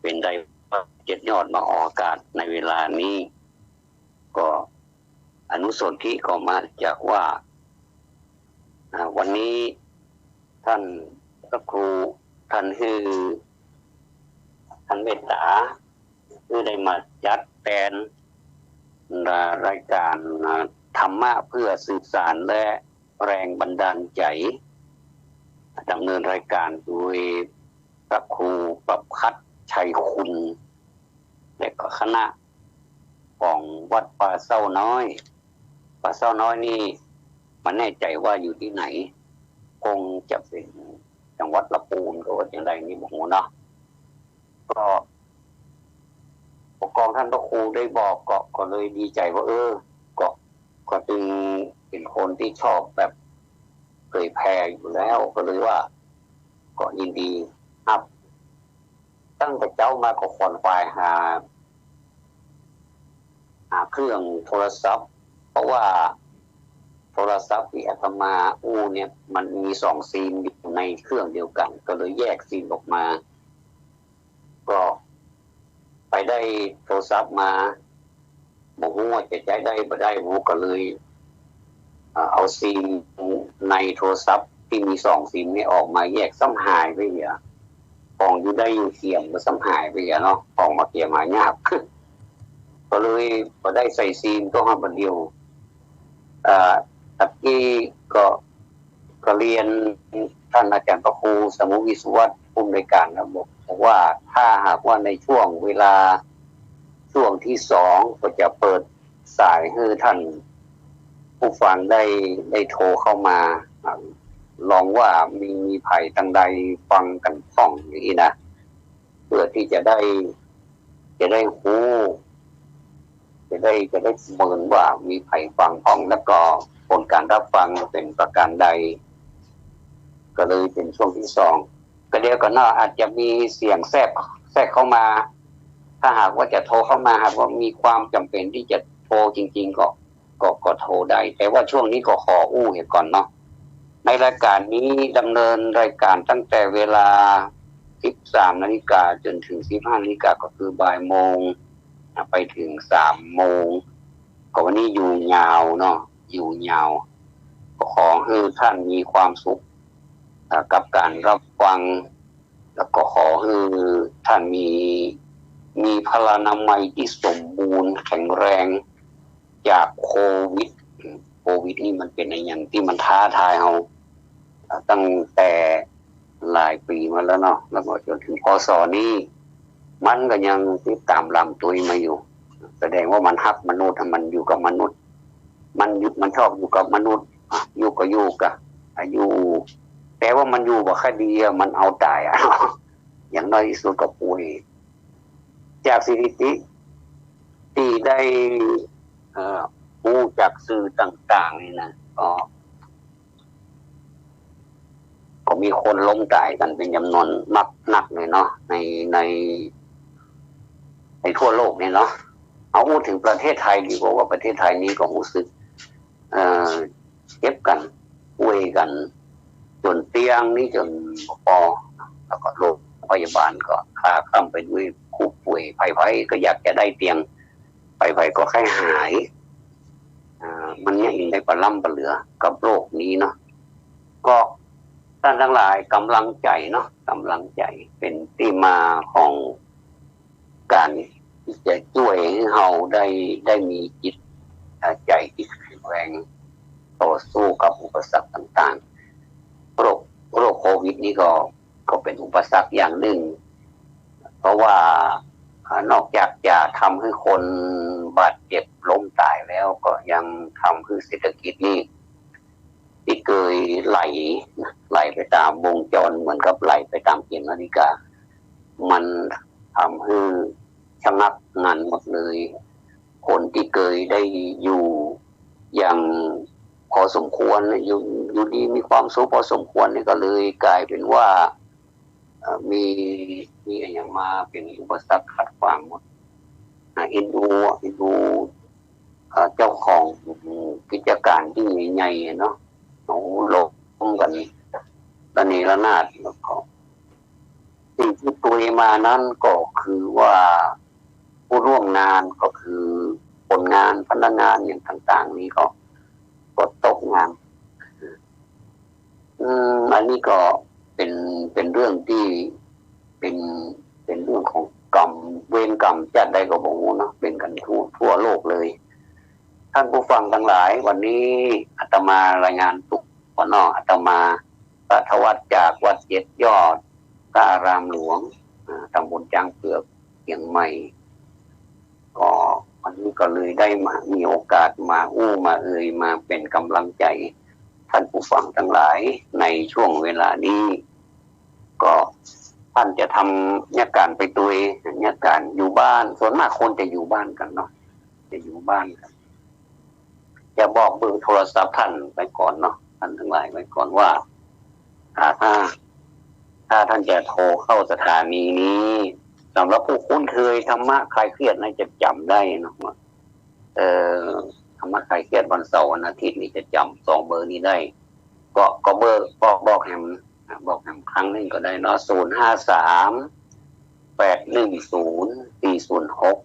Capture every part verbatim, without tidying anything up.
เป๋นใดว่าเกียรติยอดมาออกอากาศในเวลานี้ ก็อนุสนธิก็มาจากว่า อ่า วันนี้ต้านพระครูต้านหื้อ ต้านเมตต๋า หื้อได้มาจัดแตน อ่า รายก๋าน อ่า ธรรมะเพื่อสืบสานและแรงบันดาลใจ๋ ดำเนินรายก๋านโดยพระครูประภัสชัยคุณ และก็คณะของวัดป่าเซ้าน้อย ป่าเซ้าน้อยนี่บ่แน่ใจ๋ว่าอยู่ตี้ไหน คงจะเป๋นจังหวัดละปูนก็ว่าจั่งใดนี่บ่ฮู้เนาะ ก็ ผู้กองต้านพระครูได้บอกก็ ก็เลยดีใจ๋ว่า เออ ก็ ก็ตึงเป๋นคนตี้ชอบแบบเผยแผ่อยู่แล้ว ก็เลยว่า ก็ยินดีฮับ ตั้งแต่เจ๊ามาก็ขวนขวายหา หาเครื่องโทรศัพท์ เพราะว่าโทรศัพท์ตี้อาตมาอู้เนี่ย มันมีสองซิมอยู่ในเครื่องเดียวกั๋น ก็เลยแยกซิมออกมา ก็ไปได้โทรศัพท์มา บ่ฮู้ว่าจะใจ๊ได้บ่ได้ ฮู้ก็เลย เอ่อ เอาซิมในโทรศัพท์ตี้มีสองซิมนี่ออกมาแยก ซ้ำหายไปเหีย ของอยู่ได้อยู่เขียมก็ซ้ำหายไปเหียเนาะ ของมาเขียมหายาก ก็เลยบ่ได้ใส่ซิม ต้องเอาบ่าเดียว เอ่อ ตะกี้ก็ ก็เรียนต้านอาจ๋ารย์พระครูสมุทรวิศวัตร ผู้อำนวยก๋านนะ บอก บอกว่าถ้าหากว่าในช่วงเวลาช่วงตี้สอง ก็จะเปิดสายหื้อต้านผู้ฟังได้ ได้โทรเข้ามา อ่า ลองว่ามี มีใผตางใดฟังกั๋นพ่องอย่างนี้นะ เพื่อตี้จะได้ จะได้ฮู้ จะได้ จะได้ประเมินว่ามีใผฟังพ่อง แล้วก็ผลก๋านฮับฟังเป๋นประก๋านใด ก็เลยเป๋นช่วงตี้สอง ก็เดี๋ยวก่อนเนาะ อาจจะมีเสียงแทรก แทรกเข้ามา ถ้าหากว่าจะโทรเข้ามา หากว่ามีความจ๋ำเป๋นตี้จะโทรจริงๆ ก็ ก็ ก็โทรได้ แต่ว่าช่วงนี้ก็ขออู้เหียก่อนเนาะ ในรายก๋านนี้ดำเนินรายก๋านตั้งแต่เวลาสิบสามนาฬิกาจ๋นถึงสิบห้านาฬิกา ก็คือบ่ายโมง อ่ะ ไปถึงสามโมง ก็วันนี้อยู่ยาวเนาะ อยู่ยาว ก็ขอหื้อต้านมีความสุข อ่ะ กับก๋านฮับฟัง แล้วก็ขอหื้อต้านมี มีพลานามัยตี้สมบูรณ์แข็งแรง จากโควิด โควิดนี่มันเป๋นอะหยังตี้มันท้าทายเฮา ตั้งแต่หลายปี๋มาแล้วเนาะ แล้วก็จ๋นถึง พ.ศ. นี้ มันก็ยังติดต๋ามลำตุ๊ยมาอยู่ แสดงว่ามันฮักมนุษย์ มันอยู่กับมนุษย์ มันอยู่ มันชอบอยู่กับมนุษย์ อ่ะ อยู่ก็อยู่กะ อ่ะ อยู่ แต่ว่ามันอยู่บ่ค่อยดีอะ มันเอาต๋ายอะ อย่างน้อยตี้สุดก็ป่วย จากสถิติตี้ได้ เอ่อ ฮู้จากสื่อต่างๆ นี่นะ ก็ ก็มีคนล้มต๋ายกั๋นเป๋นจ๋ำนวนมากนักเลยเนาะ ใน ใน ในทั่วโลกนี่เนาะ เอาอู้เถิงประเทศไทยดีกว่า ว่าประเทศไทยนี่ก็ฮู้สึก เอ่อ เจ็บกั๋น ป่วยกั๋น จ๋นเตียงนี่จ๋นบ่ปอ แล้วก็โรงพยาบาลก็คลาคล่ำไปด้วยผู้ป่วย ใผๆ ก็อยากจะได้เตียง ใผๆ ก็ใค่หาย อ่า มันยังได้ปะล้ำปะเหลือกับโรคนี้เนาะ ก็ต้านตังหลาย ก๋ำลังใจ๋เนาะ ก๋ำลังใจ๋เป๋นตี้มาของก๋านตี้จะจ้วยหื้อเฮาได้ ได้มีจิต อ่า ใจ๋ตี้แข็งแรง ต่อสู้กับอุปสรรคต่างๆ โรค โรคโควิดนี่ก็ ก็เป๋นอุปสรรคอย่างนึ่ง เพราะว่า อ่า นอกจากจะทำหื้อคนบาดเจ็บล้มต๋ายแล้ว ก็ยังทำหื้อเศรษฐกิจนี่ ตี้เกยไหล ไหลไปต๋ามวงจร เหมือนกับไหลไปต๋ามเข็มนาฬิกา มันทำหื้อชะงักงันหมดเลย คนตี้เกยได้อยู่อย่างพอสมควร อยู่ อยู่ดีมีความสุขพอสมควรนี่ ก็เลยก๋ายเป๋นว่า เอ่อ มี มีอะหยังมาเป๋นอุปสรรคขัดขวางหมด อ่ะ เอ็นดู เอ็นดู เอ่อ เจ้าของกิจก๋านตี้ใหญ่ๆ อะเนาะ โอ้โห ล้มกั๋นระเนระนาด แล้วก็สิ่งตี้ตุ๊ยมานั้นก็คือ ว่าผู้ร่วมงานก็คือคนงานพนักงานอย่างต่างๆ นี้ก็ ก็ตกงาน อืม อันนี้ก็เป๋น เป๋นเรื่องตี้ เป๋น เป๋นเรื่องของกรรม เวรกรรมจาติใดก็บ่ฮู้เนาะ เป๋นกั๋นทั่ว ทั่วโลกเลย ท่านผู้ฟังตังหลาย วันนี้อาตมารายงานตั๋วเนาะ อาตมา พระธวัชจากวัดเจ็ดยอด พระอารามหลวง อ่า ตำบลจ๊างเผือก เจียงใหม่ ก็วันนี้ก็เลยได้มา มีโอกาสมาอู้มาเอ่ย มาเป๋นก๋ำลังใจ๋ ท่านผู้ฟังตังหลาย ในช่วงเวลานี้ ก็ท่านจะทำเยียะก๋านไปตวย เยียะก๋านอยู่บ้าน ส่วนมากคนจะอยู่บ้านกั๋นเนาะ จะอยู่บ้านกั๋น จะบอกเบอร์โทรศัพท์ท่านไว้ก่อนเนาะ ท่านตังหลายไว้ก่อนว่า อ่า ถ้า ถ้าท่านจะโทรเข้าสถานีนี้ สำหรับผู้คุ้นเคยธรรมะคลายเครียดน่าจะจ๋ำได้เนาะ เอ่อ ธรรมะคลายเครียดวันเสาร์วันอาทิตย์นี่จะจ๋ำสองเบอร์นี้ได้ ก็ ก็เบอร์ ก็บอกแหม อ่ะ บอกแหมครั้งนึ่งก็ได้เนาะ ศูนย์ห้าสาม แปดหนึ่งศูนย์ สี่ศูนย์หก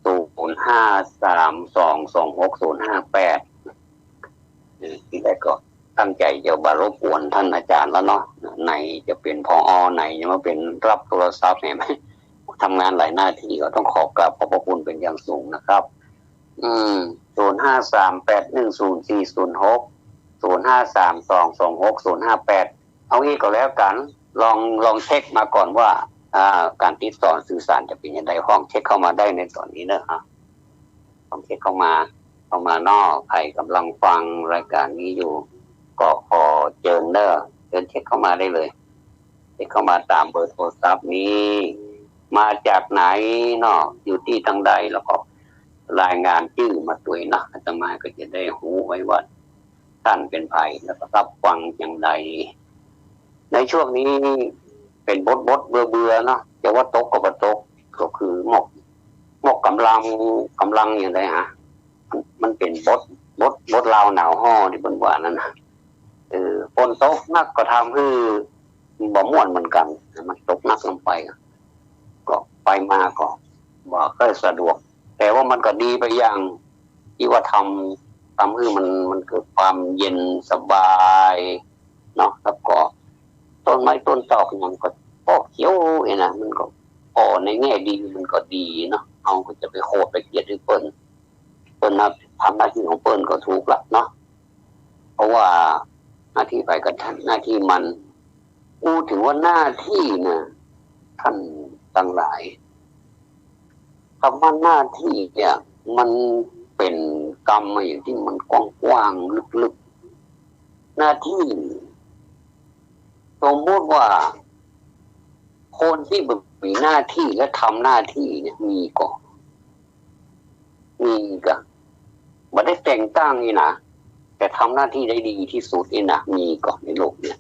ศูนย์ห้าสาม สองสองหก ศูนย์ห้าแปด เออ ตี้แรกก็ตั้งใจ๋จะบ่รบกวนท่านอาจ๋ารย์แล้วเนาะ ไหนจะเป๋น ผอ ไหนจะมาเป๋นรับโทรศัพท์แหม ทำงานหลายหน้าตี้ก็ต้องขอกราบขอบพระคุณเป๋นอย่างสูงนะครับ อืม ศูนย์ห้าสาม แปดหนึ่งศูนย์ สี่ศูนย์หก ศูนย์ห้าสาม สองสองหก ศูนย์ห้าแปด เอางี้ก็แล้วกั๋น ลอง ลองเช็คมาก่อนว่า อ่า ก๋านติดต่อสื่อสารจะเป๋นอย่างใด ลองเช็คเข้ามาได้ในต๋อนนี้เนาะ อ่ะ ลองเช็คเข้ามา เข้ามาเนาะ ใผก๋ำลังฟังรายก๋านนี้อยู่ ก็ขอเจิญเนาะ เจิญเช็คเข้ามาได้เลย เช็คเข้ามาต๋ามเบอร์โทรศัพท์นี้ มาจากไหนเนาะ อยู่ตี้ตางใด แล้วก็รายงานจื้อมาตวยเนาะ อาตมาก็จะได้ฮู้ไว้ว่า ต้านเป๋นใผ แล้วก็ฮับฟังอย่างใด ในช่วงนี้เป๋นบทบทเบื่อเบื่อเนาะ จะว่าตกก็บ่ตก ก็คือหมด หมดก๋ำลัง ก๋ำลังอย่างใดฮะ มัน มันเป๋นบท บท บทลาวหนาวฮ้อตี้เปิ้นว่านั้นนะ เออ ฝนตกนักก็ทำหื้อบ่ม่วนเหมือนกั๋น มันตกนักลงไป ก็ไปมาก็บ่ค่อยสะดวก แต่ว่ามันก็ดีไปอย่างตี้ว่าทำ ทำหื้อมัน มันเกิดความเย็นสบายเนาะ แล้วก็ต้นไม้ต้นตอกหยังก็ ก็เขียวเองนะ มันก็ ก็ในแง่ดีมันก็ดีเนาะ เฮาก็จะไปโขดไปเกียดหื้อเปิ้น เปิ้นน่ะทำหน้าตี้ของเปิ้นก็ถูกละเนาะ เพราะว่าหน้าตี้ใผก็หน้าตี้มัน อู้เถิงว่าหน้าตี้นะ ต้านตังหลาย คำว่าหน้าตี้เนี่ย มันเป๋นกำอะหยังตี้มันกว้างๆ ลึกๆ หน้าตี้ สมมุติว่า คนตี้บ่มีหน้าตี้และทำหน้าตี้เนี่ย มีก่อ มีก่อ บ่ได้แต่งตั้งนี่นะ แต่ทำหน้าตี้ได้ดีตี้สุดนี่นะ มีก่อในโลกเนี่ย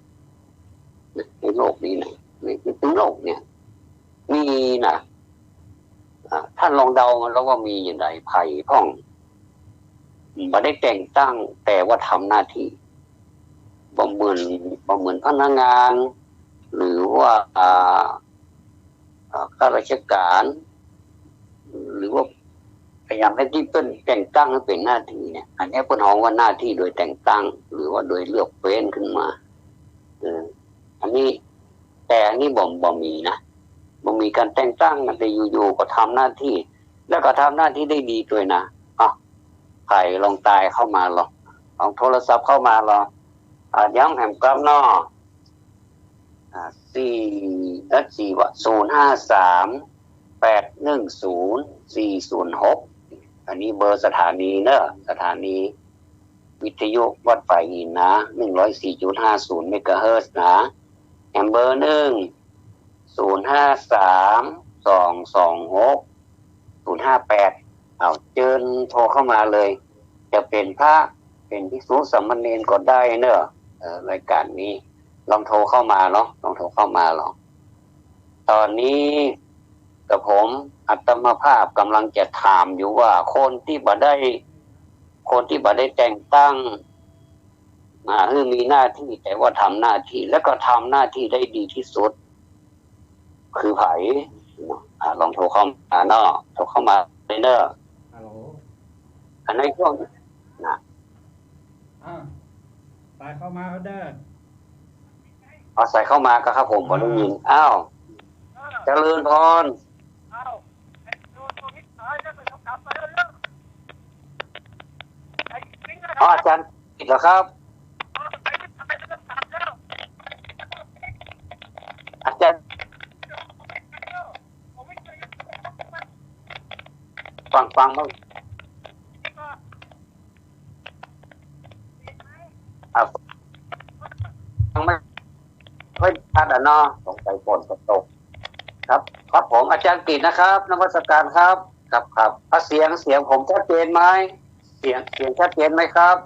ในโลกนี้นะ ใน ในโลกเนี่ย มีนะ อ่า ต้านลองเดามาแล้วว่ามีอย่างใด ใผพ่อง บ่ได้แต่งตั้ง แต่ว่าทำหน้าตี้ บ่เหมือน บ่เหมือนพนักงาน หรือว่า อ่า อ่า ข้าราชการ หรือว่าพยายามหื้อตี้เปิ้นแต่งตั้งหื้อเป๋นหน้าตี้เนี่ย อันนี้เปิ้นฮ้องว่าหน้าตี้โดยแต่งตั้ง หรือว่าโดยเลือกเฟ้นขึ้นมา เออ อันนี้ แต่อันนี้บ่ บ่มีนะ บ่มีก๋านแต่งตั้งนะ แต่อยู่ๆ ก็ทำหน้าตี้ แล้วก็ทำหน้าตี้ได้ดีตวยนะ อ่ะ ใผลองไลน์เข้ามาลอ ลองโทรศัพท์เข้ามาลอ อ่ะ ย้ำแหมกำเนาะ อ่า สี่ เอ่อ สี่ ว่า ศูนย์ห้าสาม แปดหนึ่งศูนย์ สี่ศูนย์หก อันนี้เบอร์สถานีเนาะ สถานีวิทยุวัดฝายหินนะ หนึ่งร้อยสี่จุดห้าศูนย์เมกะเฮิรตซ์นะ แหมเบอร์นึ่ง ศูนย์ห้าสาม สองสองหก ศูนย์ห้าแปด เอา เจิญโทรเข้ามาเลย จะเป๋นพระ เป๋นภิกษุสามเณรก็ได้เนาะ เอ่อ รายก๋านนี้ ลองโทรเข้ามาเนาะ ลองโทรเข้ามาลอ ต๋อนนี้กระผมอาตมาภาพก๋ำลังจะถามอยู่ว่า คนตี้บ่ได้ คนตี้บ่ได้แต่งตั้ง อ่า หื้อมีหน้าตี้ แต่ว่าทำหน้าตี้ แล้วก็ทำหน้าตี้ได้ดีตี้สุด คือใผ อ่า ลองโทรเข้ามาเนาะ โทรเข้ามาเลยเนาะ ฮัลโหล อันในช่วง นะ อ่า สายเข้ามาแล้วเด้อ เอาสายเข้ามาก็ครับผม บ่ได้ยิน อ้าว เจริญพร อ๋อ อาจารย์ติดเหรอครับ อาจารย์ ฟัง ฟังบ้าง อ่ะ ฟังไม่ค่อยชัดอ่ะเนาะ สงสัยฝนจะตก ครับ ครับผม อาจารย์กิตนะครับ นมัสการครับ ครับ ครับ อ่ะ เสียง เสียงผมชัดเจนไหม เสียง เสียงชัดเจนไหมครับ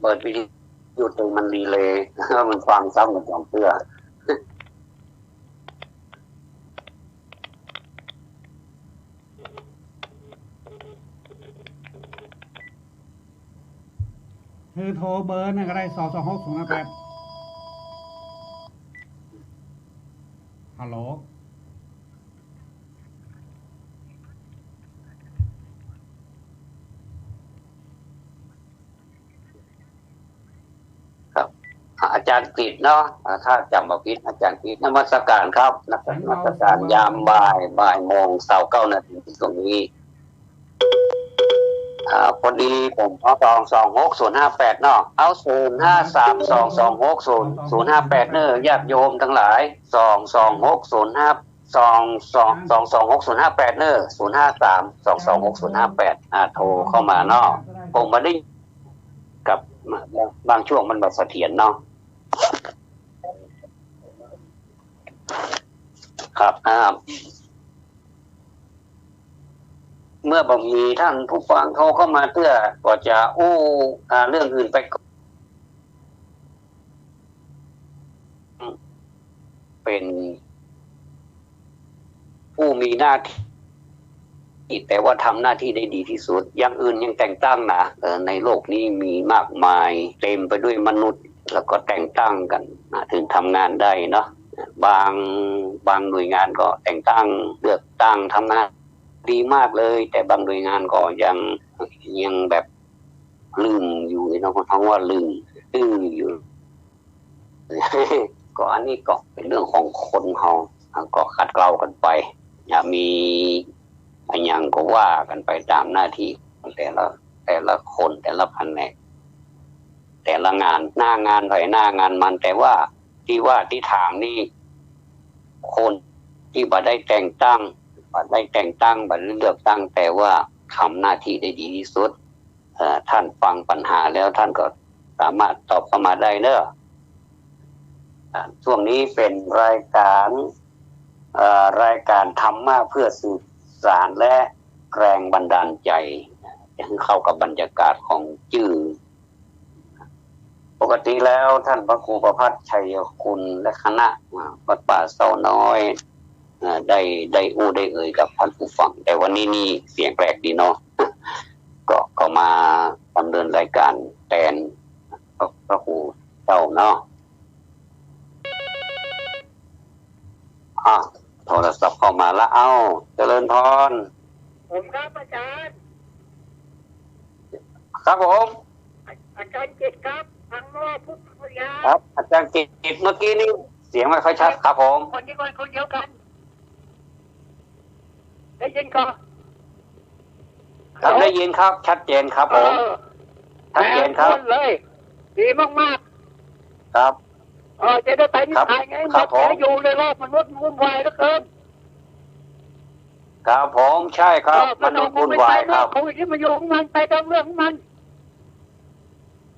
เปิดวิทยุ YouTube มันดีเลย์ มันฟังซ้ำกันสองเทื่อ คือโทรเบอร์นั่นก็ได้ สองสองหกศูนย์ห้าแปด ฮัลโหล ครับ อาจารย์กิตเนาะ อ่า ถ้าจ๋ำบ่ผิด อาจารย์กิต นมัสการครับ นมัสการ ยามบ่าย บ่ายโมงซาวเก้านาทีตรงนี้ อ่า พอดีผมเอา สองสองหกศูนย์ห้าแปด เนาะ เอา ศูนย์ห้าสามสองสองหกศูนย์ห้าแปด เน้อ ญาติโยมตังหลาย สองสองหกศูนย์ห้า สองสอง สองสองหกศูนย์ห้าแปด เน้อ ศูนย์ห้าสามสองสองหกศูนย์ห้าแปด อ่า โทรเข้ามาเนาะ ผมบ่ได้ ครับ บางช่วงมันบ่เสถียรเนาะ ครับ อ่า เมื่อบ่มีท่านผู้ฟังโทรเข้ามาเตื้อ ก็จะอู้ อ่า เรื่องอื่นไปก่อน เป็นผู้มีหน้าที่ แต่ว่าทำหน้าที่ได้ดีที่สุด อย่างอื่นยังแต่งตั้งนะ เอ่อ ในโลกนี้มีมากมาย เต็มไปด้วยมนุษย์ แล้วก็แต่งตั้งกั๋นนะ ถึงทำงานได้เนาะ บาง บางหน่วยงานก็แต่งตั้ง เลือกตั้ง ทำงานดีมากเลย แต่บางหน่วยงานก็ยัง ยังแบบ ลึ่งอยู่เนาะ เขาว่าลึ่ง ตื้ออยู่ ก็อันนี้ก็เป็นเรื่องของคนเฮา ก็ขัดเกลากั๋นไป จะมีอะหยังก็ว่ากั๋นไปต๋ามหน้าที่ของแต่ละ แต่ละคน แต่ละแผนก แต่ละงาน หน้างานใผหน้างานมัน แต่ว่าตี้ว่าตี้ถามนี่ คนตี้บ่ได้แต่งตั้ง บ่ได้แต่งตั้ง บ่ได้เลือกตั้ง แต่ว่าทำหน้าที่ได้ดีที่สุด เอ่อ ท่านฟังปัญหาแล้วท่านก็สามารถตอบเข้ามาได้เน้อ อ่า ช่วงนี้เป็นรายการ เอ่อ รายการธรรมะเพื่อสืบสานและแรงบันดาลใจ จะเข้ากับบรรยากาศของจื้อ ปกติแล้วท่านพระครูประภัสชัยคุณและคณะ อ่า วัดป่าเศร้าน้อย อ่า ได้ ได้อู้ได้เอ่ยกับท่านผู้ฟัง แต่วันนี้นี่เสียงแปลกดีเนาะ ก็ ก็มาดำเนินรายการแตนพระ พระครูเจ้าเนาะ อ่ะ โทรศัพท์เข้ามาละ เอ้า เจริญพร ผมครับอาจารย์ ครับผม อา อาจารย์กิตครับ ทางนอกพุทธคยา ครับ อาจารย์กิต เมื่อกี้นี้เสียงไม่ค่อยชัด ครับผม คนนี้คน คนเดียวกั๋น ได้ยินก่อ ครับ ฮัลโหล ได้ยินครับ ชัดเจนครับผม เออ ชัดเจนครับ แปดคนเลย ดีมากๆ ครับ เออ จะได้ไปนิพพานไง ครับผม หมดแผลอยู่ในโลกมนุษย์มันวุ่นวายเหลือเกิน ครับผม ใช่ครับ เออ มนุษย์วุ่นวายครับ โควิดนี่มันอยู่ของมัน ไปตามเรื่องของมัน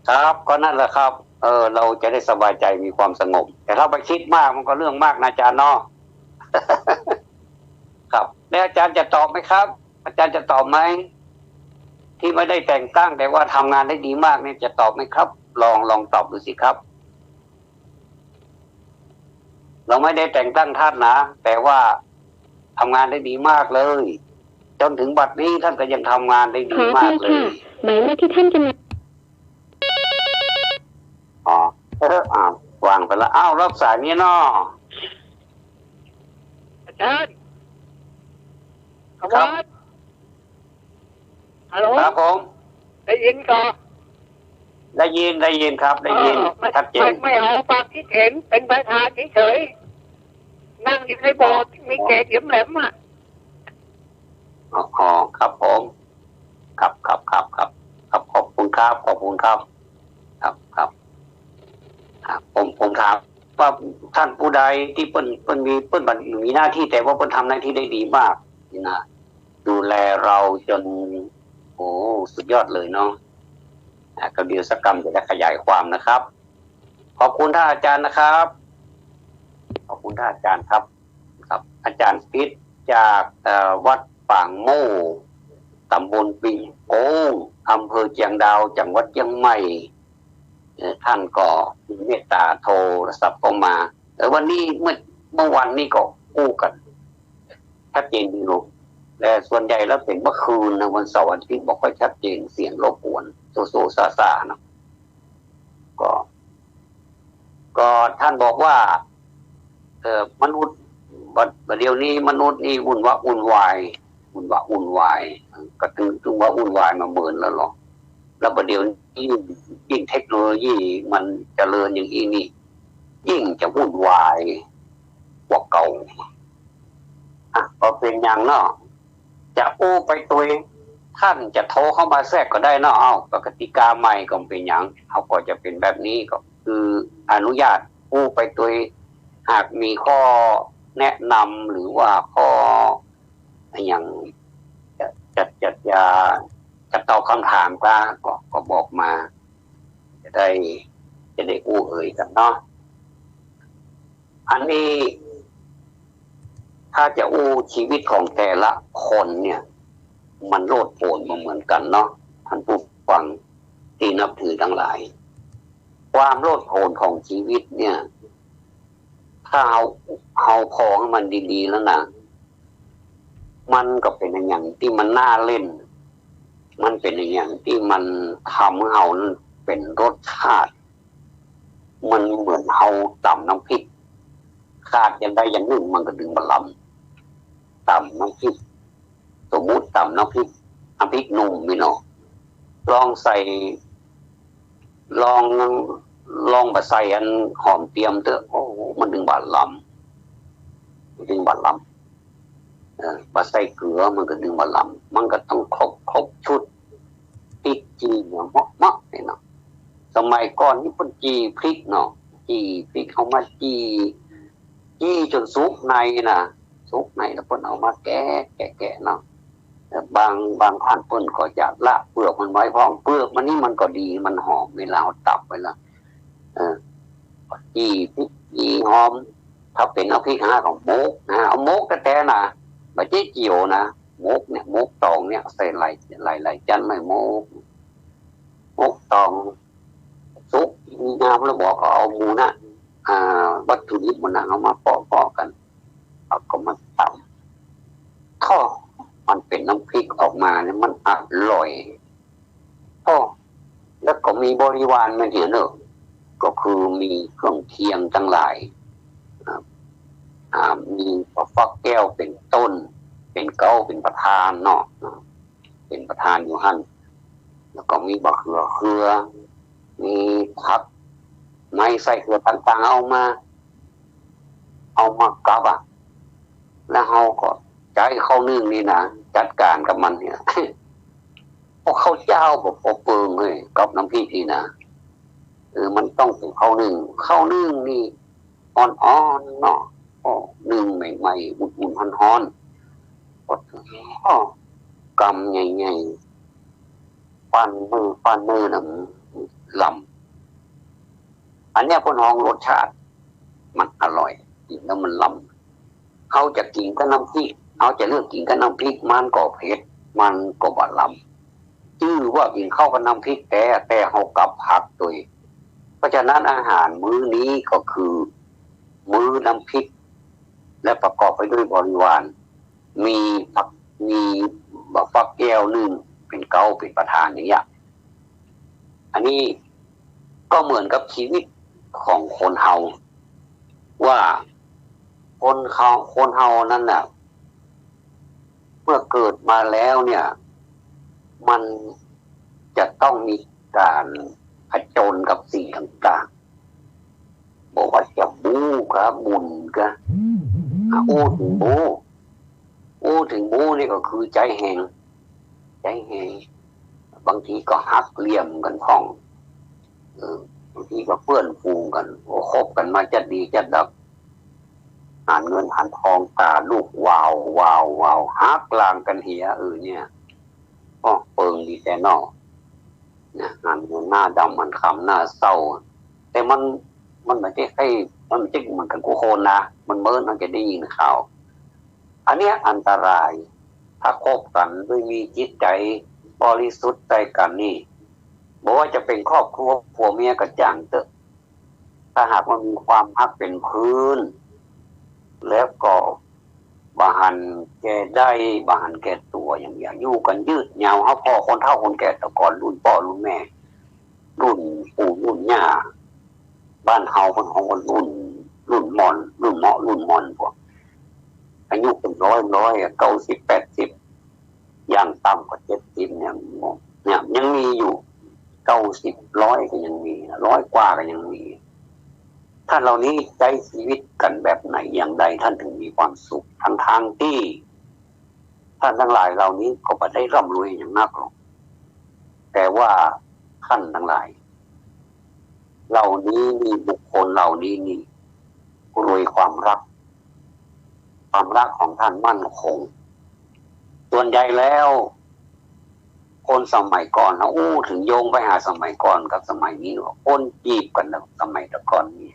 ครับ ก็นั่นแหละครับ เออ เราจะได้สบายใจ มีความสงบ แต่ถ้าไปคิดมากมันก็เรื่องมากนะอาจารย์เนาะ ครับ แล้วอาจารย์จะตอบไหมครับ อาจารย์จะตอบไหม ที่ไม่ได้แต่งตั้งแต่ว่าทำงานได้ดีมากเนี่ย จะตอบไหมครับ ลอง ลองตอบดูสิครับ เราไม่ได้แต่งตั้งท่านนะ แต่ว่าทำงานได้ดีมากเลย จนถึงบัดนี้ท่านก็ยังทำงานได้ดีมากเลย ขออภัยค่ะ หมายเลขที่ท่านกำลัง อ๋อ เออ อ่ะ วางไปละ อ้าว รับสายนี้เนาะ ส ท่าน ครับ ฮัลโหล ครับผม ได้ยินก่อ ได้ยิน ได้ยินครับ ได้ยิน เออ ไม่ ชัดเจน ไม่ ไม่ออกความคิดเห็น เป็นประธานเฉยๆ นั่งอยู่ในโบสถ์ มีเกศแหลมๆ อะ อ๋อ อ๋อ ครับผม ครับ ครับ ครับ ครับ ครับ ขอบคุณครับ ขอบคุณครับ ครับ ครับ อ่ะ ผม ผมถามว่าท่านผู้ใดตี้เปิ้น เปิ้นมี เปิ้นบัดมีหน้าตี้ แต่ว่าเปิ้นทำหน้าตี้ได้ดีมากนี่นะ ดูแลเราจน โอ้ สุดยอดเลยเนาะ อ่ะ ก็เดี๋ยวสักกำจะได้ขยายความนะครับ ขอบคุณท่านอาจารย์นะครับ ขอบคุณท่านอาจารย์ครับ ครับ อาจารย์พิษจาก เอ่อ วัดปางโม่ ตำบลปิงโก้ง อำเภอเจียงดาว จังหวัดเจียงใหม่ เอ่อ ท่านก็มีเมตตาโทรศัพท์เข้ามา เอ่อ วันนี้ เมื่อ เมื่อวันนี้ก็อู้กั๋นชัดเจนดีเนาะ แต่ส่วนใหญ่แล้วเสียงเมื่อคืนนะ วันเสาร์อาทิตย์บ่ค่อยชัดเจน เสียงรบกวน โซโซซ่าซ่านะ ก็ ก็ท่านบอกว่า เอ่อ มนุษย์ บัด บัดเดี๋ยวนี้มนุษย์นี่วุ่นวะวุ่นวาย วุ่นวะวุ่นวาย ก็ถึง ถึงว่าวุ่นวายมาเมินแล้วหรอ แล้วบัดเดี๋ยวนี้ยิ่งเทคโนโลยีมันเจริญอย่างอี้นี่ ยิ่งจะวุ่นวายกว่าเก่า อ่ะ ก็เป๋นอย่างเนาะ จะอู้ไปตวย ท่านจะโทรเข้ามาแทรกก็ได้เนาะ เอ้า ก็กติกาใหม่ก็เป๋นอย่าง เฮาก็จะเป๋นแบบนี้ ก็คืออนุญาตอู้ไปตวย หากมีข้อแนะนำหรือว่าข้ออะหยังจะ จะ จะ จะ จะตอบคำถามก็ ก็ ก็บอกมา จะได้ จะได้อู้เอ่ยกั๋นเนาะ อันนี้ ถ้าจะอู้ชีวิตของแต่ละคนเนี่ย มันโลดโผนบ่เหมือนกั๋นเนาะ ท่านผู้ฟังตี้นับถือตังหลาย ความโลดโผนของชีวิตเนี่ย ถ้าเฮา เฮาผ่องมันดีๆ แล้วนะ มันก็เป๋นอะหยังตี้มันน่าเล่น มันเป๋นอะหยังตี้มันทำหื้อเฮานั้นเป๋นรสชาติ มันเหมือนเฮาต๋ำน้ำพริก ขาดอย่างใดอย่างนึ่งมันก็ดึงบ่ลำ ต๋ำน้ำพริก สมมุติต๋ำน้ำพริก น้ำพริกหนุ่มนี่เนาะ ลองใส่ ลอง ลองบ่ใส่อันหอมเตียมเต๊อะ โอ้โห มันดึงบ่ลำ มันดึงบ่ลำ เออ บ่ใส่เกลือมันก็ดึงบ่ลำ มันก็ต้องครบ ครบชุด พริกจี่เนี่ยเมาะๆ นี่เนาะ สมัยก่อนนี่เปิ้นจี่พริกเนาะ จี่พริก เอามาจี่ จี่จ๋นสุกในนะ สุกในแล้วเปิ้นเอามาแกะ แกะ แกะเนาะ แต่บาง บางท่านเปิ้นก็จะละเปลือกมันไว้พ่อง เปลือกมันนี่มันก็ดี มันหอม เวลาเฮาต๋ำไว้แล้ว เออ จี่พริก จี่หอม ถ้าเป๋นน้ำพริกหาก็หมกนะ เอาหมกแต๊ๆ นะ บ่ใจ้เจียวนะ หมกเนี่ย หมกตองเนี่ย ใส่หลาย หลาย หลายจั๊นเลย หมก หมกตอง สุก งามแล้วบ่ก็เอาหมู่นะ อ่า วัตถุดิบหมู่นะ เอามาเปาะๆ กั๋น เอาก็มาต๋ำ โธ่ มันเป๋นน้ำพริกออกมาเนี่ย มันอร่อย โธ่ แล้วก็มีบริวารมาเหียเนอะ ก็คือมีเครื่องเคียงตังหลาย อ่า อ่า มีบ่าฟักแก้วเป๋นต้น เป๋นเก๊า เป๋นประธานเนาะ เป๋นประธานอยู่หั้น แล้วก็มีบ่าเขือเคือง มีผัก ไม้ไส้เขือต่างๆ เอามา เอามากับอะ แล้วเฮาก็ใจ๊ข้าวนึ่งนี่นะ จัดก๋านกับมันเนี่ย เอาข้าวเจ้าบ่ปอเปิงเฮ้ย กับน้ำพริกนี่นะ เออ มันต้องเป๋นข้าวนึ่ง ข้าวนึ่งนี่อ่อนๆ เนาะ อ้อ นึ่งใหม่ๆ อุ่นๆ ฮ้อนๆ ก็ อ้อ กำใหญ่ๆ ฟันมือ ฟันมือน่ะ ลำ อันเนี้ยเปิ้นฮ้องรสชาติ มันอร่อย กิ๋นแล้วมันลำ เฮาจะกิ๋นกับน้ำพริก เฮาจะเลือกกิ๋นกับน้ำพริก มันก็เผ็ด มันก็บ่ลำ จื้อว่ากิ๋นข้าวกับน้ำพริกแต๊ แต่เฮากับผักตวย เพราะฉะนั้นอาหารมื้อนี้ก็คือมื้อน้ำพริก และประกอบไปด้วยบริวาร มีผัก มีบ่าฟักแก้วนึ่ง เป๋นเก๊า เป๋นประธานอย่างเงี้ย อันนี้ก็เหมือนกับชีวิตของคนเฮา ว่า คนเขา คนเฮานั้นน่ะ เมื่อเกิดมาแล้วเนี่ย มันจะต้องมีก๋านผจญกับสิ่งต่างๆ บ่ว่าจะบู๊กาบุญกา อ่ะ อู้เถิงบู๊ อู้เถิงบู๊นี่ก็คือใจ๊แฮง ใจ๊แฮง บางทีก็หักเหลี่ยมกั๋นพ่อง เออ บางทีก็เปื้อนฝูงกั๋น โอ้ คบกั๋นมาจั๊ดดีจั๊ดดัก หาญเงินหาญทองต๋าลูกวาว วาว วาว หักล้างกั๋นเหีย เออ เนี่ย อ้อ เปิงดีแต๊เนาะ นะ หาญเงินหน้าดำ หาญคำหน้าเศร้า แต่มัน มันบ่ใจ้ใค่ มันบ่ใจ้เหมือนกั๋นกู้คนนะ มันเมิน มันจะได้ยินข่าว อันเนี้ยอันตราย ถ้าคบกั๋นโดยมีจิตใจ๋บริสุทธิ์ใส่กั๋นนี่ บ่ว่าจะเป๋นครอบครัวผัวเมียก็จ้างเต๊อะ ถ้าหากว่ามีความฮักเป๋นพื้น แล้วก็บ่หันแก่ได้ บ่หันแก่ตั๋ว อย่างเนี้ย อยู่กั๋นยืดยาว เฮาผ่อคนเฒ่าคนแก่แต่ก่อน รุ่นป้อรุ่นแม่ รุ่นปู่รุ่นย่า บ้านเฮาเปิ้นฮ้องว่ารุ่น รุ่นหม่อน รุ่นเหมาะ รุ่นหม่อน พวกอายุเป๋นร้อย ร้อยอะ เก้าสิบ แปดสิบ อย่างต่ำก็เจ็ดสิบเนี่ย เนี่ยยังมีอยู่ เก้าสิบ ร้อยก็ยังมี ร้อยกว่าก็ยังมี ท่านเหล่านี้ใจ๊ชีวิตกั๋นแบบไหนอย่างใด ท่านถึงมีความสุข ทั้งๆ ตี้ ท่านตังหลายเหล่านี้ก็บ่ได้ร่ำรวยหยังนักหรอก แต่ว่าท่านตังหลายเหล่านี้นี่ บุคคลเหล่านี้นี่ รวยความฮัก ความฮักของท่านมั่นคง ส่วนใหญ่แล้ว คนสมัยก่อนนะ อู้ เถิงโยงไปหาสมัยก่อนกับสมัยนี้ว่า คนจีบกั๋นนะ สมัยแต่ก่อนนี่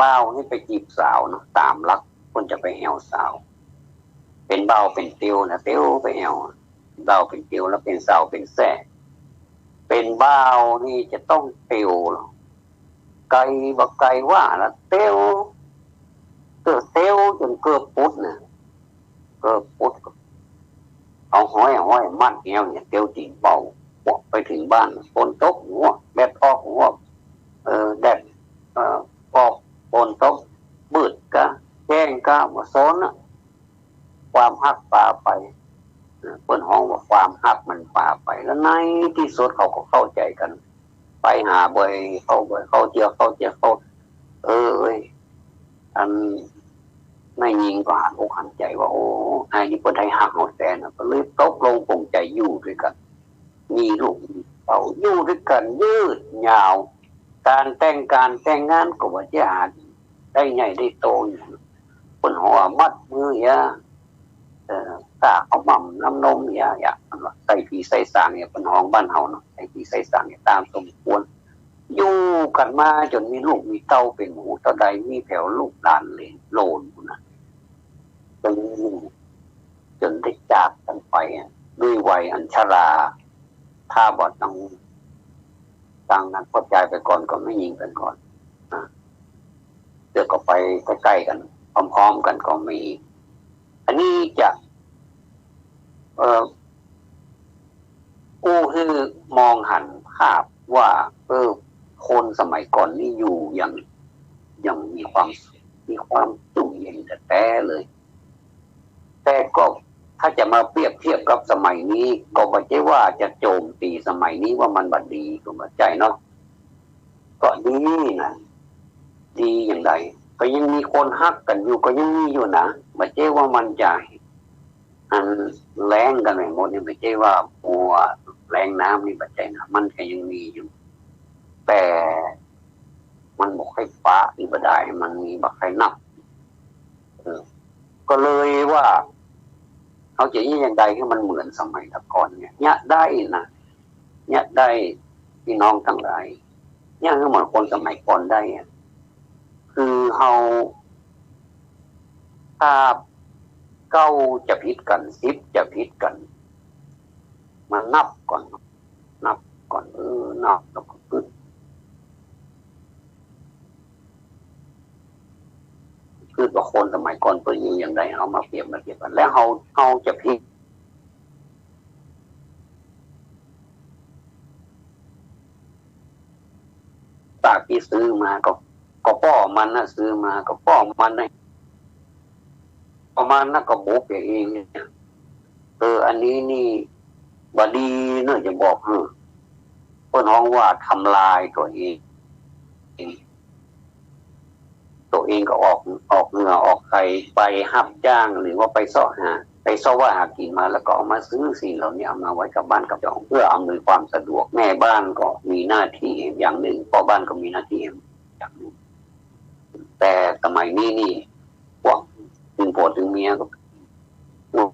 บ่าวนี่ไปจีบสาวนะ ต๋ามหลักเปิ้นจะไปแอ่วสาว เป๋นบ่าวเป๋นเตียวนะ เตียวไปแอ่ว บ่าวเป๋นเตียว แล้วเป๋นสาวเป๋นแส้ เป๋นบ่าวนี่จะต้องเตียว ไก๋บ่ไก๋ว่าละ เตียว เตียวจ๋นเกือบปุดนะ เกือบปุด เอาฮ้อย เอาฮ้อยมัดแอ่วเนี่ย เตียวตี๋นเป่า ไปเถิงบ้าน ฝนตก หัว แดดออก หัว เออ แดด เออ ออก ฝนตก มืดกา แจ้งกา บ่สนอะ ความฮักปาไป เปิ้นฮ้องว่าความฮักมันปาไป แล้วในตี้สุดเขาก็เข้าใจ๋กั๋น ไปหาบ่อยเข้า บ่อยเข้า เตื้อเข้า เตื้อเข้า เออ เอ้ย อันแม่ญิงก็หันอกหันใจ๋ว่า โอ้ อ้ายนี่เปิ้นได้ฮักเฮาแต๊นะ ก็เลยตกลงปลงใจ๋อยู่ตวยกั๋น มีลูกมีเต้า อยู่ตวยกั๋นยืดยาว ก๋านแต่งก๋านแต่งงานก็บ่ใจ้หาได้ใหญ่ได้โตหยัง เปิ้นฮ้องว่ามัดมือเหีย เออ ต้าข้าวหม่ำน้ำนมเหีย เหีย เปิ้นว่าใส่ผีใส่สางเหีย เปิ้นฮ้องบ้านเฮาเนาะ ใส่ผีใส่สางเหีย ต๋ามสมควร อยู่กั๋นมาจ๋นมีลูกมีเต้าเป๋นหมู่เต้าใด มีแผวลูกหลานเหลนโหลนพู้นนะ จ๋น จ๋นได้จากกั๋นไปอะ ด้วยวัยอันชรา ถ้าบ่ตัง ตังนั้น ป้อจายไปก่อนก็แม่ญิงไปก่อน อ่ะ เดี๋ยวก็ไปใก้ๆ กั๋น พร้อมๆ กั๋นก็มี อันนี้จะ เอ่อ อู้หื้อมองหันภาพว่า เออ คนสมัยก่อนนี่อยู่อย่าง อย่างมีความสุข มีความจุ่มเย็นแต๊ๆ เลย แต่ก็ถ้าจะมาเปรียบเทียบกับสมัยนี้ ก็บ่ใจ้ว่าจะโจมตีสมัยนี้ว่ามันบ่ดี ก็บ่ใจ้เนาะ ก็ดีนะ ดีอย่างใด ก็ยังมีคนฮักกั๋นอยู่ ก็ยังมีอยู่นะ บ่ใจ้ว่ามันจะ อันแล้งกั๋นไปหมดนี่ บ่ใจ้ว่ามัวแล้งน้ำนี่ บ่ใจ้นะ มันก็ยังมีอยู่ แต่มันบ่ค่อยปะ อีบ่ดาย มันมีบ่ค่อยนัก เออ ก็เลยว่า เฮาจะเยียะอย่างใดหื้อมันเหมือนสมัยแต่ก่อนเนี่ย เยียะได้นะ เยียะได้ ปี้น้องตังหลาย เยียะหื้อเหมือนคนสมัยก่อนได้อะ คือเฮา ถ้าเก้าจะผิดกั๋น สิบจะผิดกั๋น มานับก่อน นับก่อน เออ นับแล้วก็กึ๊ด กึ๊ดว่าคนสมัยก่อนเปิ้นอยู่อย่างใด เฮามาเปรียบมาเทียบกั๋น แล้วเฮา เฮาจะผิด จากตี้ซื้อมาก็ ก็ ก็ป้อมันนะ ซื้อมาก็ป้อมันนะ ประมาณนั้นก็บุกอย่างนี้เนี่ย เออ อันนี้นี่บ่ดีเนอะ จะบอกหื้อ เปิ้นฮ้องว่าทำลายตั๋วเอง ตั๋วเองก็ออก ออกเหงื่อออกไขไปฮับจ้าง หรือว่าไปเซาะหา ไปเซาะว่าหากิ๋นมา แล้วก็เอามาซื้อสิ่งเหล่านี้ เอามาไว้กับบ้านกับจอง เพื่ออำนวยความสะดวก แม่บ้านก็มีหน้าที่อย่างนึ่ง พ่อบ้านก็มีหน้าที่อย่างนึ่ง แต่สมัยนี้นี่ พวกตึงผัวตึงเมียก็ ลูก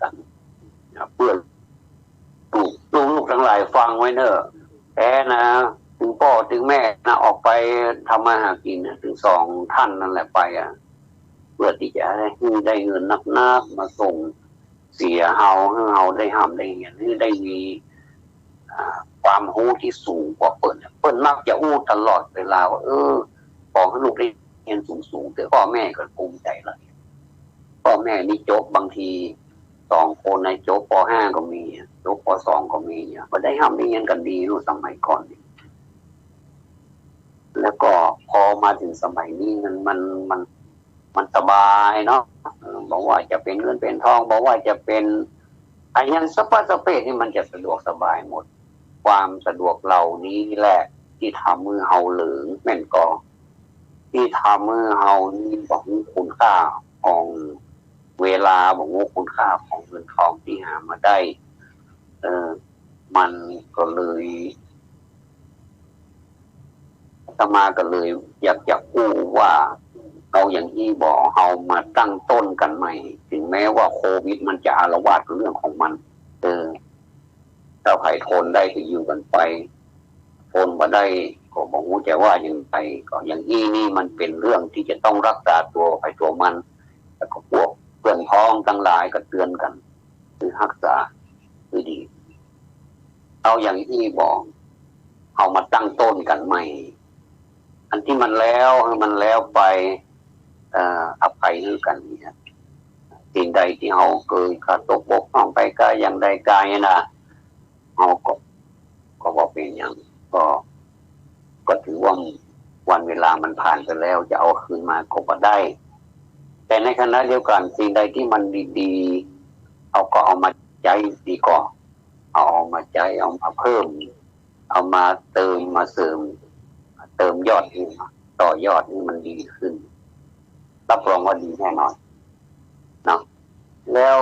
กัน เปื้อน ลูก ลูกๆ ตังหลายฟังไว้เน่อ แต๊นะ ตึงป้อตึงแม่นะ ออกไปทำมาหากิ๋นนะ ตึงสองท่านนั่นแหละไปอะ เปื้อตี้จะหื้อได้เงินนักๆ มาส่งเสียเฮา หื้อเฮาได้ฮ่ำได้เฮียน หื้อได้มี อ่า ความฮู้ตี้สูงกว่าเปิ้น เปิ้นมักจะอู้ตลอดเวลาว่า เออ ขอหื้อลูกได้เฮียนสูงๆ เต๊อะ ป้อแม่ก็ภูมิใจ๋ละ ป้อแม่นี่จบบางทีสองคนนะ จบ ป.ห้า ก็มี จบ ป.สอง ก็มีเนี่ย ก็ได้ฮ่ำได้เฮียนกั๋นดีเนาะ สมัยก่อนนี่ แล้วก็พอมาเถิงสมัยนี้มัน มัน มัน มันสบายเนาะ เออ บ่ว่าจะเป๋นเงินเป๋นทอง บ่ว่าจะเป๋นอะหยังสะป๊าสะเป๊ะนี่มันจะสะดวกสบายหมด ความสะดวกเหล่านี้แหละตี้ทำหื้อเฮาเหลิง แม่นก่อ ตี้ทำหื้อเฮานี่บ่ฮู้คุณค่าของเวลา บ่ฮู้คุณค่าของเงินทองตี้หามาได้ เออ มันก็เลย อาตมาก็เลยอยากจะอู้ว่า เอาอย่างอี้บ่ เฮามาตั้งต้นกั๋นใหม่ ถึงแม้ว่าโควิดมันจะอาละวาดก็เรื่องของมัน เออ ถ้าใผทนได้ก็อยู่กั๋นไป ทนบ่ได้ก็บ่ฮู้จะว่าหยังไป ก็อย่างอี้นี่มันเป๋นเรื่องตี้จะต้องฮักษาตั๋วใผตั๋วมัน แล้วก็พวกเปื้อนพ้องตังหลายก็เตื๋อนกั๋น หื้อฮักษาหื้อดี เอาอย่างอี้บ่ เฮามาตั้งต้นกั๋นใหม่ อันตี้มันแล้วหื้อมันแล้วไป เอ่อ อภัยหื้อกั๋นเนี่ย สิ่งใดตี้เฮาเกยขาดตกบกพร่องไปกาอย่างใดกาเนี่ยนะ เฮาก็ ก็บ่เป๋นหยัง ก็ ก็ถือว่าวันเวลามันผ่านไปแล้ว จะเอาคืนมาก็บ่ได้ แต่ในขณะเดียวกั๋น สิ่งใดตี้มันดีๆ เฮาก็เอามาใจ๊ดีกว่า เอา เอามาใจ๊ เอามาเพิ่ม เอามาเติม มาเสริม เติมยอดหื้อ ต่อยอดหื้อมันดีขึ้น รับรองว่าดีแน่นอนเนาะ แล้ว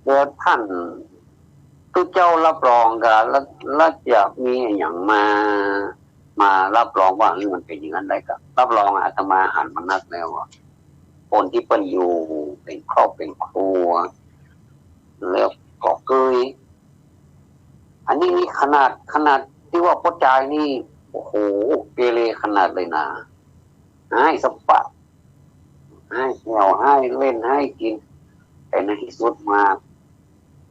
แล้วต้านตุ๊เจ้ารับรองก่า แล้ว แล้วจะมีอะหยังมา มารับรองว่า เออ มันเป๋นอย่างนั้นได้ก่า รับรอง อาตมาหันมานักแล้วอะ คนตี้เปิ้นอยู่เป๋นครอบเป๋นครัว แล้วก็เกย อันนี้นี่ขนาด ขนาดตี้ว่าป้อจายนี่ โอ้โห เกเรขนาดเลยนะ ฮ้ายสะปะ ฮ้ายแอ่ว ฮ้ายเล่น ฮ้ายกิ๋น แต่ในตี้สุดมา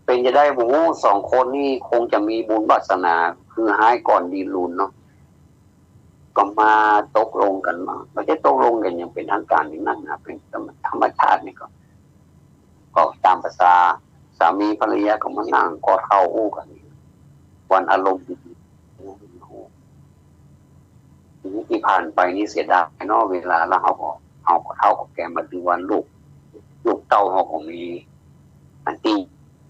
เป๋นจะได้บ่ฮู้ สองคนนี่คงจะมีบุญวาสนา คือฮ้ายก่อนดีลุนเนาะ ก็มาตกลงกั๋นมา บ่ใจ้ตกลงกั๋นอย่างเป๋นทางก๋านอย่างนั้นนะ เป๋นธรรมชาตินี่ก็ ก็ต๋ามภาษาสามีภรรยาก็มานั่งกอดเข่าอู้กั๋น วันอารมณ์ดีๆ ตี้ผ่านไปนี่เสียดายเนาะ เวลา แล้วเฮาก็ เฮาก็เฒ่าก็แก่มาเถิงวันลูก ลูกเต้าเฮาก็มี อันตี้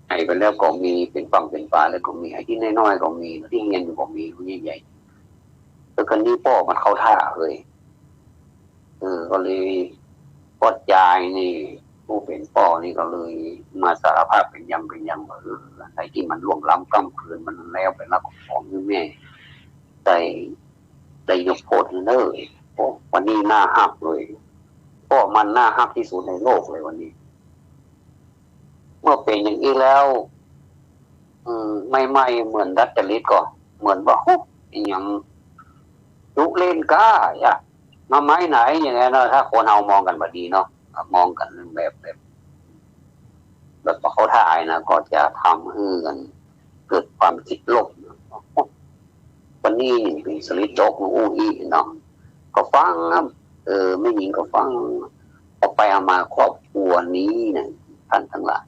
ใหญ่ไปแล้วก็มี เป๋นฝั่งเป๋นฝาแล้วก็มี อันตี้น้อยๆ ก็มี ตี้เฮียนอยู่ก็มี ผู้ใหญ่ๆ แล้วก็นี่ป้อมันเข้าท่าเฮ้ย เออ ก็เลย ป้อจายนี่ ผู้เป๋นป้อนี่ก็เลยมาสารภาพเป๋นยำเป๋นยำว่า เออ อันใดตี้มันล่วงล้ำก้ำเกินมันแล้วไปแล้ว ก็ขอหื้อแม่ได้ ได้ยกโทษหื้อเน่อ โอ้ วันนี้น่าฮักเลย ป้อมันน่าฮักตี้สุดในโลกเลยวันนี้ เมื่อเป๋นอย่างอี้แล้ว อืม ใหม่ๆ เหมือนดัดจริตก่อ เหมือนว่า โอ้ อะหยัง ดุเล่นก้าอะ มาไม้ไหน อย่างนั้นเนาะ ถ้าคนเฮามองกั๋นบ่ดีเนาะ มองกั๋นแบบ แบบ แบบบ่เข้าท่านะ ก็จะทำหื้อกั๋นเกิดความคิดลบ วันนี้นี่เป๋นสลิดจกอู้อี้เนาะ ก็ฟังครับ เออ แม่ญิงก็ฟัง เอาไปเอามาครอบครัวนี้นะ ต้านตังหลาย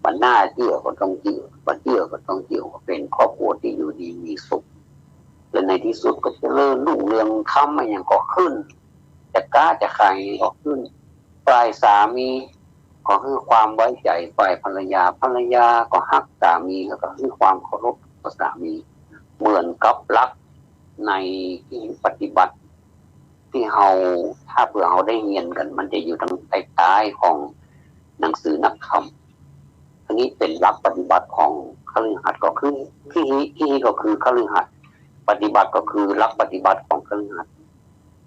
บ่น่าเจื้อก็ต้องเจื้อ บ่เจื้อก็ต้องเจื้อ ว่าเป๋นครอบครัวตี้อยู่ดีมีสุข และใน ตี้สุดก็เจริญรุ่งเรือง ธรรมอะหยังก็ขึ้น จะก๊าจะขายก็ขึ้น ฝ่ายสามีก็หื้อความไว้ใจ๋ฝ่ายภรรยา ภรรยาก็ฮักสามี แล้วก็หื้อความเคารพต่อสามี เหมือนกับหลักในที่ปฏิบัติตี้เฮา ถ้าเผื่อเฮาได้เฮียนกั๋น มันจะอยู่ตางใต้ๆ ของหนังสือนักธรรม อันนี้เป๋นหลักปฏิบัติของคฤหัสถ์ ก็คือ อิหิ อิหิ ก็คือคฤหัสถ์ ปฏิบัติก็คือหลักปฏิบัติของคฤหัสถ์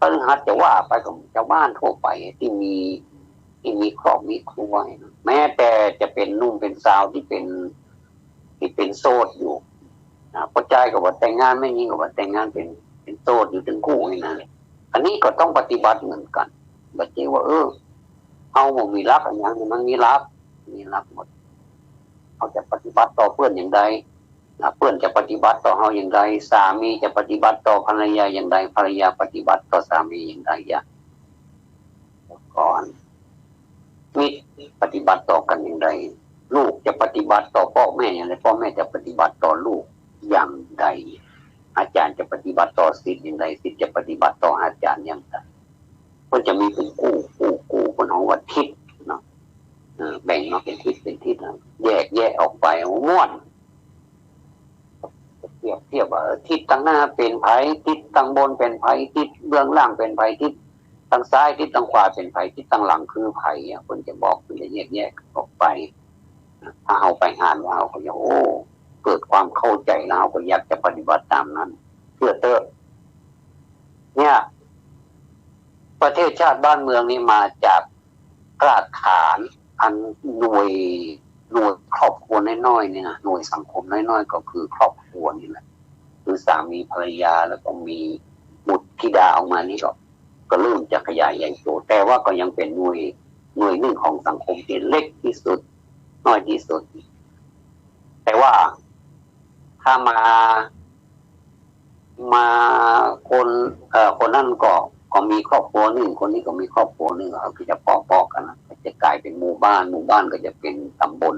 คฤหัสถ์จะว่าไปก็เหมือนจาวบ้านทั่วไปตี้มี ตี้มีครอบมีครัว แม้แต่จะเป๋นหนุ่มเป๋นสาวตี้เป๋น ตี้เป๋นโสดอยู่ นะ ป้อจายก็บ่แต่งงาน แม่ญิงก็บ่แต่งงาน เป๋น เป๋นโสดอยู่ตึงคู่นี่นะ อันนี้ก็ต้องปฏิบัติเหมือนกั๋น บ่ใจ้ว่า เออ เฮาบ่มีหลักอะหยัง มันมีหลัก มีหลักหมด เฮาจะปฏิบัติต่อเปิ้นอย่างใด นะ เปิ้นจะปฏิบัติต่อเฮาอย่างใด สามีจะปฏิบัติต่อภรรยาอย่างใด ภรรยาปฏิบัติต่อสามีอย่างใด อย่าง ก่อน มิตรปฏิบัติต่อกั๋นอย่างใด ลูกจะปฏิบัติต่อป้อแม่อย่างใด ป้อแม่จะปฏิบัติต่อลูกอย่างใด อาจ๋ารย์จะปฏิบัติต่อศิษย์อย่างใด ศิษย์จะปฏิบัติต่ออาจ๋ารย์อย่างใด เปิ้นจะมีเป๋นกู้ กู้ กู้ เปิ้นฮ้องว่าทิศเนาะ เออ แบ่งมาเป๋นทิศ เป๋นทิศ แยกแยะออกไป โอ้ ม่วน เปรียบเทียบว่า เออ ทิศตางหน้าเป๋นใผ ทิศตางบนเป๋นใผ ทิศเบื้องล่างเป๋นใผ ทิศตางซ้าย ทิศตางขวาเป๋นใผ ทิศตางหลังคือใผอะ เปิ้นจะบอก เปิ้นจะแยกแยะออกไป ถ้าเฮาไปอ่านแล้วเฮาก็จะ โอ้ เกิดความเข้าใจ๋แล้วเฮาก็อยากจะปฏิบัติต๋ามนั้น เจื้อเต๊อะ เนี่ย ประเทศชาติบ้านเมืองนี่มาจากรากฐานอันหน่วย หน่วยครอบครัวน้อยๆ นี่นะ หน่วยสังคมน้อยๆ ก็คือครอบครัวนี่แหละ คือสามีภรรยา แล้วก็มีบุตรธิดาออกมานี่ก็ ก็เริ่มจะขยายใหญ่โต แต่ว่าก็ยังเป๋นหน่วย หน่วยนึ่งของสังคมตี้เล็กตี้สุด น้อยตี้สุด แต่ว่าถ้ามา มาคน เอ่อ คนนั้นก็ ก็มีครอบครัวนึ่ง คนนี้ก็มีครอบครัวนึ่ง เขาก็จะป้อๆ กั๋นนะ ก็จะก๋ายเป๋นหมู่บ้าน หมู่บ้านก็จะเป๋นต๋ำบล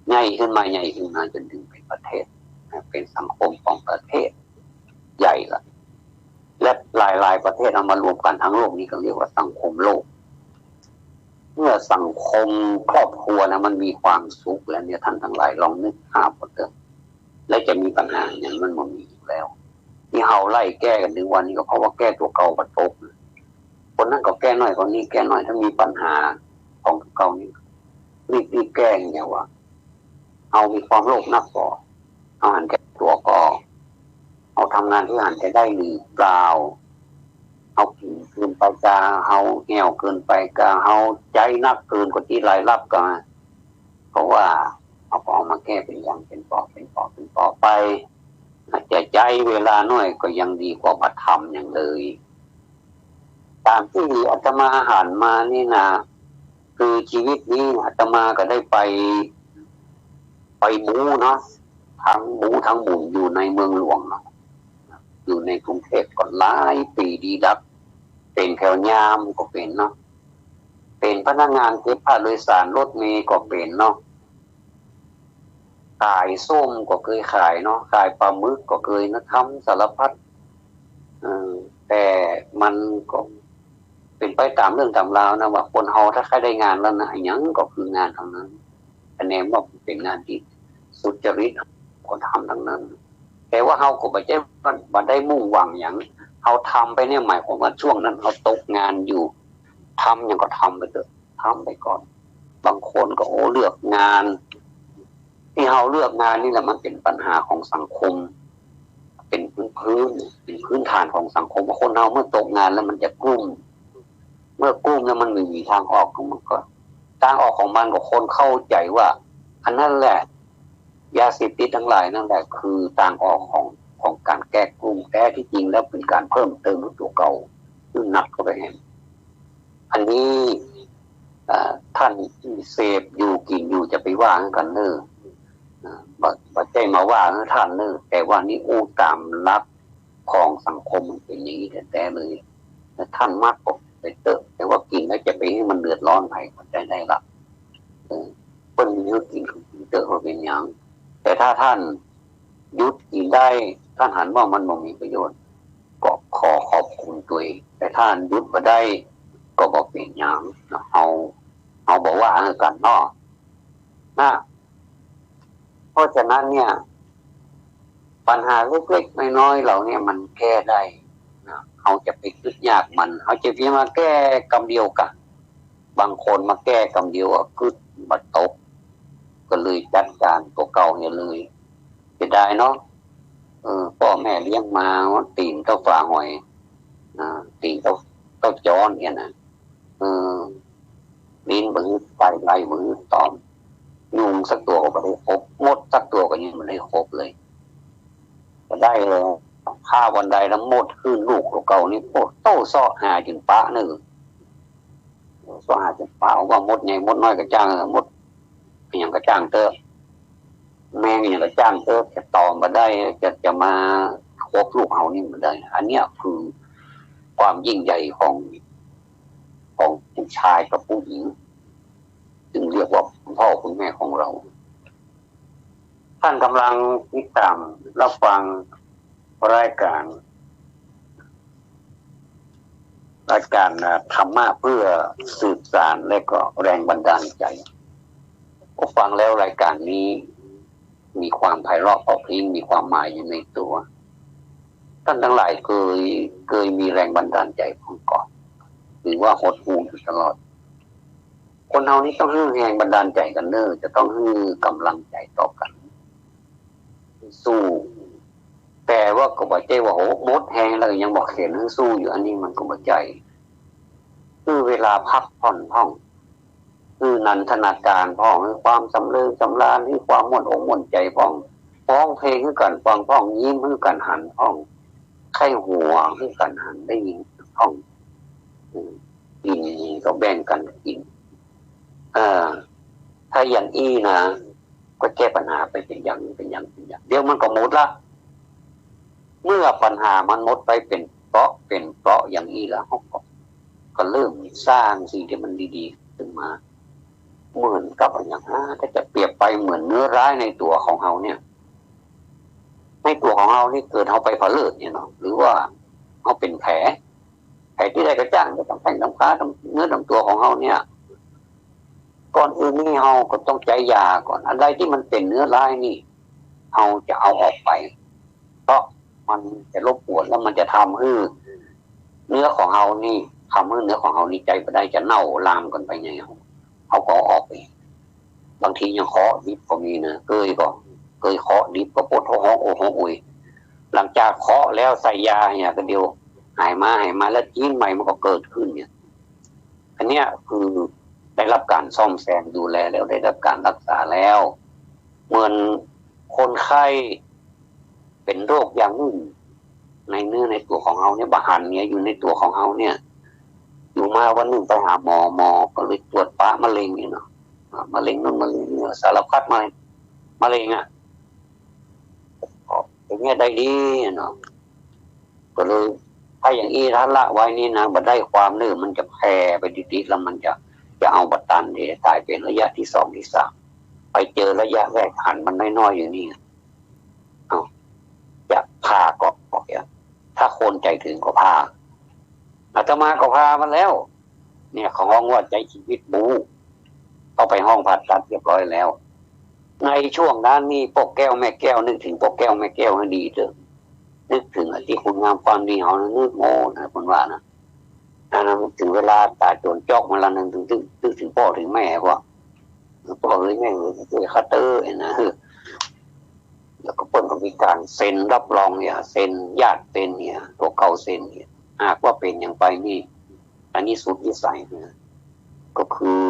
ใหญ่ขึ้นมา ใหญ่ขึ้นมาจ๋นเถิงเป๋นประเทศ เป๋นสังคมของประเทศใหญ่ละ และหลายๆ ประเทศเอามารวมกั๋นทั้งโลกนี้ก็เรียกว่าสังคมโลก เมื่อสังคมครอบครัวนะมันมีความสุขแล้วเนี่ย ท่านทั้งหลายลองนึกภาพเอาเถอะ แล้วจะมีปัญหาอย่างนั้นมันบ่มีอีกแล้ว ตี้เฮาไล่แก้กั๋นถึงวันนี้ก็เพราะว่าแก้ตั๋วเก่าบ่ตก คนนั้นก็แก้น้อย คนนี้แก้น้อย ถ้ามีปัญหาของตั๋วเก่านี่ รีบๆ แก้อย่างเดียวว่า เฮามีความโลภนักก่อ เฮาหันแก่ตั๋วก่อ เฮาทำงานหื้อหันจะได้หรือเปล่า เฮากิ๋นเกินไปกา เฮาแห้วเกินไปกา เฮาใจ๊นักเกินกว่าตี้รายรับกา เพราะว่าเฮาก็เอามาแก้เป๋นอย่าง เป๋นปอ เป๋นปอ เป๋นปอไป อาจจะใจ๊เวลาน้อยก็ยังดีกว่าบ่ทำหยังเลย ต๋ามตี้อาตมาหันมานี่นะ คือชีวิตนี้อาตมาก็ได้ไป ไปบู๊เนาะ ทั้งบู๊ทั้งบุญอยู่ในเมืองหลวงเนาะ อยู่ในกรุงเทพฯก็หลายปี๋ดีดัก เป๋นแถวยามก็เป๋นเนาะ เป๋นพนักงานเก็บค่าโดยสารรถเมล์ก็เป๋นเนาะ ขายส้มก็เกยขายเนาะ ขายปลาหมึกก็เกยนะ ทำสารพัด เออ แต่มันก็เป๋นไปต๋ามเรื่องต๋ามราวนะ ว่าคนเฮาถ้าใค่ได้งานแล้วนะ อะหยังก็คืองานตังนั้น คะแนนว่าเป๋นงานตี้สุจริต ก็ทำตังนั้น แต่ว่าเฮาก็บ่ใจ้ว่าบ่ได้มุ่งหวังหยัง เฮาทำไปเนี่ยหมายความว่าช่วงนั้นเฮาตกงานอยู่ ทำหยังก็ทำไปเถอะ ทำไปก่อน บางคนก็ โอ้ เลือกงาน ตี้เฮาเลือกงานนี่แหละมันเป๋นปัญหาของสังคม เป๋นพื้นๆ เป๋นพื้นฐานของสังคม ว่าคนเฮาเมื่อตกงานแล้วมันจะกลุ้ม เมื่อกลุ้มแล้วมันบ่มีตางออก มันก็ ตางออกของมันก็คนเข้าใจ๋ว่า อันนั้นแหละ ยาเสพติดตังหลายนั่นแหละคือตางออกของ ของก๋านแก้กลุ้ม แต่ตี้จริงแล้วเป๋นก๋านเพิ่มเติมตั๋วเก่าหื้อหนักเข้าไปแหม อันนี้ เอ่อ ต้านตี้เสพอยู่กิ๋นอยู่จะไปว่าหื้อกั๋นเน่อ เอ่อ บ่ บ่ใจ้มาว่าหื้อต้านเน่อ แต่ว่านี่อู้ต๋ามหลักของสังคมมันเป๋นอย่างนี้แต๊ๆ เลย แล้วต้านมักก็ไปเต๊อะ แต่ว่ากิ๋นแล้วจะไปหื้อมันเดือดร้อนใผ เข้าใจ๋ได้ละ เออ เปิ้นมีหื้อกิ๋นก็กิ๋นเต๊อะ บ่เป๋นหยัง แต่ถ้าต้านหยุดกิ๋นได้ ถ้าหันว่ามันบ่มีประโยชน์ ก็ขอขอบคุณตวย แต่ถ้าหยุดบ่ได้ ก็บ่เป๋นหยังนะ เฮา เฮาบ่ว่ากั๋นเนาะนะ เพราะฉะนั้นเนี่ย ปัญหาเล็กๆ น้อยๆ เหล่าเนี้ยมันแก้ได้นะ เฮาจะไปกึ๊ดยากมัน เฮาจะเพียงมาแก้กำเดียวกั๋น บางคนมาแก้กำเดียวอะกึ๊ดบ่ตก ก็เลยจัดก๋านตั๋วเก่าเนี่ยเลย เสียดายเนาะ เออ ป้อแม่เลี้ยงมา ตี๋นเต้าฝาหอย อ่า ตี๋นเต้า เต้าจ๊อนเนี่ยนะ เออ ลิ้นบ่หื้อไต่ ไล่บ่หื้อตอม ยุงสักตั๋วก็บ่ได้ครบ มดสักตั๋วก็ยังบ่ได้ครบเลย ก็ได้เลย ข้าวันใดแล้วมดขึ้นลูกตั๋วเก่านี่ โอ้ โต้เซาะหาจ๋นปะเน่อ เซาะหาจ๋นปะ ว่ามดใหญ่มดน้อยก็จ้าง มดอะหยังก็จ้างเต๊อะ แมงอะหยังก็จ้างเต๊อะ จะตอมบ่ได้ จะ จะมาครบลูกเฮานี่บ่ได้ อันเนี้ยคือความยิ่งใหญ่ของ ของผู้ชายกับผู้หญิง ซึ่งเรียกว่าคุณพ่อคุณแม่ของเรา ท่านกำลังติดตามรับฟังรายการ รายการ อ่า ธรรมะเพื่อสืบสานและก็แรงบันดาลใจ พอฟังแล้วรายการนี้มีความไพเราะเพราะพริ้ง มีความหมายอยู่ในตั๋ว ท่านตังหลายเกย เกยมีแรงบันดาลใจพ่องก่อ หรือว่าหดหู่อยู่ตลอด คนเฮานี่ต้องหื้อแฮงบันดาลใจกั๋นเน่อ จะต้องหื้อก๋ำลังใจ๋ต่อกั๋น สู้ แต่ว่าก็บ่ใจ้ว่า โห หมดแฮงแล้วยังบ่เข็นหื้อสู้อยู่ อันนี้มันก็บ่ใจ้ หื้อเวลาพักผ่อนพ่อง หื้อนันทนาก๋ารพ่อง หื้อความสำเริงสำราญ หื้อความม่วนอกม่วนใจ๋พ่อง ฮ้องเพลงหื้อกั๋นฟังพ่อง ยิ้มหื้อกั๋นหันพ่อง ใค่หัวหื้อกั๋นหันได้ยินพ่อง อืม กิ๋นก็แบ่งกั๋นกิ๋น เออ ถ้าอย่างอี้นะ ก็แก้ปัญหาไปเป๋นอย่าง เป๋นอย่าง เป๋นอย่าง เดี๋ยวมันก็หมดละ เมื่อปัญหามันหมดไปเป๋นเปราะ เป๋นเปราะอย่างอี้แล้ว เฮาก็ ก็เริ่มสร้างสิ่งตี้มันดีๆ ขึ้นมา เหมือนกับอะหยัง อ่า ถ้าจะเปรียบไปเหมือนเนื้อร้ายในตั๋วของเฮาเนี่ย ในตั๋วของเฮานี่เกิดเฮาไปผะเลิดเนี่ยเนาะ หรือว่าเฮาเป๋นแผล แผลตี้ใดก็จ้าง ต๋ามแข้งต๋ามขา ต๋ามเนื้อต๋ามตั๋วของเฮาเนี่ย ก่อนอื่นนี่เฮาก็ต้องใจ๊ยาก่อน อันใดตี้มันเป๋นเนื้อร้ายนี่ เฮาจะเอาออกไป เพราะมันจะรบกวน แล้วมันจะทำหื้อเนื้อของเฮานี่ ทำหื้อเนื้อของเฮานี่ใจ๊บ่ได้ จะเน่าลามกั๋นไปไง เฮา เฮาก็เอาออกไป บางทียังเคาะดิบก็มีนะ เกยก็ เกยเคาะดิบก็ปวดหัว ฮ้องโอดฮ้องโอย หลังจากเคาะแล้วใส่ยาเนี่ย ก็เดี๋ยวหายมา หายมาแล้วจี๊นใหม่มันก็เกิดขึ้นเนี่ย อันเนี้ยคือได้รับการซ่อมแซมดูแลแล้ว ได้รับการรักษาแล้ว เหมือนคนไข้เป๋นโรคอย่างนึ่ง ในเนื้อในตั๋วของเฮาเนี่ย บ่หันเนี่ย อยู่ในตั๋วของเฮาเนี่ย อยู่มาวันนึ่งไปหาหมอ หมอก็เลยตรวจปะมะเร็งเนี่ยเนาะ อ่ามะเร็งนู่นมะเร็งนี่ สารพัดมะเร็ง มะเร็งอะ ก็เป๋นเงี้ยได้ดีเนาะ ก็เลย ถ้าอย่างอี้ถ้าละไว้นี่นะ บ่ได้ความเน่อ มันจะแผ่ไปติดๆ แล้วมันจะ จะเอาบ่ตัน เดี๋ยวจะต๋ายเป๋นระยะตี้สองตี้สาม ไปเจอระยะแรกหันมันน้อยๆ อยู่นี่ เอ้า จะผ่าก็ ก็ ถ้าคนใจ๋เถิงก็ผ่า อาตมาก็ผ่ามาแล้ว เนี่ยเขาฮ้องว่าใจ๊ชีวิตบู๊ เข้าไปห้องผ่าตัดเรียบร้อยแล้ว ในช่วงนั้นนี่ป้อแก้วแม่แก้ว นึกเถิงป้อแก้วแม่แก้วหื้อดีเต๊อะ นึกเถิงตี้คุณงามความดีเฮานะ นึกโอ้นะ เปิ้นว่านะ อันนั้นเถิงเวลาต๋ายจ๋นจ๊อกมาละ นึกเถิง นึกเถิงป้อเถิงแม่ว่า ป้อเอ๋ยแม่เอ๋ย จะช่วยข้าเต๊อะนะ แล้วก็เปิ้นก็มีก๋านเซ็นรับรองเนี่ย เซ็นญาติเซ็นเนี่ย ตั๋วเก่าเซ็นเนี่ย หากว่าเป๋นอย่างไปนี่ อันนี้สุดวิสัยนะ ก็คือ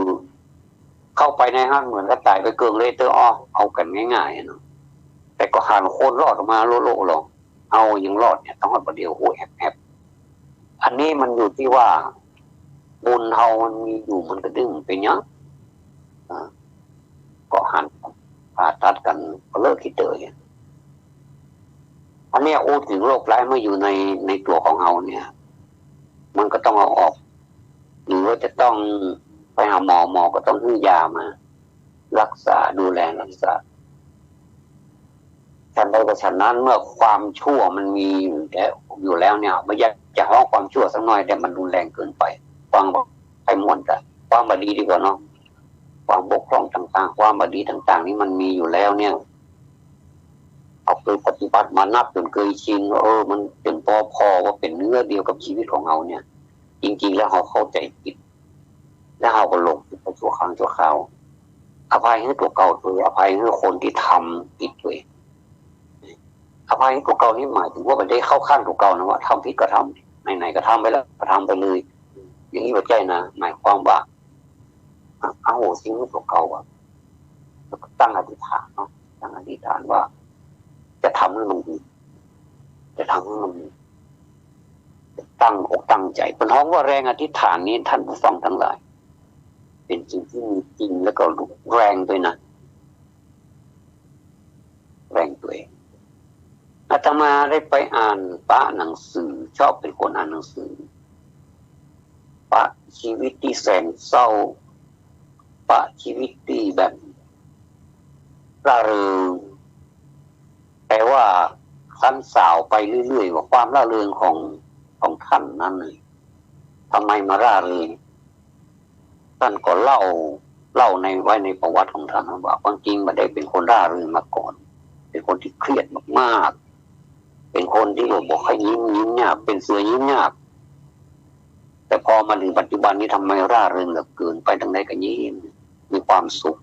เข้าไปในหั้นเหมือนกับต๋ายไปเกิ่งเลยเต๊อะอ้อ เอากั๋นง่ายๆ เนาะ แต่ก็หันคนรอดออกมาโล่ๆ หรอก เฮายังรอดเนี่ย ต้องฮอดบ่าเดี่ยว โอ้ แอบๆ อันนี้มันอยู่ตี้ว่าบุญเฮามันมีอยู่ มันก็ดึงเป๋นหยัง อ่า ก็หันผ่าตัดกั๋นก็เลิกขี้เต๋อเนี่ย อันเนี้ยอู้เถิงโรคร้ายมาอยู่ใน ในตั๋วของเฮาเนี่ย มันก็ต้องเอาออก หรือว่าจะต้องไปหาหมอ หมอก็ต้องหื้อยามา รักษา ดูแลรักษา ฉันใดก็ฉันนั้น เมื่อความชั่วมันมีอยู่แล้ว อยู่แล้วเนี่ย บ่อยากจะฮ้องความชั่วสักหน่อย แต่มันรุนแรงเกินไป ฟังบ่ค่อยม่วน แต่ความบ่ดีดีกว่าเนาะ ความบกพร่องต่างๆ ความบ่ดีต่างๆ นี่มันมีอยู่แล้วเนี่ย เฮาเกยปฏิบัติมานักจ๋นเกยชินว่า เออ มันจ๋นปอผ่อว่าเป๋นเนื้อเดียวกับชีวิตของเฮาเนี่ย จริงๆ แล้วเฮาเข้าใจ๋ผิด แล้วเฮาก็หลงผิดไปชั่วครั้งชั่วคราว อภัยหื้อตั๋วเก่าตวย อภัยหื้อคนตี้ทำผิดตวย อภัยหื้อตั๋วเก่านี่หมายเถิงว่าบ่ได้เข้าข้างตั๋วเก่านะ ว่าทำผิดก็ทำ ไหนๆ ก็ทำไปแล้ว ก็ทำไปเลย อย่างนี้บ่ใจ้นะ หมายความว่า อโหสิหื้อตั๋วเก่าอะ แล้วก็ตั้งอธิษฐานเนาะ ตั้งอธิษฐานว่า จะทำหื้อมันดี จะทำหื้อมันดี ตั้งอกตั้งใจ๋ เปิ้นฮ้องว่าแรงอธิษฐานนี้ ท่านผู้ฟังตังหลาย เป๋นสิ่งตี้มีจริง แล้วก็แรงตวยนะ แรงตวย อาตมาได้ไปอ่านปะหนังสือ ชอบเป๋นคนอ่านหนังสือ ปะชีวิตตี้แสนเศร้า ปะชีวิตตี้แบบร่าเริง แต่ว่าคันสาวไปเรื่อยๆ ว่าความร่าเริงของ ของท่านนั้นน่ะ ทำไมมาร่าเริง ท่านก็เล่า เล่าใน ไว้ในประวัติของท่านว่า ความจริงบ่ได้เป๋นคนร่าเริงมาก่อน เป๋นคนตี้เครียดมากๆ เป๋นคนตี้ว่าบ่ค่อยยิ้ม ยิ้มยาก เป๋นเสือยิ้มยาก แต่พอมาเถิงปัจจุบันนี้ ทำไมร่าเริงเหลือเกิน ไปตางใดก็ยิ้ม มีความสุข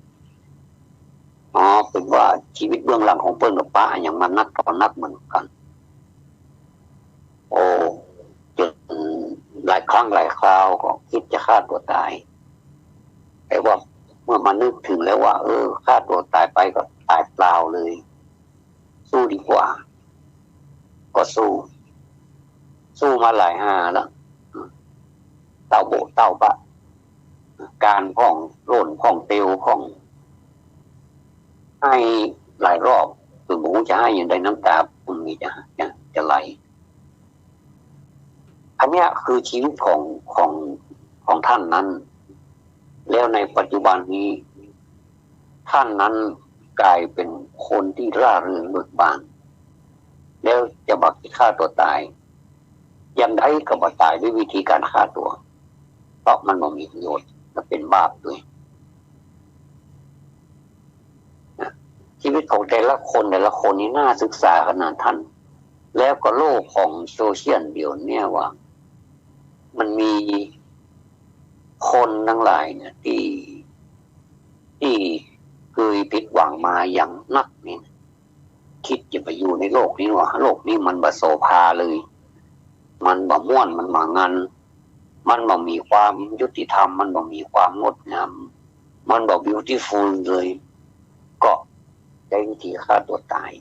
อ๋อ เป๋นว่าชีวิตเบื้องหลังของเปิ้นก็ปะอะหยังมานักต่อนักเหมือนกั๋น โอ้ จ๋นหลายครั้งหลายคราวก็กึ๊ดจะฆ่าตั๋วต๋าย แต่ว่าเมื่อมานึกเถิงแล้วว่า เออ ฆ่าตั๋วต๋ายไปก็ต๋ายเปล่าเลย สู้ดีกว่า ก็สู้ สู้มาหลายหาแล้ว เต้าโบ๊ะเต้าบะ ก๋านพ่องโล่นพ่องเตียวพ่อง ไห้หลายรอบ จ๋นบ่ฮู้จะไห้อย่างใด น้ำต๋ามันมีจะ จะ จะไหล อันเนี้ยคือชีวิตของ ของ ของท่านนั้น แล้วในปัจจุบันนี้ ท่านนั้นก๋ายเป๋นคนตี้ร่าเริงเบิกบาน แล้วจะบ่ฆ่าตั๋วต๋าย อย่างใดก็บ่ต๋ายด้วยวิธีก๋านฆ่าตั๋ว เพราะมันบ่มีประโยชน์ มันเป๋นบาปตวย นะ ชีวิตของแต่ละคน แต่ละคนนี่น่าศึกษาขนาดท่าน แล้วก็โลกของโซเชียลเดี๋ยวเนี้ยว่า มันมีคนตังหลายเนี่ยตี้ ตี้เกยผิดหวังมาอย่างนักนี่ กึ๊ดจะไปอยู่ในโลกนี้ว่า โลกนี้มันบ่โสภาเลย มันบ่ม่วน มันบ่งัน มันบ่มีความยุติธรรม มันบ่มีความงดงาม มันบ่ beautiful เลย ก็ใจ๊วิธีฆ่าตั๋วต๋าย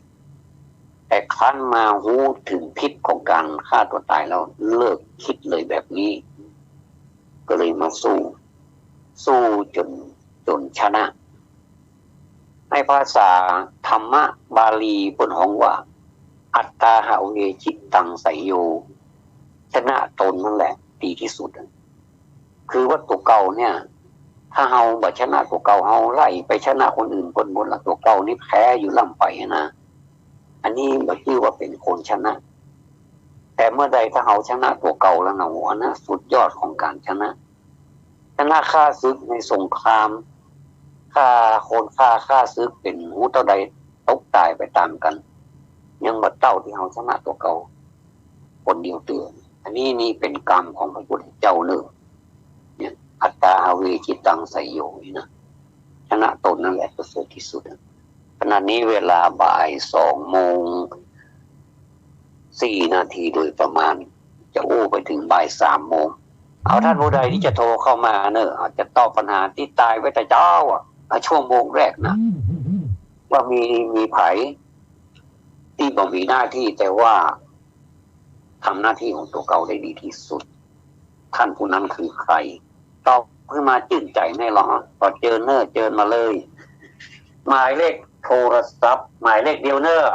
แต่คันมาฮู้เถิงพิษของก๋านฆ่าตั๋วต๋ายแล้ว เลิกกึ๊ดเลยแบบนี้ ก็เลยมาสู้ สู้จ๋น จ๋นชนะ ในภาษาธรรมะบาลีเปิ้นฮ้องว่า อัตตาหะเว จิตตัง สัยโย ชนะตนนั่นแหละดีตี้สุด คือว่าตั๋วเก่าเนี่ย ถ้าเฮาบ่ชนะตั๋วเก่า เฮาไล่ไปชนะคนอื่นเปิ้นหมดละ ตั๋วเก่านี่แพ้อยู่ล้ำไปนะ อันนี้บ่จื้อว่าเป๋นคนชนะ แต่เมื่อใดถ้าเฮาชนะตั๋วเก่าแล้วนะ โอ้โห อันนั้นสุดยอดของก๋านชนะ ชนะข้าศึกในสงคราม ฆ่าคน ฆ่า ข้าศึกเป๋นฮู้เต้าใด ตกต๋ายไปต๋ามกั๋น ยังบ่เต้าตี้เฮาชนะตั๋วเก่าคนเดียวเตื้อ อันนี้นี่เป๋นกรรมของพระพุทธเจ้าเน่อ เนี่ย อัตตาหะเว จิตตัง สัยโย นี่นะ ชนะตนนั่นแหละประเสริฐที่สุด ขณะนี้เวลาบ่ายสองโมงสี่นาทีโดยประมาณ จะอู้ไปเถิงบ่ายสามโมง เอาท่านผู้ใดตี้จะโทรเข้ามาเน่อ อาจจะตอบปัญหาตี้ต๋ายไว้แต่เจ๊าอะ อ่ะ ชั่วโมงแรกนะ ว่ามี มีใผตี้บ่มีหน้าตี้ แต่ว่าทำหน้าตี้ของตั๋วเก่าได้ดีตี้สุด ท่านผู้นั้นคือใผ ตอบขึ้นมาจื้นใจ๋แน่ลอ ขอเจิญเน่อ เจิญมาเลย หมายเลขโทรศัพท์ หมายเลขเดียวเน่อ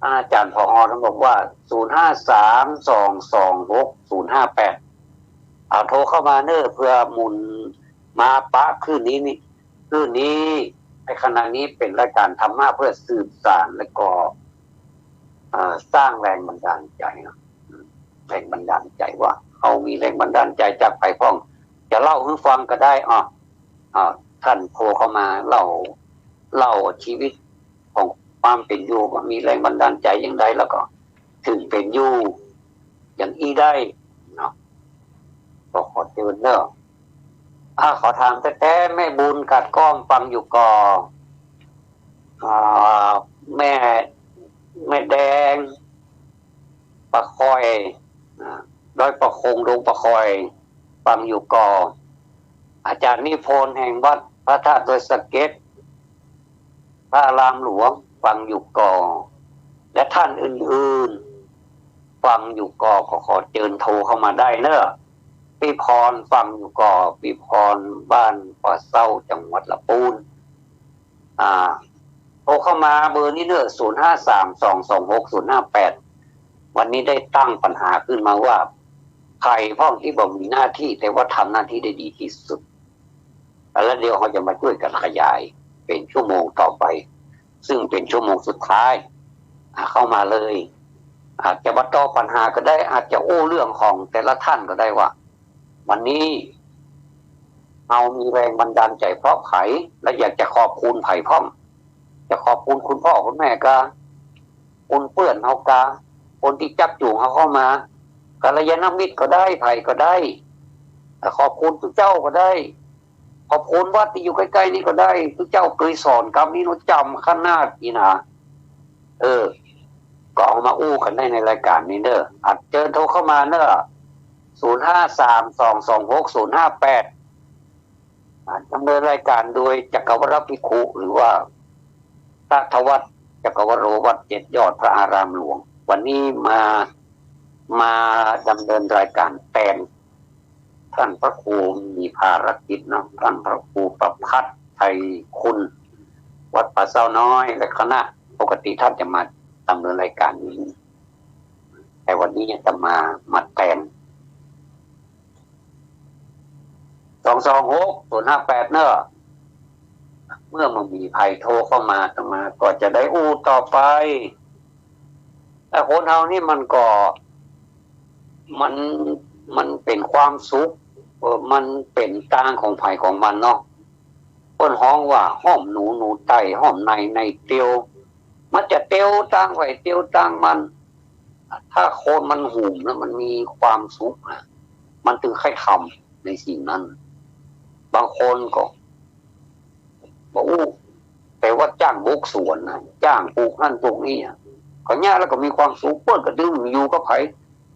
อาจ๋ารย์ ผอ ท่านบอกว่า ศูนย์ห้าสาม สองสองหก ศูนย์ห้าแปด เอาโทรเข้ามาเน่อ เผื่อหมุนมาปะคืนนี้นี่ คืนนี้ ในขณะนี้เป๋นรายก๋านธรรมะเพื่อสืบสานแล้วก็ เอ่อ สร้างแรงบันดาลใจ๋เนาะ แรงบันดาลใจ๋ว่าเฮามีแรงบันดาลใจ๋จากใผพ่อง จะเล่าหื้อฟังก็ได้ อ้อ อ่า ต้านโทรเข้ามาเล่า เล่าจีวิตของความเป๋นอยู่ว่ามีแรงบันดาลใจ๋อย่างใด แล้วก็เถิงเป๋นอยู่อย่างอี้ได้เนาะ ก็ขอเจิญเนาะ อ่า ขอถามแต๊ๆ แม่บุญกาดก้อมฟังอยู่ก่อ อ่า แม่ แม่แดง ป่าคอย อ่า ดอยป่าคง ดงป่าคอย ฟังอยู่ก่อ อาจ๋ารย์นิพนธ์แห่งวัดพระธาตุดอยสะเก็ด พระอารามหลวง ฟังอยู่ก่อ และต้านอื่นๆ ฟังอยู่ก่อ ก็ขอเจิญโทรเข้ามาได้เนาะ ปี้พรฟังอยู่ก่อ ปี้พรบ้านป่าเซ้า จังหวัดละปูน อ่า โทรเข้ามาเบอร์นี้เนาะ ศูนย์ห้าสาม สองสองหก ศูนย์ห้าแปด วันนี้ได้ตั้งปัญหาขึ้นมาว่า ใผพ่องตี้บ่มีหน้าตี้ แต่ว่าทำหน้าตี้ได้ดีตี้สุด แล้วเดี๋ยวเฮาจะมาจ้วยกั๋นขยายเป๋นชั่วโมงต่อไป ซึ่งเป๋นชั่วโมงสุดท้าย อ่า เข้ามาเลย อาจจะมาตอบปัญหาก็ได้ อาจจะอู้เรื่องของแต่ละต้านก็ได้ว่า วันนี้เฮามีแรงบันดาลใจ๋เพราะใผ และอยากจะขอบคุณใผพ่อง จะขอบคุณคุณพ่อคุณแม่กา คุณเปื้อนเฮากา คนตี้จักจูงเฮาเข้ามา กัลยาณมิตรก็ได้ ใผก็ได้ ขอบคุณตุ๊เจ้าก็ได้ ขอบคุณวัดตี้อยู่ใก้ๆ นี่ก็ได้ ตุ๊เจ้าเกยสอนกำนี้เนาะ จ๋ำขนาดนี้นะ เออ ก็เอามาอู้กั๋นได้ในรายก๋านนี้เนาะ อาจเจิญโทรเข้ามาเนาะ ศูนย์ห้าสาม สองสองหก ศูนย์ห้าแปด อ่า ดำเนินรายก๋านโดยจักรวรรดิภิกขุ หรือว่าพระธวัฒน์ จักรวโร วัดเจ็ดยอด พระอารามหลวง วันนี้มา มาดำเนินรายก๋านแตน ต้านพระครูมีภารกิจเนาะ ต้านพระครูประภัสไทยคุณ วัดป่าเซ้าน้อย และคณะ ปกติต้านจะมาดำเนินรายก๋านนี้ แต่วันนี้อาตมามาแตน สองสองหก ศูนย์ห้าแปด เนาะ เมื่อบ่มีใผโทรเข้ามา อาตมาก็จะได้อู้ต่อไป แต่คนเฮานี่มันก็ มัน มันเป๋นความสุข เออ มันเป๋นตางของใผของมันเนาะ เปิ้นฮ้องว่าห้อมหนูหนูไต่ ห้อมในในเตียว มันจะเตียวตางใผเตียวตางมัน ถ้าคนมันหุ่มแล้วมันมีความสุขนะ มันเถิงใค่ทำในสิ่งนั้น บางคนก็บ่อู้ แต่ว่าจ้างบกสวนนะ จ้างปลูกหั้นปลูกนี่อะ ก็เยียะแล้วก็มีความสุข เปิ้นก็เถิงอยู่กับใผ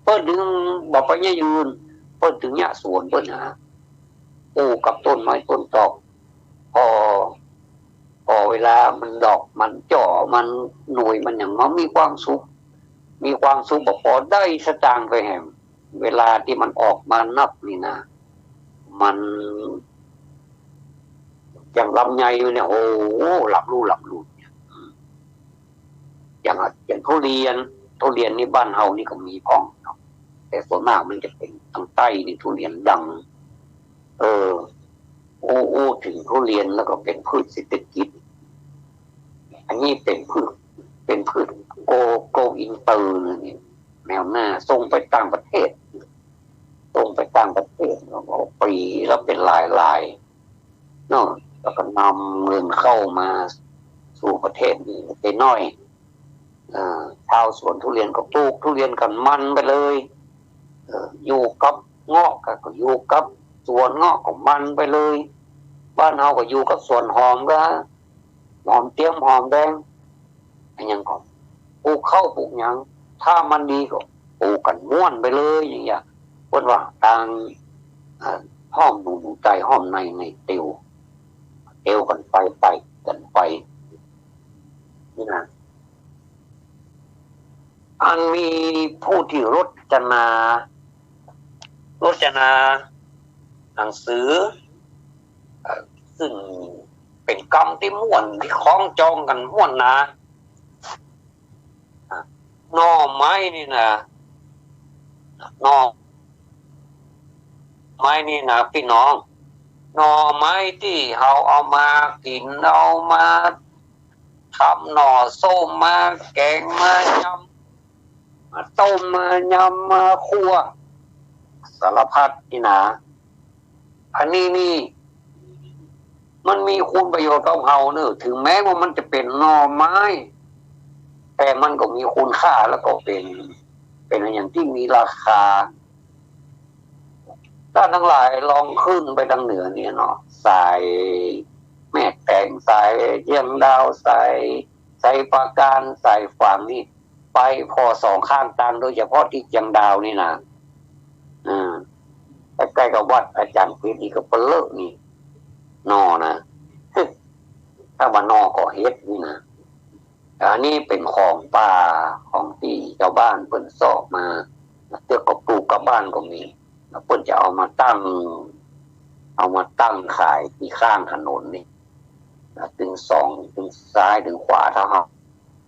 เปิ้นเถิงบ่ไปเยียะอยู่อื่น เปิ้นเถิงเยียะสวนเปิ้นนะ ปลูกกับต้นไม้ต้นตอก พอ พอเวลามันดอก มันจ๋อ มันหน่วย มันหยังมา มีความสุข มีความสุขบ่ปอ ได้สตางค์ไปแหม เวลาตี้มันออกมานับนี่นะ มัน อย่างลำไยอยู่เนี่ย โอ้โห ลำลู่ลำลู่เนี่ย อย่าง อย่างทุเรียน ทุเรียนนี่บ้านเฮานี่ก็มีพ่องเนาะ แต่ส่วนมากมันจะเป๋นตางใต้นี่ทุเรียนดัง เออ อู้ อู้เถิงทุเรียนแล้วก็เป๋นพืชเศรษฐกิจ อันนี้เป๋นพืช เป๋นพืชโก โกอินเตอร์เลยนี่ แนวหน้า ส่งไปต่างประเทศ ส่งไปต่างประเทศ แล้วก็ปี๋ละเป๋นหลายๆ เนาะ แล้วก็นำเงินเข้ามาสู่ประเทศนี่บ่น้อย เอ่อ ชาวสวนทุเรียนก็ปลูกทุเรียนกั๋นมันไปเลย เอ่อ อยู่กับเงาะก็ ก็อยู่กับสวนเงาะก็มันไปเลย บ้านเฮาก็อยู่กับสวนหอมก็ หอมเตี้ยม หอมแดง อะหยังก็ ปลูกข้าวปลูกหยัง ถ้ามันดีก็ปลูกกั๋นม่วนไปเลย อย่างเงี้ย เปิ้นว่าตาง เอ่อ ห้อมหนูหนูไต่ ห้อมในในเตียว เตียวกั๋นไป ไต่กั๋นไป นี่นะ อันมีผู้ตี้รจนา รจนาหนังสือ เอ่อ ซึ่งเป๋นกำตี้ม่วน ตี้คล้องจองกั๋นม่วนนา อ่ะ หน่อไม้นี่นะ หน่อไม้นี่นะ ปี้น้อง หน่อไม้ตี้เฮาเอามากิ๋น เอามาทำหน่อส้ม มาแก๋ง มายำ มาต้ม มายำ มาคั่ว สารพัดนี่นา อันนี้นี่ มันมีคุณประโยชน์กับเฮาเนอะ เถิงแม้ว่ามันจะเป๋นหน่อไม้ แต่มันก็มีคุณค่า แล้วก็เป๋น เป๋นอะหยังตี้มีราคา ต้านตังหลายลองขึ้นไปตางเหนือเนี่ยเนาะ สายแม่แตง สายเจียงดาว สาย สายปราการ สายฝางนี่ ไปผ่อสองข้างตาง โดยเฉพาะตี้เจียงดาวนี่นะ อ่า ใก้ๆ กับวัดอาจ๋ารย์ปิ๊ดนี่ก็เปลอะนี่ หน่อนะ ถ้าว่าหน่อก็เห็ดนี่นะ อันนี้เป๋นของป่า ของตี้จาวบ้านเปิ้นเซาะมา เตื้อก็ปลูกกับบ้านก็มี แล้วเปิ้นจะเอามาตั้ง เอามาตั้งขายตี้ข้างถนนนี่ ตึงสอง ตึงซ้าย ตึงขวา ถ้าเฮา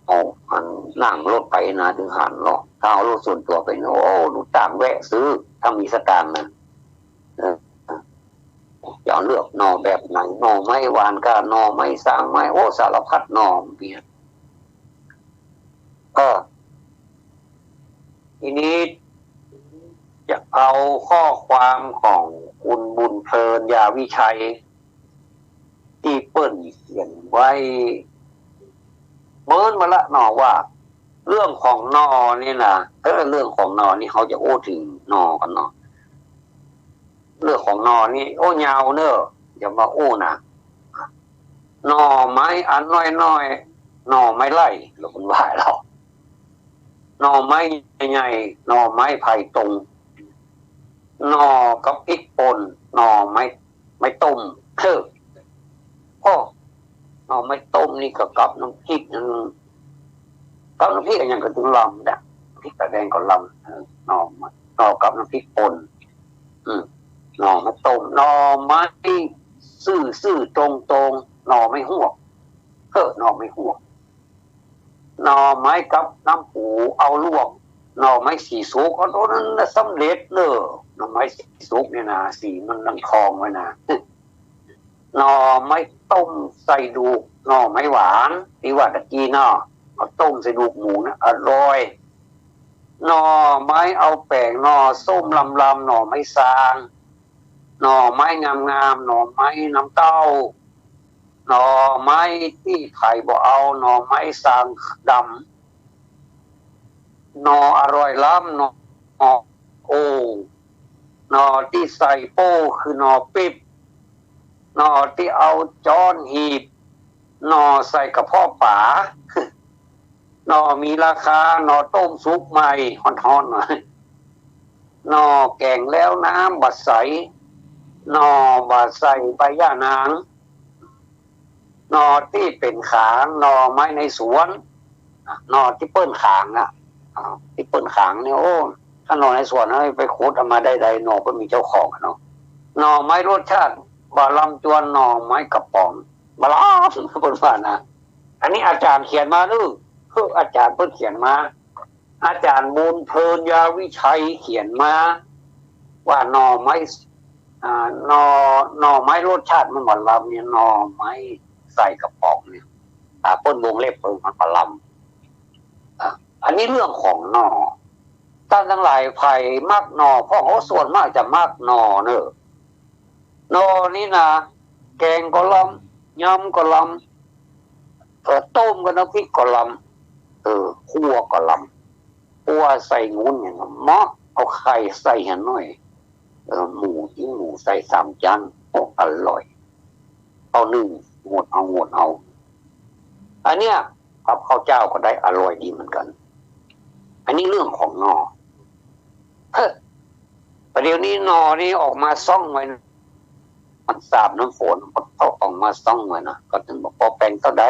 เอาอันนั่งรถไปนะ เถิงหันเนาะ ถ้าเอารถส่วนตั๋วไปนี่ โอ้ ดูต่างแวะซื้อ ถ้ามีสตางค์นะ เออ จะเลือกหน่อแบบไหน หน่อไม้หวานก้า หน่อไม้ซางไม้ โอ้ สารพัดหน่อมี เออ ทีนี้จะเอาข้อความของคุณบุญเพลิน ยาวิชัย ตี้เปิ้นเขียนไว้เมินมาละเนาะ ว่าเรื่องของหน่อนี่นะ เออ เรื่องของหน่อนี่เฮาจะอู้เถิงหน่อกั๋นเนาะ เรื่องของหน่อนี่ โอ้ ยาวเนอะ อย่ามาอู้นะ หน่อไม้อันน้อยๆ หน่อไม้ไล่ หรือคนว่าเรา หน่อไม้ใหญ่ๆ หน่อไม้ไผ่ตง หน่อกับพริกป่น หน่อไม้ ไม้ต้ม เออ โอ้ หน่อไม้ต้มนี่ก็กับน้ำพริกนั่น กับน้ำพริกอะหยังก็ตึงลำนะ พริกตาแดงก็ลำ เออ หน่อไม้ หน่อกับน้ำพริกป่น อืม หน่อไม้ต้ม หน่อไม้ซื่อๆ ตรงๆ หน่อไม้ฮวก เออ หน่อไม้ฮวก หน่อไม้กับน้ำปูเอาลวก หน่อไม้สีสุก เอาโตนั้นน่ะสำเร็จเนอะ หน่อไม้สีสุกเนี่ยนะ สีมันดังทองไว้นะ หน่อไม้ต้มใส่ดูก หน่อไม้หวาน ตี้ว่าตะกี้เนาะ เอาต้มใส่ดูกหมูนะ อร่อย หน่อไม้เอาแป๋ง หน่อส้มลำๆ หน่อไม้ซาง หน่อไม้งามๆ หน่อไม้น้ำเต้า หน่อไม้ตี้ไผบ่เอา หน่อไม้ซางดำ หน่ออร่อยล้ำ หน่อ โอ้ หน่อตี้ใส่โป้ คือหน่อปิ๊บ หน่อตี้เอาจ๊อนหีบ หน่อใส่กระเพาะป๋า หน่อมีราคา หน่อต้มสุกใหม่ ฮ้อนๆ หน่อย หน่อแก๋งแล้วน้ำบ่ใส หน่อบ่ใส่ใบย่านาง หน่อตี้เป๋นขาง หน่อไม้ในสวน หน่อตี้เปิ้นขางอะ อ่า ตี้เปิ้นขางเนี่ย โอ้ ถ้าหน่อในสวนนะ ไปขุดเอามาได้ใด หน่อเปิ้นมีเจ้าของอะเนาะ หน่อไม้รสชาติบ่ลำจวน หน่อไม้กระป๋องบ่ลำ เปิ้นว่านะ อันนี้อาจ๋ารย์เขียนมาเนอะ คืออาจ๋ารย์เปิ้นเขียนมา อาจ๋ารย์บุญเพลิน ยาวิชัยเขียนมา ว่าหน่อไม้ อ่า หน่อ หน่อไม้รสชาติมันบ่ลำเนี่ย หน่อไม้ใส่กระป๋องเนี่ย อ่า เปิ้นวงเล็บเปิ้นมันบ่ลำ อ่า อันนี้เรื่องของหน่อ ต้านตังหลายใผมักหน่อ เพราะเขาส่วนมากจะมักหน่อเนอะ หน่อนี่นะ แก๋งก็ลำ ยำก็ลำ เออ ต้มกับน้ำพริกก็ลำ เออ คั่วก็ลำ คั่วใส่หมูเนี่ยนะ เหมาะ เอาไข่ใส่หั้นหน่อย เออ หมู ตี้หมูใส่สามจั๊น โอ้ อร่อย เอานึ่ง งดเอา งดเอา อันเนี้ย กับข้าวเจ้าก็ได้ อร่อยดีเหมือนกั๋น อันนี้เรื่องของหน่อ เฮ้อ ประเดี๋ยวนี้หน่อนี่ออกมาซ่องไว้นะ มันสาบน้ำฝน มันก็ออกมาซ่องไว้นะ ก็ตึงบ่ปอแป๋งเต้าใด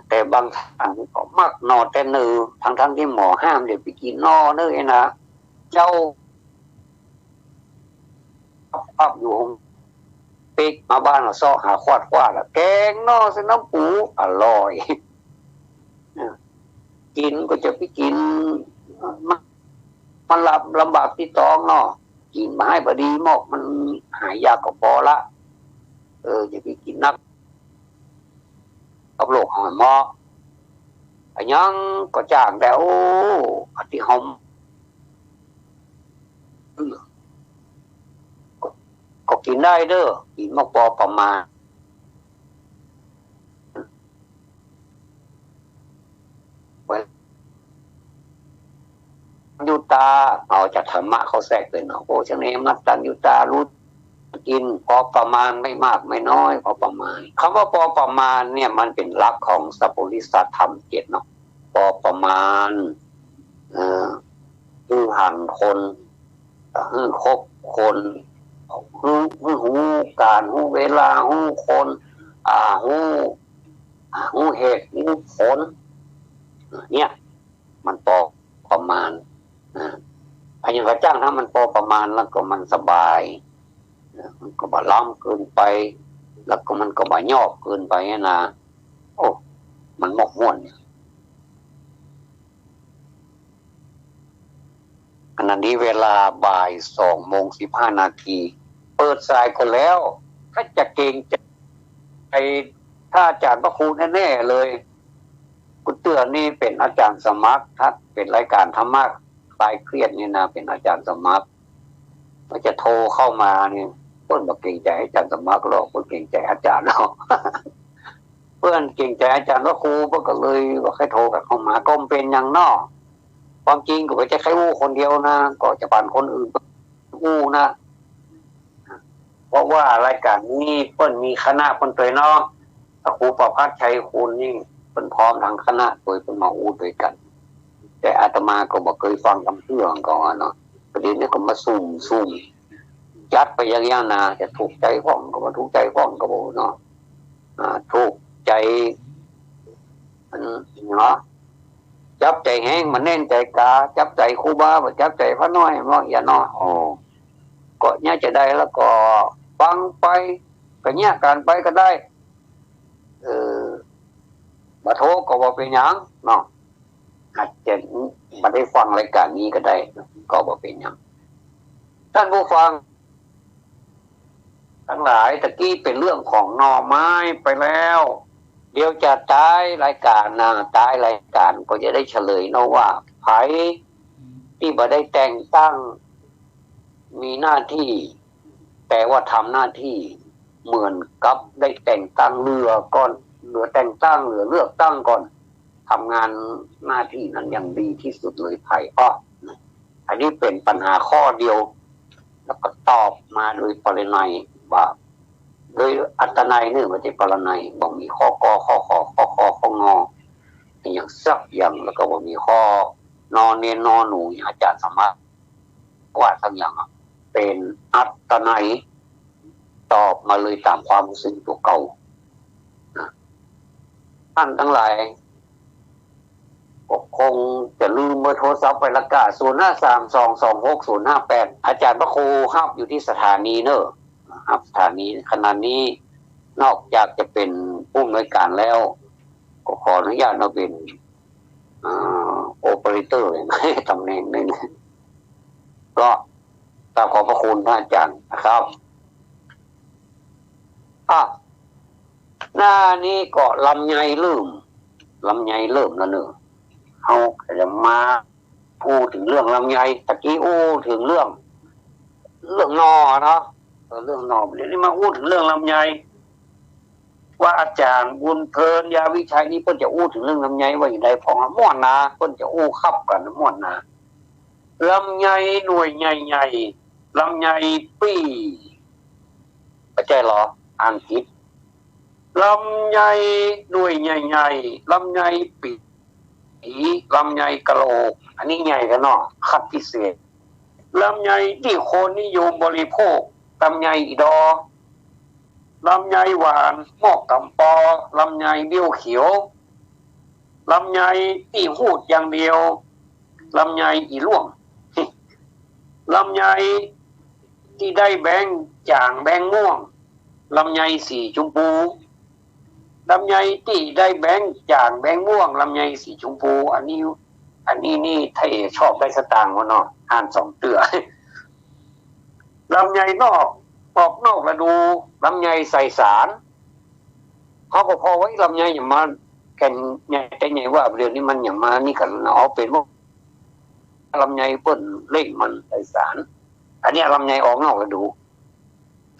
แต่บางต้านก็มักหน่อแต่เนิ่น ตังๆ ตี้หมอห้ามอย่าไปกิ๋นหน่อเนิ่นนะ เจ้า ปั๊บอยู่ห้องปิ๊กมาบ้านก็เซาะหาคว้าๆ แล้วแก๋งหน่อใส่น้ำปู อร่อย กิ๋นก็จะไปกิ๋น มัน มันลำ ลำบากตี้ต๊องเนาะ กิ๋นบ่าฮ้ายบ่ดี มอกมันหายากก็ปอละ เออ อย่าไปกิ๋นนัก กับโรคหอยเมาะ อะหยังก็จ้างแต่ โอ้ อันตี้เฮา ก็ ก็กิ๋นได้เน่อ กิ๋นมอกปอประมาณ ยุตา เอาจากธรรมะเข้าแทรกเลยเนาะ โอชะเน มัตตัญญูตา ฮู้กิ๋น พอประมาณ ไม่มากไม่น้อย พอประมาณ กำว่าพอประมาณเนี่ย มันเป๋นหลักของสัพพุริสธรรมเจ็ดเนาะ พอประมาณ เออ หื้อหันคน หื้อคบคน หื้อ หื้อฮู้ก๋าล ฮู้เวลา ฮู้คน อ่า ฮู้ ฮู้เหตุ ฮู้ผล เนี่ย มันปอประมาณ นะ อะหยังก็จ้าง ถ้ามันปอประมาณแล้วก็มันสบาย นะ มันก็บ่ล้ำเกินไป แล้วก็มันก็บ่ยอบเกินไปนะ โอ้ มันมอกม่วน ขณะนี้เวลาบ่ายสองโมงสิบห้านาที เปิดสายก่อนแล้ว ถ้าจะเกรงใจท่านอาจารย์พระครูแน่ๆเลย กุเตื้อนี่เป๋นอาจารย์สมัคร ถ้าเป๋นรายการธรรมะคลายเครียดนี่นะ เป๋นอาจารย์สมัคร ก็จะโทรเข้ามาเนี่ย เปิ้นบ่เกรงใจอาจารย์สมัครหรอก เปิ้นเกรงใจอาจารย์หรอก เปิ้นเกรงใจอาจารย์พระครู เปิ้นก็เลยบ่ใค่โทรกั๋นเข้ามา ก็บ่เป๋นหยังเนาะ ความจริงก็บ่ใจ้แค่อู้คนเดียวนะ ก็จะปานคนอื่นอู้นะ เพราะว่ารายการนี้เปิ้นมีคณะเปิ้นตวยเนาะ พระครูประภัสชัยคุณนี่เปิ้นพร้อมตังคณะตวย เปิ้นมาอู้ตวยกั๋น แต่อาตมาก็บ่เกยฟังกำเตื้อก่อนเนาะ ประเดี๋ยวนี้ก็มาซุ่มซุ่มจัดไปอย่างเงี้ยนะ จะถูกใจ๋พ่องก็บ่ถูกใจ๋พ่องก็บ่ฮู้เนาะ อ่า ถูกใจ๋ อันเนาะ จับใจ๋แฮง บ่แน่นใจ๋กา จับใจ๋ครูบา บ่จับใจ๋พระน้อย เนาะ อย่าเนาะ โอ้ ก็เยียะจะได้ แล้วก็ฟังไป ก็เยียะกั๋นไปก็ได้ เออ บ่โทรก็บ่เป๋นหยังเนาะ อาจจะบ่ได้ฟังรายการนี้ก็ได้ ก็บ่เป๋นหยัง ท่านผู้ฟังตังหลาย ตะกี้เป๋นเรื่องของหน่อไม้ไปแล้ว เดี๋ยวจะต๊ายรายการนะ ต๊ายรายการก็จะได้เฉลยเนาะว่า ใผตี้บ่ได้แต่งตั้ง มีหน้าตี้ แต่ว่าทำหน้าตี้เหมือนกับได้แต่งตั้ง เหลือก่อน เหลือแต่งตั้ง เหลือเลือกตั้งก่อน ทำงานหน้าตี้นั้นอย่างดีตี้สุดเลย ใผ อ้อ อันนี้เป๋นปัญหาข้อเดียว แล้วก็ตอบมาโดยปรินัยว่า โดยอัตนัยเน่อ บ่ใจ้ปรินัย บ่มีข้อ ก ข้อ ข ข้อ ค ข้อง อย่างสักอย่าง แล้วก็บ่มีข้อ น เณร นอหนู อย่างอาจารย์สมัคร ว่าสักอย่างอะ เป๋นอัตนัย ตอบมาเลยต๋ามความรู้สึกตั๋วเก่านะ ท่านตังหลาย ก็คงจะลืมเบอร์โทรศัพท์ไปละก้า ศูนย์ห้าสามสองสองหกศูนย์ห้าแปด อาจารย์พระครูฮับอยู่ตี้สถานีเน่อ ฮับสถานี ขณะนี้นอกจากจะเป๋นผู้อำนวยการแล้ว ก็ขออนุญาตมาเป๋น อ่า โอเปอเรเตอร์ ต๋ำแหน่งนึ่ง ก็กราบขอบพระคุณพระอาจารย์นะครับ อ่ะ หน้านี้ก็ลำไยเริ่ม ลำไยเริ่มแล้วเน่อ เฮาจะมาอู้เถิงเรื่องลำไย ตะกี้อู้เถิงเรื่อง เรื่องหน่อเนาะ เออ เรื่องหน่อ เดี๋ยวนี้มาอู้เถิงเรื่องลำไย ว่าอาจารย์บุญเพลิน ยาวิชัยนี่เปิ้นจะอู้เถิงเรื่องลำไยว่าอย่างใดพ่อง ม่วนนา เปิ้นจะอู้ขับกั๋นม่วนนา ลำไยหน่วยใหญ่ๆ ลำไยปี้ บ่ใจ้หรอ อังกฤษ ลำไยหน่วยใหญ่ๆ ลำไยปี้ ลำไยกะโหลก อันนี้ใหญ่แต๊เนาะ คัดพิเศษ ลำไยตี้คนนิยมบริโภค ลำไยอี่ดอ ลำไยหวาน มอกก๋ำปอ ลำไยเบี้ยวเขียว ลำไยตี้หูดอย่างเดียว ลำไยอี่ล่วง ลำไยตี้ได้แบงก์จ๋างแบงก์ม่วง ลำไยสีชมพู ลำไยตี้ได้แบงก์จ๋างแบงก์ม่วง ลำไยสีชมพู อันนี้ อันนี้นี่ถ้าเอชอบได้สตางค์วะเนาะ อ่านสองเตื้อ ลำไยนอก ออกนอกฤดู ลำไยใส่สาร เฮาก็ผ่อว่า เอ๊ะ ลำไยหยังมาแก่นใหญ่แต๊ใหญ่วะ เดี๋ยวนี้มันหยังมานี่กั๋นเนาะ เอาเป๋นว่าลำไยเปิ้นเร่งมันใส่สาร อันเนี้ยลำไยออกนอกฤดู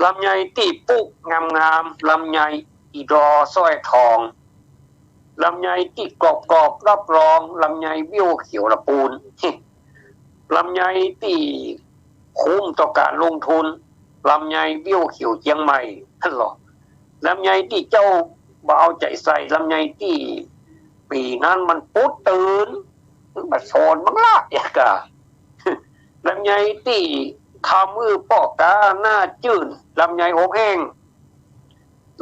ลำไยตี้ปุกงามๆ ลำไยอีดอสร้อยทอง ลำไยตี้กรอบๆ รับรอง ลำไยเบี้ยวเขียวละปูน ลำไยตี้คุ้มต่อก๋านลงทุน ลำไยเบี้ยวเขียวเจียงใหม่ หั้นลอ ลำไยตี้เจ้าบ่เอาใจ๋ใส่ ลำไยตี้ปี๋นั้นมันปุ๊ดตื่น มันมาโซนบังละ อย่างกะ ลำไยตี้ทำหื้อป้อก๊าหน้าจื้น ลำไยอบแห้ง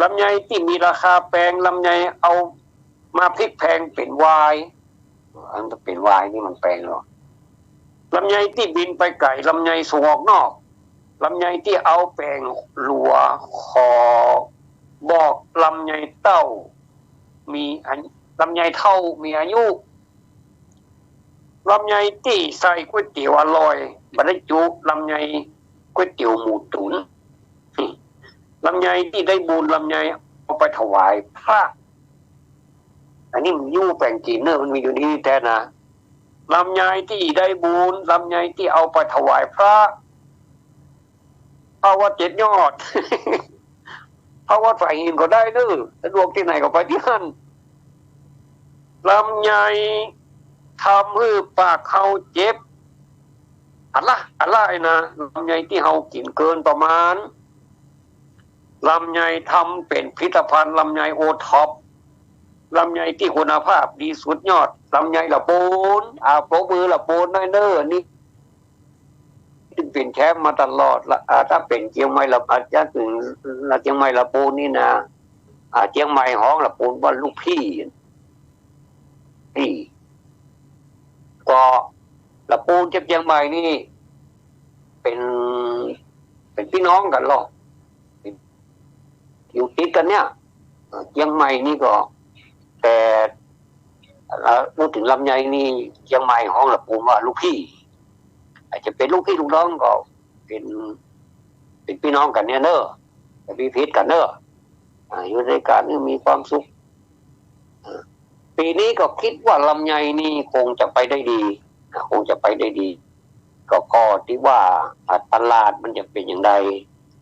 ลำไยตี้มีราคาแปง ลำไยเอามาพลิกแปงเป๋นไวน์ อันเป๋นไวน์นี่มันแปงลอ ลำไยตี้บินไปไก๋ ลำไยส่งออกนอก ลำไยตี้เอาแป๋งหลัว ขอบอกลำไยเต้า มีอายุ ลำไยเต้ามีอายุ ลำไยตี้ใส่ก๋วยเตี๋ยวอร่อย บรรจุ ลำไยก๋วยเตี๋ยวหมูตุ๋น ลำไยตี้ได้บุญ ลำไยเอาไปถวายพระ อันนี้มันอยู่แป๋งกิ๋นเน่อ มันมีอยู่นี่แต๊นะ ลำไยตี้ได้บุญ ลำไยตี้เอาไปถวายพระ พระวัดเจ็ดยอด พระวัดฝายหินก็ได้เน่อ สะดวกตี้ไหนก็ไปตี้หั้น ลำไยทำหื้อปากเฮาเจ็บ อะละ อะละไอ้นะ ลำไยตี้เฮากิ๋นเกินประมาณ ลำไยทำเป๋นผลิตภัณฑ์ ลำไยโอท็อป ลำไยตี้คุณภาพดีสุดยอด ลำไยละปูน อ่า ปรบมือละปูนหน่อยเน่อ นี่ ซึ่งเป๋นแชมป์มาตลอดละ อ่า ถ้าเป๋นเจียงใหม่ละ อ่า จะถึงละเจียงใหม่ละปูนนี่นะ อ่า เจียงใหม่ฮ้องละปูนว่าลูกพี่ พี่ ก็ละปูนกับเจียงใหม่นี่ เป๋น เป๋นปี้น้องกั๋นลอ อยู่ติดกั๋นเนี่ย เอ่อ เจียงใหม่นี่ก็ แต่ เอ่อ พูดเถิงลำไยนี่ เจียงใหม่ฮ้องละปูนว่าลูกพี่ อาจจะเป๋นลูกพี่ลูกน้องก็เป๋น เป๋นปี้น้องกั๋นเนี่ยเน่อ อย่ามีผิดกั๋นเน่อ อ่า อยู่ในก๋านนี้มีความสุข อ่า ปี๋นี้ก็กึ๊ดว่าลำไยนี่คงจะไปได้ดี อ่า คงจะไปได้ดี ก็ ก็ตี้ว่า อ่า ตลาดมันจะเป๋นอย่างใด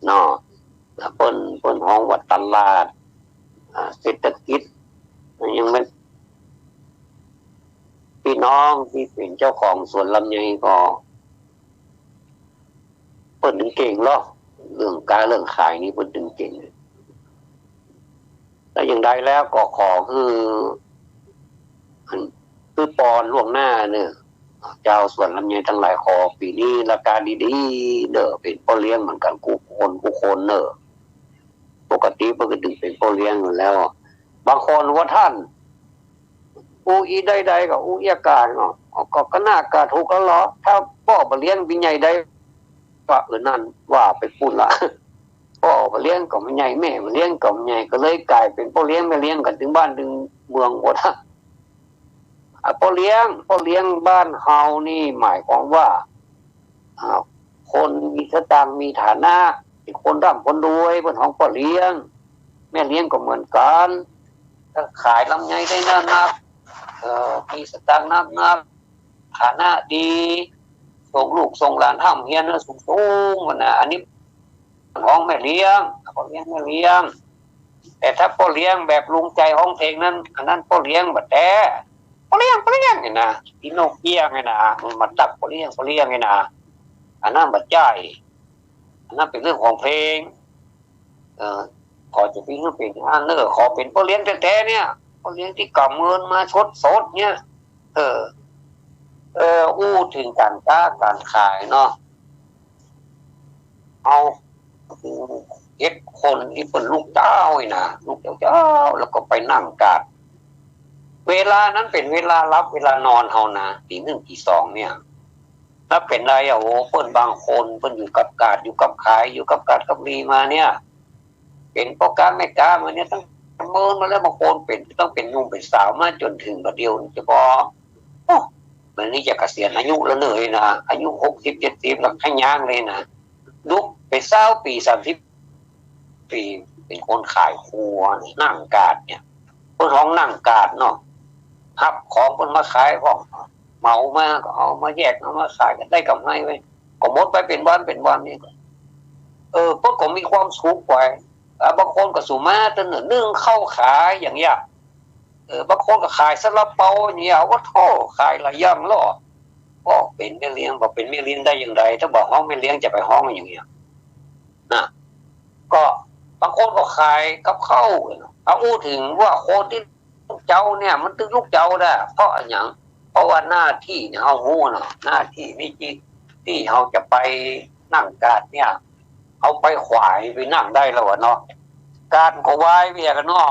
เนาะ อ่า เปิ้น เปิ้นฮ้องว่าตลาด อ่า เศรษฐกิจ มันยังไม่ ปี้น้องตี้เป๋นเจ้าของสวนลำไยก็ เปิ้นเถิงเก่งลอ เรื่องก๊าเรื่องขายนี่เปิ้นเถิงเก่ง แต่อย่างใดแล้วก็ขอหื้อ หื้อปอนล่วงหน้าเน่อ เจ้าสวนลำไยตังหลาย ขอปี๋นี้ราคาดีๆ เน่อ เป๋นป้อเลี้ยงเหมือนกั๋นกู้คนกู้คนเน่อ ปกติเปิ้นก็เถิงเป๋นป้อเลี้ยงอยู่แล้ว บางคนว่าต้าน อู้อี้ได้ๆ ก็อู้อี้อากาศเนาะ ก็ ก็น่ากาถูกแล้วลอ ถ้าป้อบ่เลี้ยงปี๋ใหญ่ได้ ว่า เออ นั่นว่าไปปู้นละ ป้อบ่เลี้ยงก็บ่ใหญ่ แม่บ่เลี้ยงก็บ่ใหญ่ ก็เลยก๋ายเป๋นป้อเลี้ยงแม่เลี้ยงกั๋นเถิงบ้านเถิงเมืองหมดอะ อ่ะ ป้อเลี้ยง ป้อเลี้ยงบ้านเฮานี่หมายความว่า อ่า คนมีสตางค์มีฐานะ เป๋นคนร่ำคนรวย เปิ้นฮ้องป้อเลี้ยง แม่เลี้ยงก็เหมือนกั๋น ถ้าขายลำไยได้นักๆ เอ่อ มีสตางค์นักๆ ฐานะดี ส่งลูกส่งหลานฮ่ำเฮียนสูงๆ หั้นนะ อันนี้ฮ้องแม่เลี้ยง ป้อเลี้ยงแม่เลี้ยง แต่ถ้าป้อเลี้ยงแบบลุงใจ๋ฮ้องเพลงนั้น อันนั้นป้อเลี้ยงบ่แต๊ ป้อเลี้ยง ป้อเลี้ยง นี่นะ อีนกเอี้ยง นี่นะ มันมาตั๊กป้อเลี้ยง ป้อเลี้ยง นี่นะ อันนั้นบ่ใจ้ อันนั้นเป๋นเรื่องของเพลง เอ่อ ขอจะเป๋นเรื่องเป๋นอันเน่อ ขอเป๋นป้อเลี้ยงแต๊ๆ เนี่ย ป้อเลี้ยงตี้ก๋ำเงินมาสดๆ เนี่ย เออ เออ อู้เถิงก๋านก๊าก๋านขายเนาะ เอา เห็นคนตี้เปิ้นลุกเจ๊านี่นะ ลุกเจ๊าๆ แล้วก็ไปนั่งกาด เวลานั้นเป๋นเวลาหลับเวลานอนเฮานะ ตี๋นึ่งตี๋สองเนี่ย ถ้าเป๋นไรอะ โอ้ เปิ้นบางคนเปิ้นอยู่กับกาด อยู่กับขาย อยู่กับกาดกับหลีมาเนี่ย เป๋นป้อก๊าแม่ก๊ามาเนี่ย ตั้งเมินมาแล้ว บางคนเป๋น ตั้งเป๋นหนุ่มเป๋นสาวมาจ๋นเถิงบัดเดี่ยวนี่ จะบ่ โอ้ มันนี่จะเกษียณอายุแล้วเน่อนะ อายุหกสิบเจ็ดสิบแล้ว ขย้างเลยนะ ลุก เป๋นซาวปี๋ สามสิบปี๋ เป๋นคนขายครัว นั่งก๋าดเนี่ย เปิ้นฮ้องนั่งก๋าดเนาะ ฮับของเปิ้นมาขายพ่อง เหมามาก็เอามาแยกเอามาขาย ก็ได้ก๋ำไรไว้ ก็หมดไปเป๋นวันเป๋นวันนี่ก็ เออ เปิ้นก็มีความสุขไป อ่า บางคนก็สุมาตั้งนึ่งนึ่งข้าวขายอย่างเงี้ย เออ บางคนก็ขายซาลาเปาอย่างเงี้ย ว่าโธ่ ขายหลายอย่างเนาะ ก็เป๋นแม่เลี้ยง บ่เป๋นแม่เลี้ยงได้อย่างใด ถ้าบ่ฮ้องแม่เลี้ยงจะไปฮ้องอย่างเงี้ยนะ ก็บางคนก็ขายกับข้าว เอาอู้เถิงว่าคนตี้ลูกเจ๊าเนี่ย มันตึงลูกเจ๊าได้ เพราะอะหยัง เพราะว่าหน้าตี้เนี่ย เฮาฮู้เนาะ หน้าตี้นี่ตี้ ตี้เฮาจะไปนั่งก๋าดเนี่ย เอาไปขวายไปนั่งได้แล้วอะเนาะ ก๋าดก็วายไปอะกั๋นเนาะ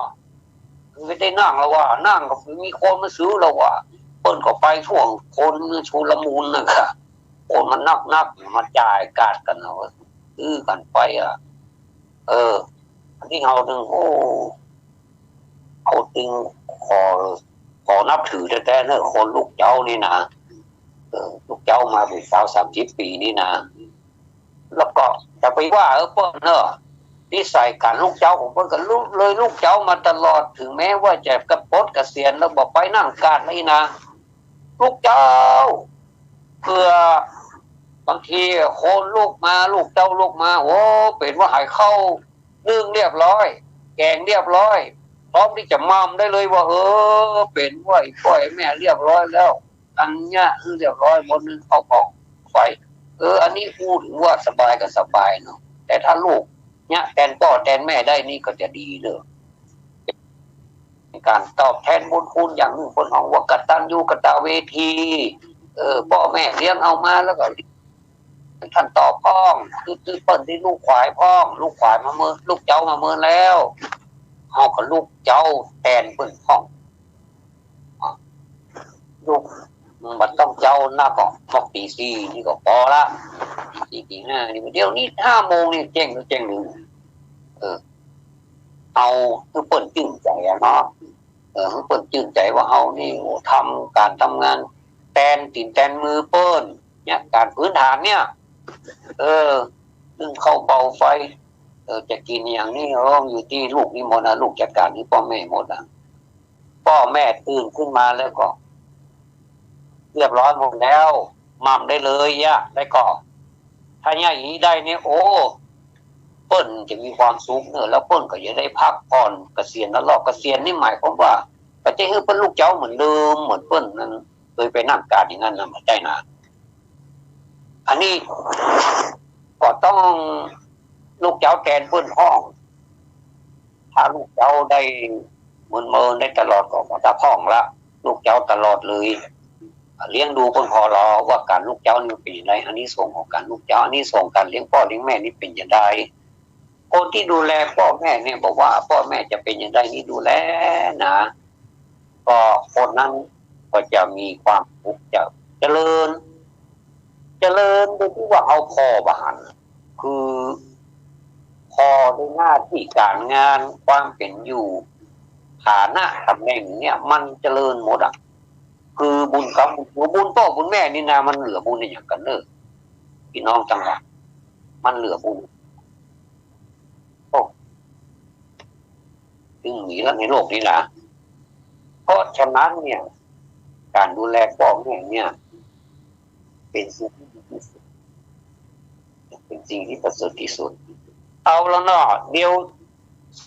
คือได้นั่งแล้วว่า นั่งก็มีคนมาซื้อแล้วว่า เปิ้นก็ไปทั่ว คนมันชุลมุนน่ะค่ะ คนมันนักๆ มาจ่ายก๋าดกั๋นเนาะ ซื้อกั๋นไปอะ เออ อันนี้เฮาตึง โอ้ เฮาตึงขอ ขอนับถือแต๊ๆ เนาะ คนลูกเจ๊านี่นะ เออ ลูกเจ๊ามาเป๋นซาวสามสิบปี๋นี่นะ แล้วก็จะไปว่า เออ เปิ้นเนาะ นิสัยก๋านลูกเจ๊าของเปิ้นก็ลูก เลยลูกเจ๊ามาตลอด เถิงแม้ว่าจะเกะ ปลดเกษียณแล้ว บ่ไปนั่งก๋าดแล้วอี้นะ ลูกเจ๊า เปื้อบางทีคนลุกมา ลูกเจ๊าลุกมา โอ้ เป๋นว่าหายข้าวนึ่งเรียบร้อย แก๋งเรียบร้อย พร้อมตี้จะม่ำได้เลยว่า เออ เป๋นว่าไอ้ป้อไอ้แม่เรียบร้อยแล้ว อันเนี้ยคือเรียบร้อยหมดนึ่ง เอาของไป เออ อันนี้อู้เถิงว่าสบายก็สบายเนาะ แต่ถ้าลูกเนี้ยแตนป้อแตนแม่ได้นี่ก็จะดีเนาะ ก๋านตอบแตนบุญคุณอย่างนึ่ง เปิ้นฮ้องว่ากตัญญูกตเวที เออ ป้อแม่เลี้ยงเฮามาแล้วก็ ต้านตอบพ่อง คือ คือเปิ้นตี้ลูกขวายพ่อง ลูกขวายมาเมิน ลูกเจ๊ามาเมินแล้ว เฮาก็ลูกเจ๊าแตนเปิ้นพ่อง ลูก บ่ต้องเจ๊านักก็ ปกตีสี่นี่ก็ปอละ ตีสี่ตีห้านี่ เดี๋ยวนี้ห้าโมงนี่แจ้ง แจ้งเลย เออ เอาหื้อเปิ้นจื้นใจ๋อะเนาะ เออ หื้อเปิ้นจื้นใจ๋ว่าเฮานี่ โอ้ ทำก๋านทำงาน แตนตี๋นแตนมือเปิ้น เนี่ย ก๋านพื้นฐานเนี่ย เออ นึ่งข้าวเป่าไฟ เออ จะกิ๋นอะหยังนี่ เออ อยู่ตี้ลูกนี่หมดนะ ลูกจัดก๋านหื้อป้อแม่หมดนะ ป้อแม่ตื่นขึ้นมาแล้วก็ เรียบร้อยหมดแล้ว ม่ำได้เลยอะ แล้วก็ ถ้าอย่างอี้ได้เนี่ย โอ้ เปิ้นจะมีความสุขเนอะ แล้วเปิ้นก็จะได้พักผ่อน เกษียณแล้วรอบ เกษียณนี่หมายความว่า บ่ใจ้หื้อเปิ้นลูกเจ๊าเหมือนเดิม เหมือนเปิ้นนั้น เคยไปนั่งก๋าดอย่างนั้นนะ บ่ใจ้นะ อันนี้ก็ต้องลูกเจ๊าแตนเปิ้นพ่อง ถ้าลูกเจ๊าได้เมินๆ ได้ตลอดก็ ก็ตาพ่องละ ลูกเจ๊าตลอดเลย เลี้ยงดูเปิ้นผ่อลอ ว่าก๋านลูกเจ๊านี่มันเป๋นจะได อานิสงส์ของก๋านลูกเจ๊า อานิสงส์ก๋านเลี้ยงป้อเลี้ยงแม่นี่เป๋นจะได คนตี้ดูแลป้อแม่เนี่ย บ่ว่าป้อแม่จะเป๋นจะไดนี่ดูแลนะ ก็คนนั้นก็จะมีความสุข จะเจริญ เจริญโดยตี้ว่าเฮาผ่อบ่หัน คือผ่อในหน้าตี้ก๋านงาน ความเป๋นอยู่ ฐานะต๋ำแหน่งเนี่ย มันเจริญหมดอะ คือบุญกรรม บุญป้อบุญแม่นี่นา มันเหลือบุญอะหยังกั๋นเนอะ ปี้น้องตังหลาย มันเหลือบุญ โอ้ ตึงมีแล้วในโลกนี้นะ เพราะฉะนั้นเนี่ย ก๋านดูแลป้อแม่เนี่ย เป๋นสิ่งตี้ดีตี้สุด เป๋นสิ่งตี้ประเสริฐตี้สุด เอาละเนาะ เดี๋ยว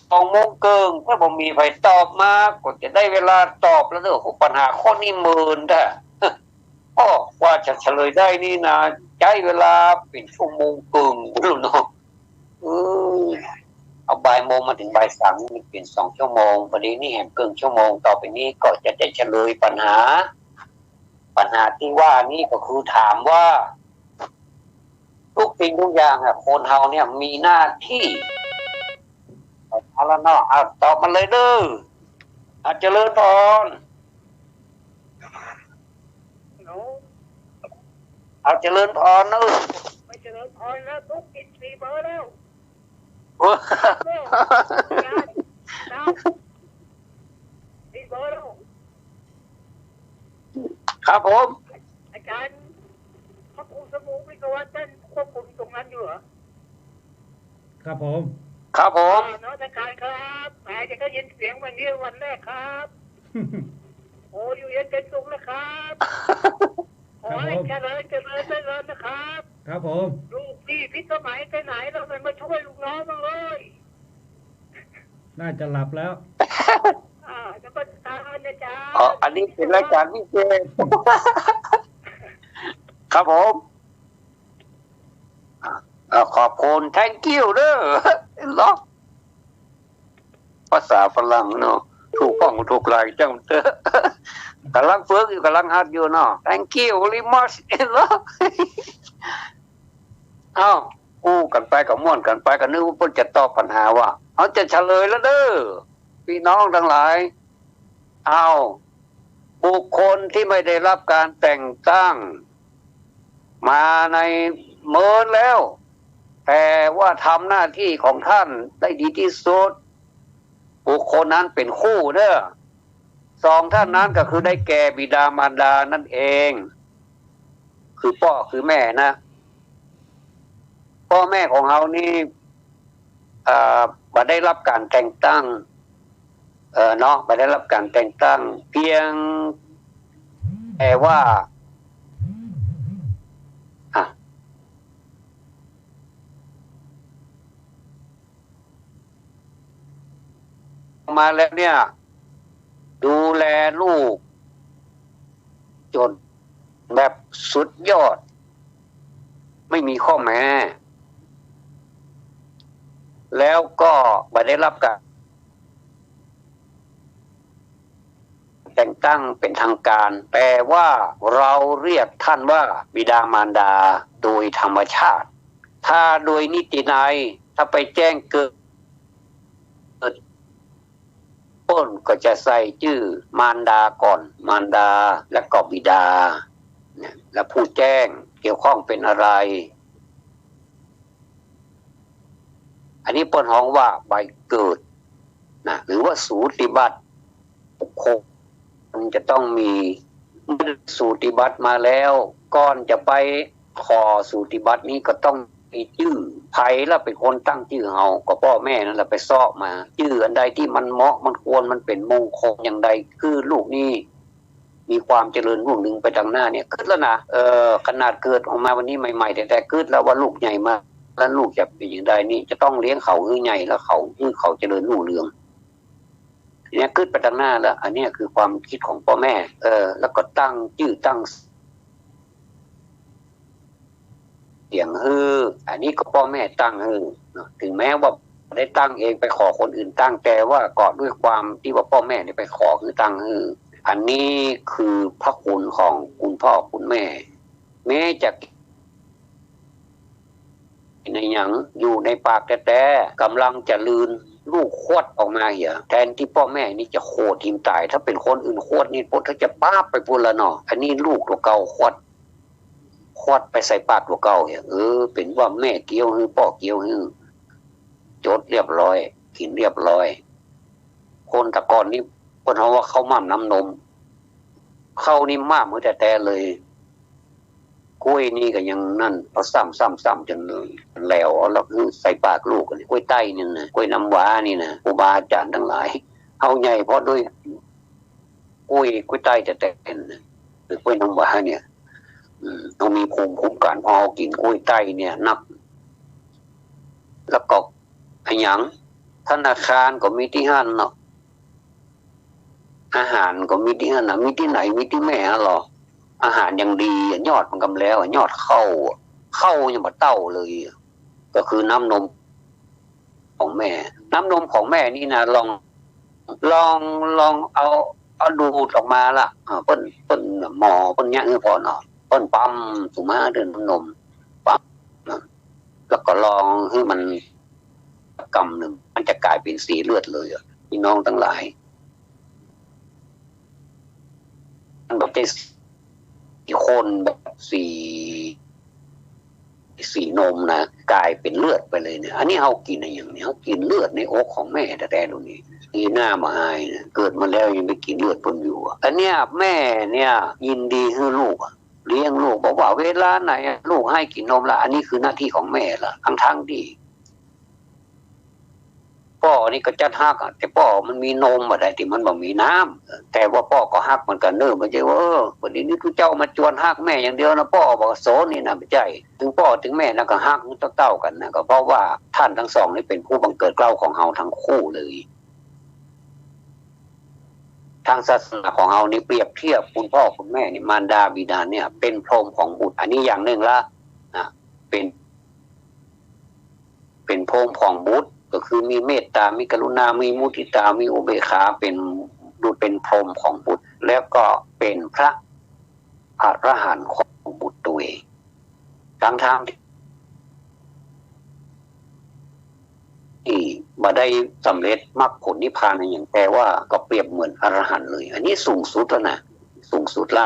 สองโมงเกิ่ง ถ้าบ่มีใผตอบมา ก็จะได้เวลาตอบแล้วเนาะ ปัญหาข้อนี้เมินแต๊ อ้อ กว่าจะเฉลยได้นี่นะ ใจ๊เวลาเป๋นชั่วโมงเกิ่งแล้วเนาะ เออ เอาบ่ายโมงมาเถิงบ่ายสามนี่เป๋นสองชั่วโมง ปอดีนี่แหมเกิ่งชั่วโมง ต่อไปนี้ก็จะได้เฉลยปัญหา ปัญหาตี้ว่านี้ก็คือถามว่า ทุกสิ่งทุกอย่างอะ คนเฮาเนี่ยมีหน้าตี้ เอาละเนาะ เอาตอบมาเลยเด้อ เอาเจริญพร เอาเจริญพรเนอะ ไม่เจริญพรแล้ว ตุ๊กติดสี่เบอร์แล้ว โอ้ เนี่ย อาจารย์ อาจารย์ สี่เบอร์แล้ว ครับผม อาจารย์ พระครูสมุทรวิศวะท่านควบคุมตรงนั้นอยู่เหรอ ครับผม ครับผม นมัสก๋านครับ แหม จะได้ยินเสียงวันนี้วันแรกครับ โอ้ อยู่เย็นเป็นสุขนะครับ ขอให้ ครับผม เจริญ เจริญ เจริญนะครับ ครับผม ลูกพี่พิสมัยไปไหน เราไม่มาช่วยลูกน้องบ้างเลย น่าจะหลับแล้ว อ่า นมัสก๋านอาจ๋ารย์ อ๋อ อันนี้เป๋นรายก๋านพิเศษ ครับผม อ่า ขอบคุณ thank you เด้อ เหรอ ภาษาฝรั่งเนาะ ถูกต้องถูกหลายจังเต๊อะ ก๋ำลังฝึกอยู่ ก๋ำลังหัดอยู่เนาะ thank you very much เหรอ เอ้า อู้กั๋นไปก็ม่วนกั๋นไป ก็นึกว่าเปิ้นจะตอบปัญหาว่า เอา จะเฉลยแล้วเด้อ ปี้น้องตังหลาย เอา บุคคลที่ไม่ได้รับการแต่งตั้งมาในเมินแล้ว แต่ว่าทำหน้าที่ของท่านได้ดีที่สุด บุคคลนั้นเป๋นคู่เน้อ สองท่านนั้นก็คือได้แก่บิดามารดานั่นเอง คือป้อคือแม่นะ ป้อแม่ของเฮานี่ เอ่อ บ่ได้รับการแต่งตั้ง เอ่อ เนาะ บ่ได้รับการแต่งตั้ง เพียงแต่ว่า อ่ะ มาแล้วเนี่ย ดูแลลูก จ๋นแบบสุดยอด ไม่มีข้อแม้ แล้วก็บ่ได้รับการแต่งตั้งเป๋นทางก๋าน แต่ว่าเราเรียกท่านว่าบิดามารดาโดยธรรมชาติ ถ้าโดยนิตินัย ถ้าไปแจ้งเกิด เปิ้นก็จะใส่จื้อมารดาก่อน มารดา แล้วก็บิดา เนี่ย แล้วผู้แจ้งเกี่ยวข้องเป๋นอะไร อันนี้เปิ้นฮ้องว่าใบเกิดนะ หรือว่าสูติบัตร บุคคลจะต้องมี เมื่อสูติบัตรมาแล้ว ก่อนจะไปขอสูติบัตรนี้ก็ต้องมีจื้อ ใผละเป๋นคนตั้งจื้อเฮา ก็ป้อแม่นั่นแหละไปเซาะมา จื้ออันใดตี้มันเหมาะ มันควร มันเป๋นมงคลอย่างใด คือลูกนี้มีความเจริญรุ่งเรืองไปตังหน้าเนี่ย กึ๊ดแล้วนะ เออ ขนาดเกิดออกมาวันนี้ใหม่ๆ แต่ๆ กึ๊ดแล้วว่าลูกใหญ่มา แล้วลูกจะเป๋นอย่างใดนี่ จะต้องเลี้ยงเขาหื้อใหญ่ แล้วเขา หื้อเขาเจริญรุ่งเรือง เนี่ยกึ๊ดไปตังหน้าแล้ว อันเนี้ยคือความกึ๊ดของป้อแม่ เออ แล้วก็ตั้งจื้อตั้งเสียงหื้อ อันนี้ก็ป้อแม่ตั้งหื้อเนาะ ถึงแม้ว่าได้ตั้งเอง ไปขอคนอื่นตั้ง แต่ว่าก็ด้วยความตี้ว่าป้อแม่เนี่ยไปขอหื้อตั้งหื้อ อันนี้คือพระคุณของคุณพ่อคุณแม่ แม้จะ ในหยังอยู่ในปากแต๊ๆ ก่ำลังจะลืน ลูกควัดออกมาเหีย แทนตี้ป้อแม่นี่จะโขดหิ้มต๋าย ถ้าเป๋นคนอื่นควัดนี่ ปดเถิงจะป๊าบไปปู้นละเนาะ อันนี้ลูกตั๋วเก่าควัด ควัดไปใส่ปากตั๋วเก่าเหีย เออ เป๋นว่าแม่เกี๊ยวหื้อ ป้อเกี๊ยวหื้อ จ๋ดเรียบร้อย กิ๋นเรียบร้อย คนแต่ก่อนนี่เปิ้นฮ้องว่าข้าวหม้ามน้ำนม ข้าวนี่หม้ามหื้อแต๊ๆ เลย ก้วยนี่ก็ยังนั่น เอาส้ำๆๆ จ๋นแหลว เอาแล้วหื้อใส่ปากลูก ก้วยไต้นี่นะ ก้วยน้ำว้านี่นะ ครูบาอาจ๋ารย์ตังหลาย เฮาใหญ่เพราะด้วยก้วย ก้วยไต้แต๊ๆ นะ หรือก้วยน้ำว้าเนี่ย อืม เฮามีภูมิคุ้มกั๋น พอเฮากิ๋นก้วยไต้เนี่ยนัก แล้วก็อะหยัง ธนาคารก็มีตี้หั้นเนาะ อาหารก็มีตี้หั้นน่ะ มีตี้ไหน มีตี้แม่หั้นลอ อาหารอย่างดีอะ ยอดมันกำแล้วอะ ยอดข้าวอะ ข้าวยังบ่เต้าเลยอะ ก็คือน้ำนมของแม่ น้ำนมของแม่นี่นะ ลอง ลอง ลองเอา เอาดูดออกมาละ อ่า เปิ้น เปิ้นหมอ เปิ้นเยียะหื้อผ่อเนาะ เปิ้นปั๊มสุมาเดินน้ำนม ปั๊มนะ แล้วก็ลองหื้อมัน กำนึ่ง มันจะก๋ายเป๋นสีเลือดเลยอะ ปี้น้องตังหลาย มันบ่ใจ้สีข้นแบบสี สีนมนะ ก๋ายเป๋นเลือดไปเลยเนี่ย อันนี้เฮากิ๋นอะหยังเนี่ย เฮากิ๋นเลือดในอกของแม่แต๊ๆ ดูนี่ นี่หน้าบ่อายนะ เกิดมาแล้วยังไปกิ๋นเลือดเปิ้นอยู่อะ อันเนี้ยแม่เนี่ยยินดีหื้อลูกอะ เลี้ยงลูก บอกว่าเวลาไหนอะลูกให้กิ๋นนมละ อันนี้คือหน้าตี้ของแม่ละ ทั้งๆ ตี้ อนนี้ก็จักฮักอะ แต่ป้อมันมีนมบ่ได้ ตี้มันบ่มีน้ำ แต่ว่าป้อก็ฮักเหมือนกั๋นเน่อ บ่ใจ้ว่า เออ วันนี้นี่ตุ๊เจ้ามาจวนฮักแม่อย่างเดียวนะ ป้อบ่สนนี่นะ บ่ใจ้ ตึงป้อตึงแม่นะก็ฮักเต้าๆ กั๋นนะ ก็เพราะว่าต้านตังสองนี่เป๋นผู้บังเกิดเกล้าของเฮาตังคู่เลย ตางศาสนาของเฮานี่เปรียบเทียบคุณพ่อคุณแม่นี่ มารดาบิดาเนี่ยเป๋นพรหมของบุตร อันนี้อย่างนึ่งละนะ เป๋น เป๋นพรหมของบุตร ก็คือมีเมตตา มีกรุณา มีมุทิตา มีอุเบกขา เป๋น ดูเป๋นพรหมของบุตร แล้วก็เป๋นพระอรหันต์ของบุตรตัวเอง ตังๆ ตี้บ่ได้สำเร็จมรรคผลนิพพานอะหยัง แต่ว่าก็เปรียบเหมือนอรหันต์เลย อันนี้สูงสุดแล้วนะ สูงสุดละ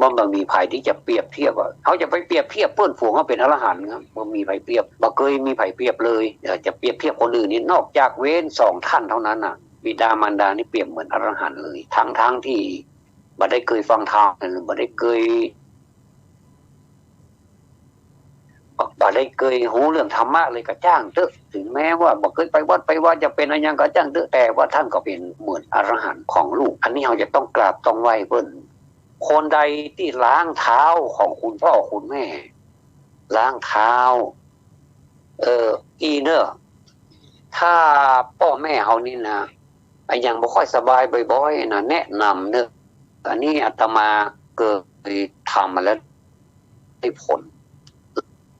บ่ บ่มีใผตี้จะเปรียบเทียบอะ เฮาจะไปเปรียบเทียบเปิ้น ฝูงเฮาเป๋นอรหันต์ครับ บ่มีใผเปรียบ บ่เกยมีใผเปรียบเลย เอ่อ จะเปรียบเทียบคนอื่นนี่ นอกจากเว้นสองต้านเต้านั้นน่ะ บิดามารดานี่เปรียบเหมือนอรหันต์เลย ตังๆ ตี้บ่ได้เกยฟังธรรม บ่ได้เกย บ่ได้เกยฮู้เรื่องธรรมะเลยก็จ้างเต๊อะ ถึงแม้ว่าบ่เกยไปวัดไปวา จะเป๋นอะหยังก็จ้างเต๊อะ แต่ว่าต้านก็เป๋นเหมือนอรหันต์ของลูก อันนี้เฮาจะต้องกราบต้องไหว้เปิ้น คนใดตี้ล้างเท้าของคุณพ่อคุณแม่ ล้างเท้า เออ อี้เน่อ ถ้าป้อแม่เฮานี่นะ อะหยังบ่ค่อยสบายบ่อยๆ นะ แนะนำเน่อ อันนี้อาตมาเกยทำมาแล้ว ได้ผล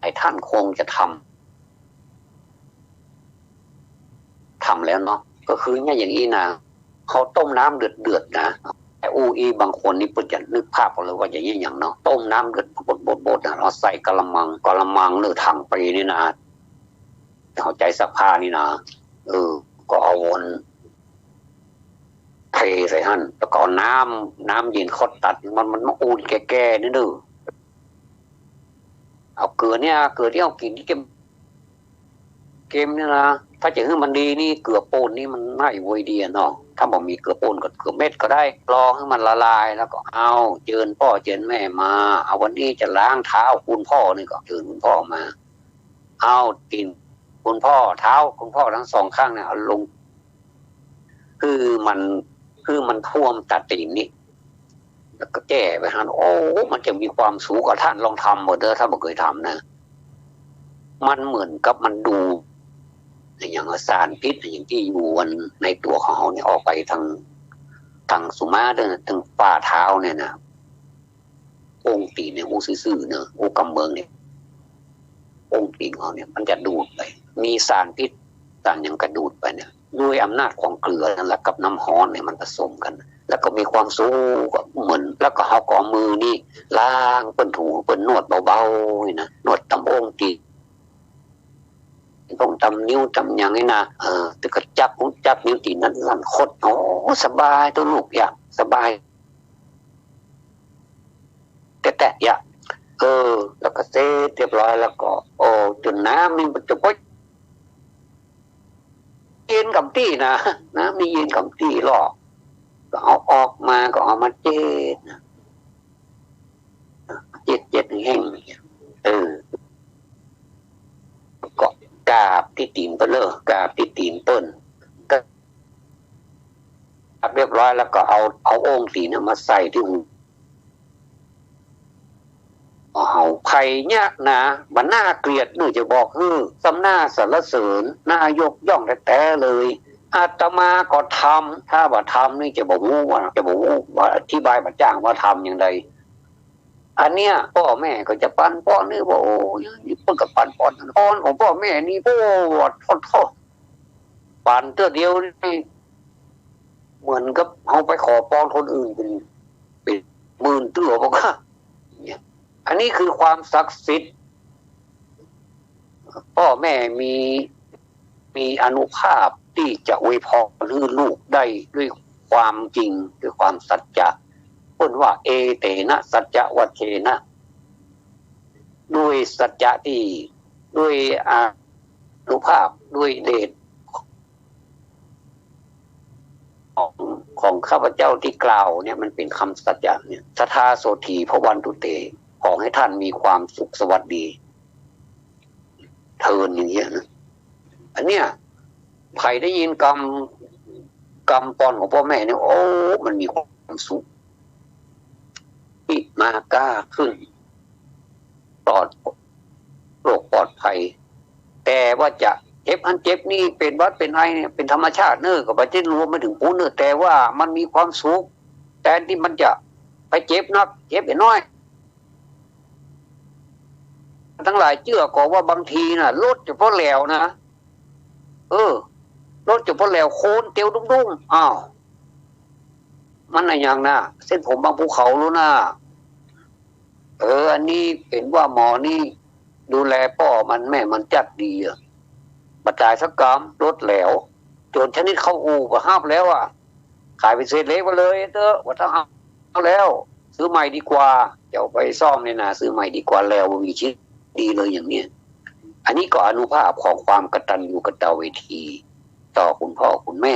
หลายต้านคงจะทำ ทำแล้วเนาะ ก็คือเนี่ยอย่างอี้นะ เฮาต้มน้ำเดือดๆ นะ แต่อู้อี้บางคนนี่เปิ้นจะนึกภาพเอาเลยว่าจะเยียะหยังเนาะ ต้มน้ำเดือดบดๆๆ นะ เอาใส่กะละมัง กะละมังหรือถังไปนี่นะ เอาใจ๊ซักผ้านี่นะ เออ ก็เอาวนเทใส่หั้น แล้วก็เอาน้ำ น้ำเย็นเข้าตัด มัน มันมาอุ่นแก่ๆ นี่เน่อ เอาเกลือเนี่ย เกลือตี้เฮากิ๋นเก็ม เก็มเนี่ยนะ ถ้าจะหื้อมันดีนี่ เกลือป่นนี่มันน่าจะเวยดีอะเนาะ ถ้าบ่มีเกลือป่นก็เกลือเม็ดก็ได้ รอหื้อมันละลาย แล้วก็เอา เจิญป้อเจิญแม่มา เอา วันนี้จะล้างเท้าคุณพ่อนี่ ก็เจิญคุณพ่อมา เอาตี๋นคุณพ่อ เท้าคุณพ่อตังสองข้างเนี่ย เอาลง หื้อมัน หื้อมันท่วมตาตี๋นนี่ แล้วก็แจ้ไปหั้น โอ้ มันจะมีความสุขอะ ต้านลองทำเบิ่งเน่อ ถ้าบ่เกยทำนะ มันเหมือนกับมันดูดอะหยัง สารพิษอะหยังตี้อยู่ในตั๋วของเฮาเนี่ยออกไปตัง ตังสุมาเน่อ ตังฝ่าเท้าเนี่ยนะ โอ่งตี๋นเนี่ย อู้ซื่อๆ เน่อ อู้กำเมืองเนี่ย โอ่งตี๋นของเฮาเนี่ย มันจะดูดไป มีสารพิษ สารหยังก็ดูดไปเนี่ย ด้วยอำนาจของเกลือนั่นแหละกับน้ำฮ้อนเนี่ยมันผสมกั๋น แล้วก็มีความสุข ก็เหมือน แล้วก็เฮาก็เอามือนี่ล้างเปิ้น ถูเปิ้น นวดเบาๆ นี่นะ นวดต๋ามโอ่งตี๋น ต๋ามนิ้วต๋ามหยังนี่นะ เออ แต่ก็จับ จับนิ้วตี๋นนั้นลั่นคด โอ้ สบายตั๊วลูก เยียะ สบาย แต๊ๆ เยียะ เออ แล้วก็เสร็จเรียบร้อยแล้วก็ โอ้ จ๋นน้ำนี่มันจะป๊ด เย็นกำตี้นะ น้ำนี่เย็นกำตี้ลอ ก็เอาออกมา ก็เอามาเจ็ดนะ เจ็ด เจ็ดให้แห้ง เออ ก็กราบตี้ตี๋นเปิ้นเน่อ กราบตี้ตี๋นเปิ้น ก็กราบเรียบร้อยแล้วก็เอา เอาโอ่งตี๋นเนี่ยมาใส่ตี้หู เฮา ใผเยียะนะ บ่น่าเกลียดเน่อ จะบอกหื้อ ส่ำหน้าสรรเสริญ น่ายกย่องแต๊ๆ เลย อาตมาก็ทำ ถ้าบ่ทำนี่จะบ่ฮู้ว่า จะบ่ฮู้ว่าอธิบายบ่จ้างว่าทำอย่างใด อันเนี้ยป้อแม่ก็จะปันป้อนนี่ โอ้ย เปิ้นก็ปันป้อน ป้อนของป้อแม่นี่ โอ้ โถ่ๆ ปันเตื้อเดียวนี่ เหมือนกับเฮาไปขอป้อนคนอื่นเป๋น เป๋นหมื่นเตื้อ บอกว่า เนี่ย อันนี้คือความศักดิ์สิทธิ์ ป้อแม่มี มีอานุภาพตี้จะอวยพรหื้อลูกได้ด้วยความจริง ด้วยความสัจจะ เปิ้นว่า เอเตนะ สัจจวัจเจนะ ด้วยสัจจะตี้ ด้วยอานุภาพ ด้วยเดช ของ ของข้าพเจ้าตี้กล่าวเนี่ย มันเป๋นกำสัจจะเนี่ย ทะทา โสฏฐี ภวันตุ เต ขอหื้อต้านมีความสุขสวัสดี เทิน อย่างเงี้ยนะ อันเนี้ย ใผได้ยินกำ กำปอนของป้อแม่เนี่ย โอ้ มันมีความสุข อิมาก้าขึ้น ปลอด โรคปลอดภัย แต่ว่าจะเจ็บอันเจ็บนี่ เป๋นหวัดเป๋นไอเนี่ย เป๋นธรรมชาติเน่อ ก็บ่ใจ้รวมไปเถิงปู้นเน่อ แต่ว่ามันมีความสุข แตนตี้มันจะไปเจ็บนัก เจ็บน้อย ตังหลายเจื้อก่อว่าบางทีน่ะ รถจะป้อแหลวนะ เออ รถจะป้อแหลว โคนเตียวดุ้งๆ อ้าว มันอะหยังนะ เส้นผมบางภูเขาลู้นะ เออ อันนี้เป๋นว่าหมอนี่ดูแลป้อมันแม่มันจัดดีอะ บ่ต๋ายสักกำ รถแหลว จ๋นชนิดเข้าอู่ก็ฮับแล้วอะ ขายเป๋นเศษเหล็กไปเลยเต๊อะ บ่ต้องเอาแล้ว ซื้อใหม่ดีกว่า จะเอาไปซ่อมเนี่ยนะ ซื้อใหม่ดีกว่า แหลวบ่มีชิ้นดีเลยอย่างเนี้ย อันนี้ก็อานุภาพของความกตัญญูกตเวที ต่อคุณพ่อคุณแม่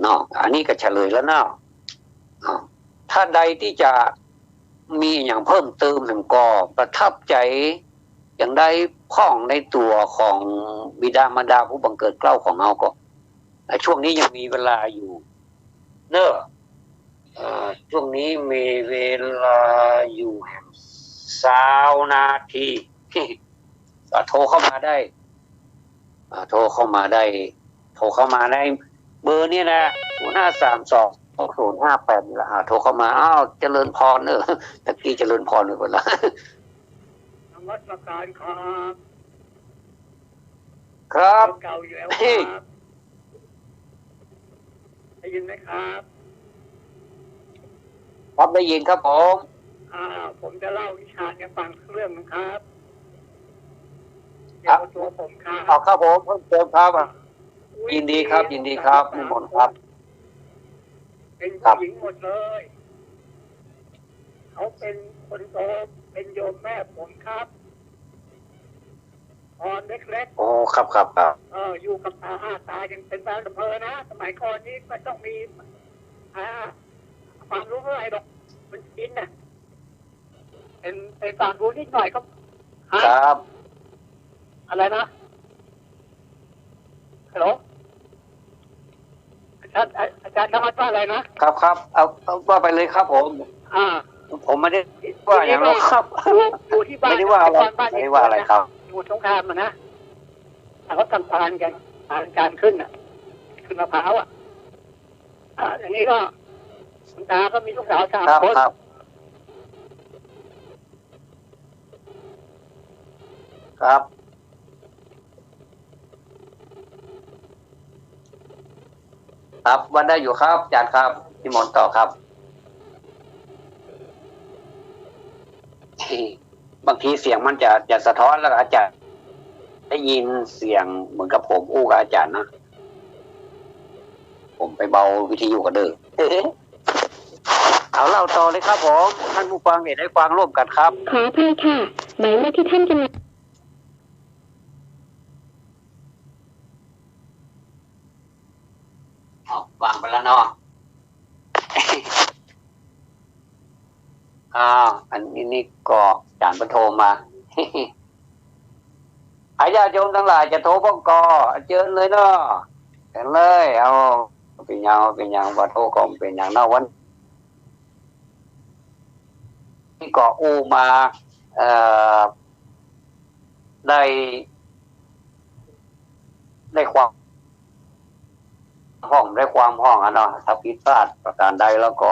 เนาะ อันนี้ก็เฉลยแล้วเนาะ อ่า ถ้าใดตี้จะมีอะหยังเพิ่มเติมแหมก็ประทับใจ๋อย่างใดพ่องในตั๋วของบิดามารดาผู้บังเกิดเกล้าของเฮาก็ อ่ะ ช่วงนี้ยังมีเวลาอยู่เน่อ เอ่อ ช่วงนี้มีเวลาอยู่แหมซาวนาที ก็โทรเข้ามาได้ อ่า โทรเข้ามาได้ โทรเข้ามาในเบอร์เนี่ยนะ ศูนย์ห้าสามสอง ศูนย์ห้าแปด นี่แหละ อ่า โทรเข้ามา อ้าว เจริญพรเน่อ ตะกี้เจริญพรไปหมดละ นมัสการครับ ครับ เก่าอยู่แล้วครับ ได้ยินไหมครับ ครับ ได้ยินครับผม อ่า ผมจะเล่าวิชาให้ฟังเรื่องนึงครับ เกี่ยวกับตัวผมครับ เอาครับผม เพิ่มเติมครับ อ่ะ ยินดีครับ ยินดีครับ นิมนต์ครับ เป็นผู้หญิงหมดเลย เขาเป็นคนโต เป็นโยมแม่ผมครับ ตอนเล็กๆ โอ้ ครับ ครับ ครับ เออ อยู่กับตา ตายังเป็นนายอำเภอนะ สมัยก่อนนี้มันต้องมี อ่า ความรู้อะไรหรอก มันชินน่ะ เป็น เป็นความรู้นิดหน่อยก็ ฮะ ครับ อะไรนะ ฮัลโหล อาจารย์ อา อาจารย์นวัดว่าอะไรนะ ครับ ครับ เอา เอา ว่าไปเลยครับผม อ่า ผมไม่ได้ว่าหยังหรอกครับ อยู่ อยู่ที่บ้าน ไม่ได้ว่าอะไร นครบ้าน ไม่ได้ว่าอะไรครับ อยู่สงครามอะนะ เขาทำตาลกัน ตาล ตาลขึ้นน่ะ ขึ้นมะพร้าวอะ อ่า อย่างนี้ก็ คุณตาก็มีลูกสาวสาม ครับ คน ครับ ครับ ครับ ว่าได้อยู่ครับ อาจารย์ครับ นิมนต์ต่อครับ บางทีเสียงมันจะ จะสะท้อน แล้วอาจจะได้ยินเสียงเหมือนกับผมอู้กับอาจารย์นะ ผมไปเบาวิทยุก่อนเด้อ เอาเล่าต่อเลยครับผม ท่านผู้ฟังเนี่ยได้ฟังร่วมกันครับ ขออภัยค่ะ หมายเลขที่ท่านกำลัง อ้าว วางไปแล้วเนาะ อ้าว อันนี้ นี่ก็อาจารย์เปิ้นโทรมา อาญาติโยมตังหลายจะโทรบ้างก็เจิญเลยเนาะ เจิญเลย เอา เป๋นหยัง เป๋นหยัง บ่โทรก็เป๋นหยังเนาะ วันนี้ก็อู้มา เอ่อ ได้ ได้ความ ห้อง ได้ความห้องอะเนาะ ถ้าผิดพลาดประการใดแล้วก็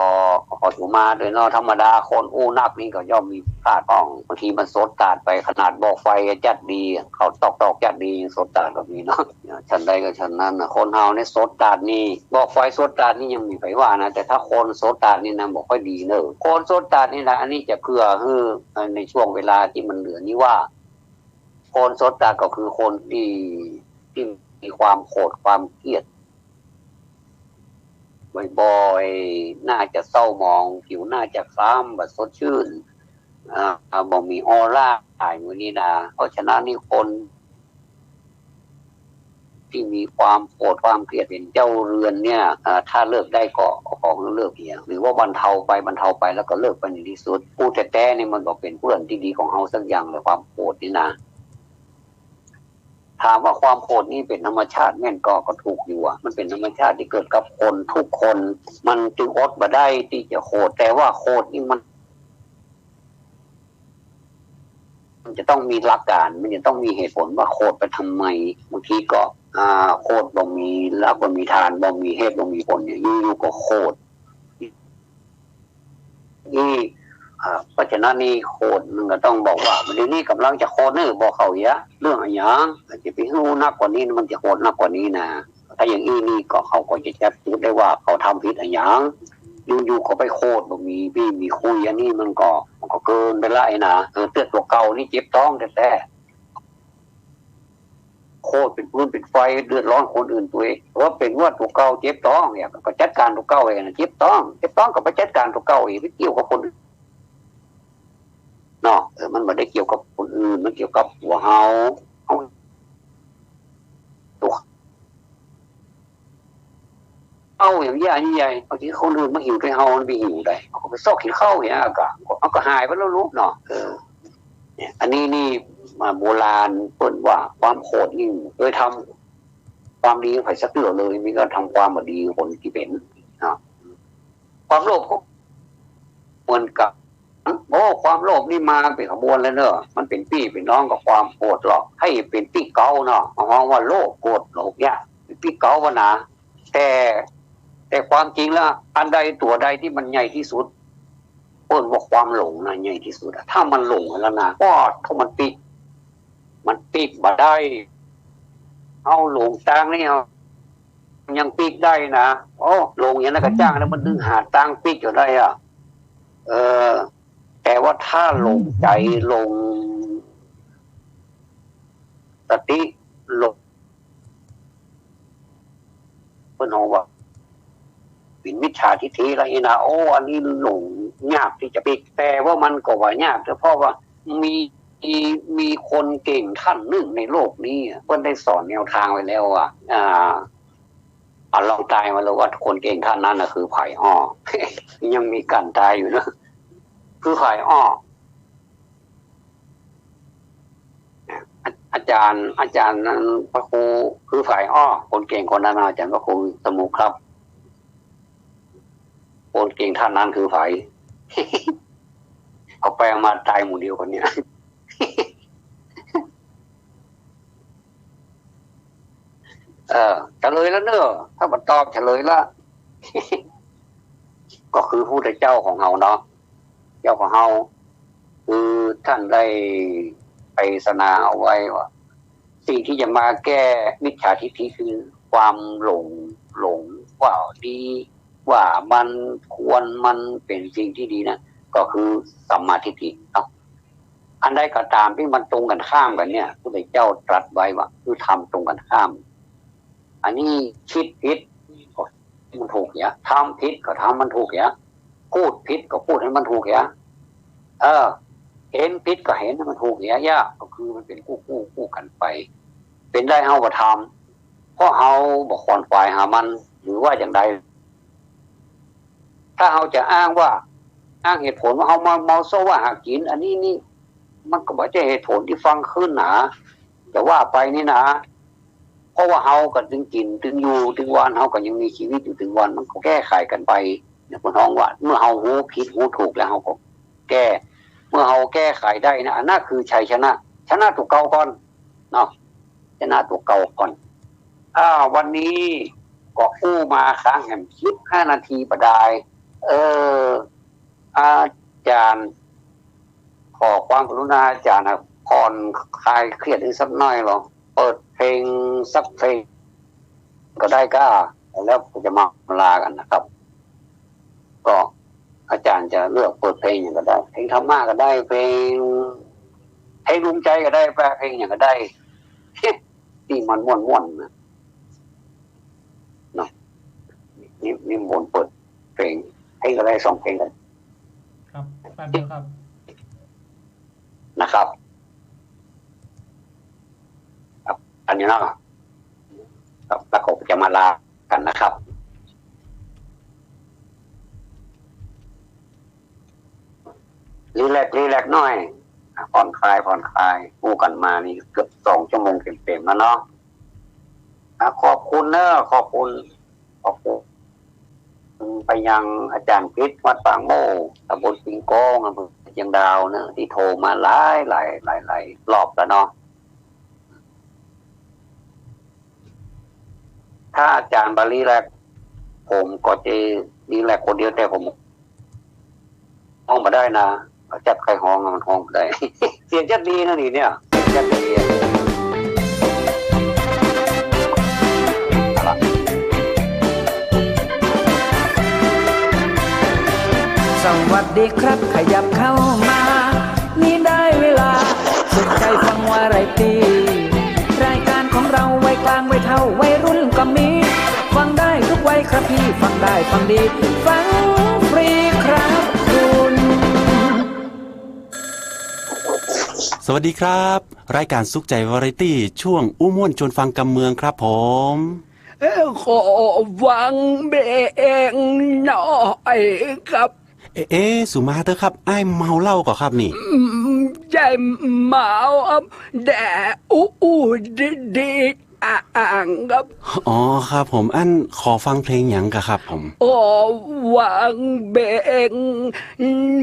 ขอโทษมาด้วยเนาะ ธรรมดาคนอู้นักนี่ก็ย่อมมีพลาดบ้าง บางทีมันสดตาดไป ขนาดบอกไฟจัดดี เขาตอกๆ จัดดียังสดตาดก็มีเนาะ ฉันใดก็ฉันนั้นน่ะ คนเฮาเนี่ยสดตาดนี่ บอกไฟสดตาดนี่ยังมีใผว่านะ แต่ถ้าคนสดตาดนี่นะบ่ค่อยดีเนอะ คนสดตาดนี่นะ อันนี้จะเผื่อหื้อในช่วงเวลาตี้มันเหลือนี้ว่า คนสดตาดก็คือคนตี้ ตี้มีความโขดความเกลียดบ่อยๆ หน้าจะเศร้าหมอง ผิวหน้าจะคล้ำ บ่สดชื่น อ่า บ่มีออร่าอยู่นี่นะ เพราะฉะนั้นนี่คน ตี้มีความโขดความเกลียดเป๋นเจ้าเรือนเนี่ย อ่า ถ้าเลิกได้ก็ขอหื้อเลิกเหีย หรือว่าบรรเทาไป บรรเทาไปแล้วก็เลิกไปในที่สุด อู้แต๊ๆ นี่มันบ่เป๋นเปื้อนตี้ดีของเฮาสักอย่างเลย ความโขดนี่นะ ถามว่าความโขดนี่เป๋นธรรมชาติแม่นก่อ ก็ถูกอยู่อะ มันเป๋นธรรมชาติตี้เกิดกับคนกู้คน มันจึงอดบ่ได้ตี้จะโขด แต่ว่าโขดนี่มัน มันจะต้องมีหลักการ มันจะต้องมีเหตุผลว่าโขดไปทำไม บางทีก็ อ่า โขดบ่มีหลัก บ่มีฐาน บ่มีเหตุ บ่มีผลเนี่ย อยู่ๆ ก็โขด นี่ อ่า เพราะฉะนั้นนี่โขดมันก็ต้องบอกว่า เดี๋ยวนี้ก่ำลังจะโขดเน่อ บอกเขาเหีย เรื่องอะหยัง จะไปหื้อนักกว่านี้ มันจะโขดนักกว่านี้นะ ถ้าอย่างอี้นี่ก็เขาก็จะจับจุดได้ว่าเขาทำผิดอะหยัง อยู่ๆ เขาไปโขดบ่มีปี้มีคุย อันนี้มันก็ มันก็เกินไปละไอ้นะ เออ เตื้อตั๋วเก่านี่เจ็บต๊องแต๊ๆ โขดเป๋นฟืนเป๋นไฟ เดือดร้อนคนอื่นตั๋วเอง เพราะเป๋นว่าตั๋วเก่าเจ็บต๊องเนี่ย ก็จัดก๋านตั๋วเก่าเองนะ เจ็บต๊อง เจ็บต๊องก็ไปจัดก๋านตั๋วเก่าเอง ไปเกี่ยวกับคนอื่นเนาะ เออ มันบ่ได้เกี่ยวกับคนอื่น มันเกี่ยวกับตั๋วเฮา เฮา ตั๋ว เอาอย่างเยียะอันใหญ่ บางทีคนอื่นมาหิวแต่เฮามันไปหิวได้ เขาก็ไปซอกกิ๋นข้าวอย่างเงี้ย ก็ มันก็หายไปแล้วลูกเนาะ เออ เนี่ย อันนี้นี่ มาโบราณเปิ้นว่าความโขดนี่ โดยทำความดีใผสักเตื้อเลย มีก็ทำความบ่ดีคนตี้เป๋นเนาะ ความโลภก็เหมือนกับ โอ้ ความโลภนี่มาเป๋นขบวนเลยเนอะ มันเป๋นปี้เป๋นน้องกับความโขดหรอก ใค่เป๋นปี้เก๊าเนาะ ฮ้องว่าโลภ โขด โลภเนี่ย เป๋นปี้เก๊าว่านะ แต่ แต่ความจริงแล้ว อันใดตั๋วใดตี้มันใหญ่ตี้สุด เปิ้นว่าความหลงนะใหญ่ตี้สุดอะ ถ้ามันหลงแล้วนะ ก็ถ้ามันปิ๊ก มันปิ๊กบ่ได้ เฮาหลงตางนี่ เฮายังปิ๊กได้นะ โอ้ หลงอย่างนั้นก็จ้าง แล้วมันดึงหาตางปิ๊กอยู่ได้อะ เออ แต่ว่าถ้าหลงใจ๋ หลงสติ หลง เปิ้นฮ้องว่าเป๋นมิจฉาทิฏฐิแล้วอี้นะ โอ้ อันนี้หลงยากตี้จะปิ๊ก แต่ว่ามันก็ว่ายากเถอะ เพราะว่ามี มี มีคนเก่งท่านนึ่งในโลกนี้อะ เปิ้นได้สอนแนวตางไว้แล้วอะ อ่า เอาลองตายมาเลยว่าคนเก่งท่านนั้นน่ะคือใผอ้อ ยังมีกั๋นตายอยู่เนอะ คือใผอ้อ อา อาจ๋ารย์ อาจ๋ารย์นั้นพระครูคือใผอ้อ คนเก่งคนนั้นน่ะ อาจ๋ารย์พระครูสมุครับ คนเก่งท่านนั้นคือใผ เอาไปเอามาตายหมู่เดียวกั๋นเนี่ย เออ เฉลยแล้วเนอะ ถ้าบ่ตอบเฉลยละ ก็คือพระพุทธเจ้าของเฮาเนาะ เจ้าของเฮา คือท่านได้เทศนาเอาไว้ว่า สิ่งที่จะมาแก้มิจฉาทิฏฐิคือความหลง หลงว่าดี ว่ามันควร มันเป๋นสิ่งที่ดีนะ ก็คือสัมมาทิฏฐิเนาะ อันใดก็ต๋ามตี้มันตรงกั๋นข้ามกั๋นเนี่ย พระพุทธเจ้าตรัสไว้ว่า คือธรรมตรงกั๋นข้าม อันนี้คิดผิดก็มันถูกเหีย ทำผิดก็ทำมันถูกเหีย พูดผิดก็พูดหื้อมันถูกเหีย เออ เห็นผิดก็เห็นหื้อมันถูกเหีย ยากก็คือมันเป๋นคู่ คู่ คู่กั๋นไป เป๋นได้เฮาบ่ทำ เพราะเฮาบ่ขวนขวายหามัน หรือว่าอย่างใด ถ้าเฮาจะอ้างว่า อ้างเหตุผลว่าเฮามาเมาเซาะว่าหากิ๋น อันนี้นี่ มันก็บ่ใจ้เหตุผลตี้ฟังขึ้นหนา จะว่าไปนี่นะ เพราะว่าเฮาก็ตึงกิ๋น ตึงอยู่ ตึงวัน เฮาก็ยังมีชีวิตอยู่ตึงวัน มันก็แก้ไขกั๋นไป เนี่ย เปิ้นฮ้องว่า เมื่อเฮาฮู้ผิดฮู้ถูกแล้วเฮาก็แก้ เมื่อเฮาแก้ไขได้นะ อันนั้นคือชัยชนะ ชนะตั๋วเก่าก่อนเนาะ ชนะตั๋วเก่าก่อน อ่า วันนี้ก็อู้มาค้างแหมสิบห้านาทีบ่ดาย เออ อาจ๋ารย์ ขอความกรุณาอาจ๋ารย์นะ ผ่อนคลายเครียดอีกสักหน่อยลอง เปิดเพลงสักเพลงก็ได้ก้า แล้วก็จะมาลากั๋นนะครับ ก็อาจ๋ารย์จะเลือกเปิดเพลงหยังก็ได้ เพลงธรรมะก็ได้ เพลง เพลงดวงใจ๋ก็ได้ แปลเพลงหยังก็ได้ ตี้มันม่วนๆ นะ เนาะ นิ นิมนต์เปิดเพลง เพลงก็ได้ สองเพลงก็ได้ ครับ แป๊บเดียวครับ นะครับ ครับ อันนี้เนาะ ครับ แล้วก็จะมาลากั๋นนะครับ รีแลกซ์ รีแลกซ์หน่อย อ่ะ ผ่อนคลาย ผ่อนคลาย อู้กั๋นมานี่เกือบสองชั่วโมงเต๋มๆ แล้วเนาะ อ่ะ ขอบคุณเนอะ ขอบคุณ ขอบคุณไปยังอาจ๋ารย์พิษ วัดปางโม่ ต๋ำบลปิงโก้ อำเภอเชียงดาวเนอะ ตี้โทรมาหลาย หลาย หลาย หลายรอบแล้วเนาะ ถ้าอาจ๋ารย์บ่รีแลกซ์ ผมก็จะรีแลกซ์คนเดียว แต่ผมฮ้องบ่ได้นะ จัดใค่ฮ้องอะ มันฮ้องบ่ได้ เสียงจัดดีนะนี่เนี่ย เสียงจัดดีอะ เอาละ สวัสดีครับ ขยับเข้ามา นี่ได้เวลา สุขใจ๋ฟังวาไรตี้ รายการของเราวัยกลางวัยเฒ่าวัยรุ่นก็มี ฟังได้ทุกวัยครับพี่ ฟังได้ฟังดี ฟังฟรีครับคุณ สวัสดีครับ รายการสุขใจ๋วาไรตี้ ช่วงอู้ม่วนจวนฟังกำเมืองครับผม เออ ขอฟังเพลงหน่อยครับ เอ๊ะ เอ๊ะ สูมาเต๊อะครับ อ้ายเมาเหล้าก่อครับนี่ อืม ใจ้เมาครับ แต่อู้อู้ดีๆ อ่างครับ อ๋อ ครับผม อันขอฟังเพลงหยังก่อครับผม ขอฟังเพลง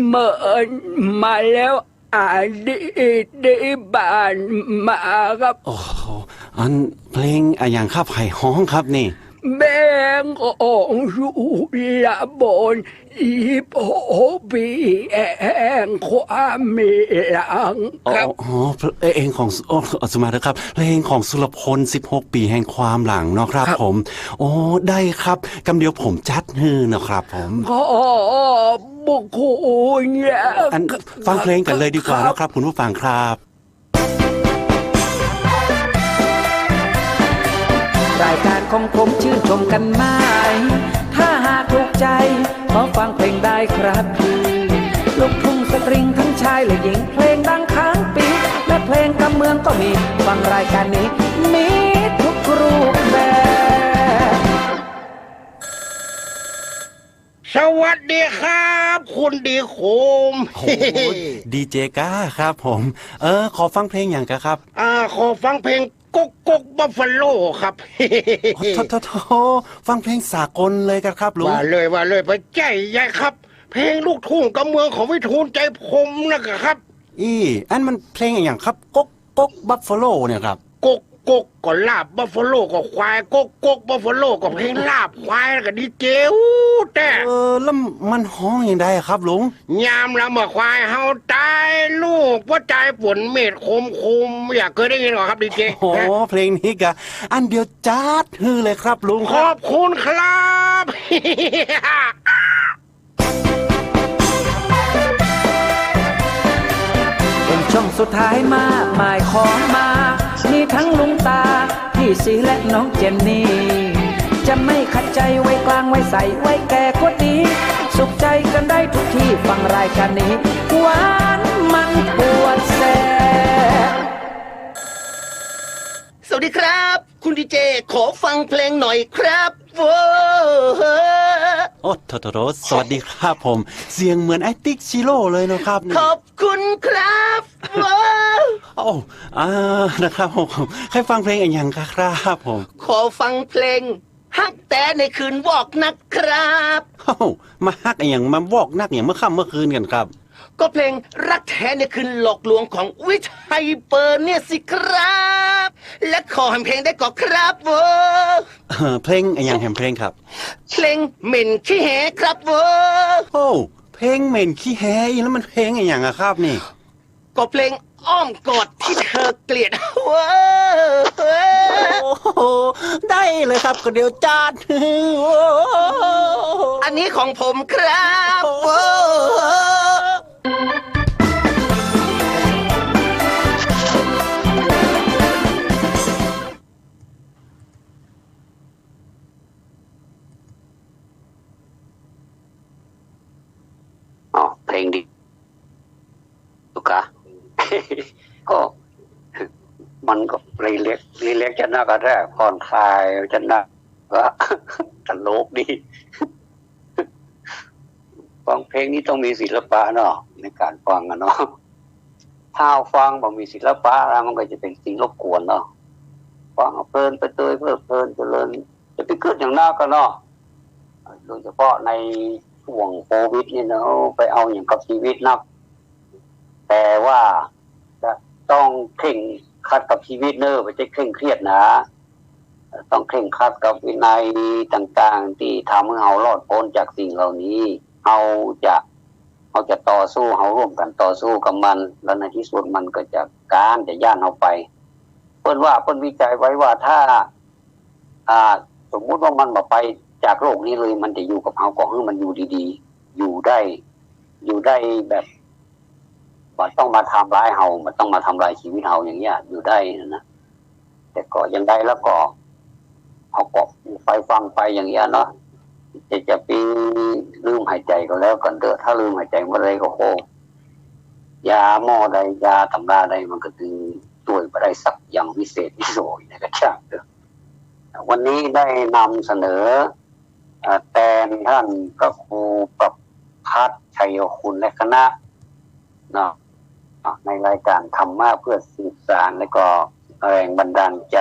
เหมือนมาแล้ว อาทิตย์ตี้ผ่านมาครับ โอ้โห อันเพลงอะหยังครับ ใผฮ้องครับนี่ เพลงของสุรพล สิบหกปีแห่งความหลังครับ อ๋อ อ๋อ เพลงของ อ๋อ สุมาเต๊อะครับ เพลงของสุรพล สิบหกปีแห่งความหลังเนาะครับ ครับ ผม โอ้ ได้ครับ กำเดียวผมจัดหื้อเนาะครับผม ขอบ พระคุณ อันฟังเพลงกั๋นเลยดีกว่านะครับ คุณผู้ฟังครับ รายการของผมชื่นชมกันไหม ถ้าหากถูกใจ๋ ขอฟังเพลงได้ครับพี่ ลูกทุ่งสตริงทั้งชายและหญิง เพลงดังค้างปี และเพลงกำเมืองก็มี ฟังรายการนี้มีทุกรูปแบบ สวัสดีครับ คุณดีโคม โอ้โห ดีเจก้าครับผม เออ ขอฟังเพลงหยังก่อครับ อ่า ขอฟังเพลงก๊กก๊กบัฟฟาโลครับ โอ้โถ โถ โถ ฟังเพลงสากลเลยก่อครับลุง ว่าเลย ว่าเลย บ่ใจ้ใหญ่ครับ เพลงลูกทุ่งกำเมืองของวิทูล ใจพรหมนะก่อครับ อี้ อันมันเพลงอะหยังครับ ก๊กก๊กบัฟฟาโลเนี่ยครับ ก๊กก๊กก็ลาบ บัฟฟาโลก็ควาย ก๊กก๊กบัฟฟาโลก็เพลงลาบควาย แล้วก็ดีเจอู้แต๊ เออ แล้วมันฮ้องหยังใดอะครับลุง ยามลำว่าควายเฮาต๋าย ลูกหัวใจ๋ฝนเม็ดคมๆ อยากเกยได้ยินก่อครับ ดีเจ โอ้โห เพลงนี้ก่อ อันเดียวจัดหื้อเลยครับลุง ขอบคุณครับ เป็นช่วงสุดท้าย มากมายของมา มีทั้งลุงต๋า พี่ศรีและน้องเจนนี่ จะไม่ขัดใจ๋วัยกลางวัยใสวัยแก่ก็ดี สุขใจ๋กันได้ทุกที่ ฟังรายการนี้ หวานมันทั่วแสบ สวัสดีครับ คุณดีเจ ขอฟังเพลงหน่อยครับ โว้ โอ้โถ โถ โถ สวัสดีครับผม เสียงเหมือนไอ้ติ๊กชิโร่เลยนะครับนี่ ขอบคุณครับ โว้ โอ้ อ่า นะครับผม ใค่ฟังเพลงอะหยังก่อครับผม ขอฟังเพลงฮักแต๊ในคืนวอกนักครับ โอ้ มาฮักอะหยัง มาวอกนักอะหยัง เมื่อค่ำเมื่อคืนก่อนครับ ก็เพลงรักแท้ในคืนหลอกลวงของวิชัยเปิลเนี่ยสิครับ และขอแหมเพลงได้ก่อครับ โว้ เอ่อ เพลงอะหยังแหมเพลงครับ เพลงเหม็นขี้แหครับ โว้ โอ้ เพลงเหม็นขี้แห อี้ แล้วมันเพลงอะหยังอะครับนี่ ก็เพลงอ้อมกอดที่เธอเกลียด โว้ โอ้โห ได้เลยครับ ก็เดียวจัด โอ้ อันนี้ของผมครับ โอ้ อ๋อ เพลงดี ถูกกะ ก็ มันก็รีแลกซ์ รีแลกซ์จะนักอะแท้ ผ่อนคลายจะนัก ก็ตลกดี ฟังเพลงนี้ต้องมีศิลปะเนาะ ในการฟังอะเนาะ ถ้าฟังบ่มีศิลปะแล้วมันก็จะเป๋นสิ่งรบกวนเนาะ ฟังเพลินไปโดยเพลิดเพลินเจริญ จะไปกึ๊ดหยังนักกั๋นเนาะ โดยเฉพาะในช่วงโควิดนี่เนาะ ไปเอาหยังกับชีวิตนัก แต่ว่าจะต้องเคร่งครัดกับชีวิตเนาะ บ่ใจ้เคร่งเครียดนะ ต้องเคร่งครัดกับวินัยต่างๆ ตี้ทำหื้อเฮารอดป๊นจากสิ่งเหล่านี้ เฮาจะ เฮาจะต่อสู้ เฮาร่วมกั๋นต่อสู้กับมัน แล้วในตี้สุดมันก็จะก๊าน จะย้านเฮาไป เปิ้นว่า เปิ้นวิจัยไว้ว่าถ้า อ่า สมมุติว่ามันบ่ไปจากโลกนี้เลย มันจะอยู่กับเฮา ก็หื้อมันอยู่ดีๆ อยู่ได้ อยู่ได้แบบ บ่ต้องมาทำร้ายเฮา บ่ต้องมาทำลายชีวิตเฮาอย่างเงี้ย อยู่ได้นะ แต่ก็อย่างใดแล้วก็ เฮาก็ไปฟังไปอย่างเงี้ยเนาะ จะ จะไปลืมหายใจ๋ก็แล้วกั๋นเต๊อะ ถ้าลืมหายใจ๋เมื่อใดก็โค ยาหม้อใด ยาต๋ำราใด มันก็จึงจ้วยบ่ได้สักอย่างวิเศษวิโสในกระช่างเต๊อะ วันนี้ได้นำเสนอ เอ่อ แตนท่านพระครูประภัสชัยคุณและคณะ เนาะ ในรายการธรรมะเพื่อสืบสาน แล้วก็แรงบันดาลใจ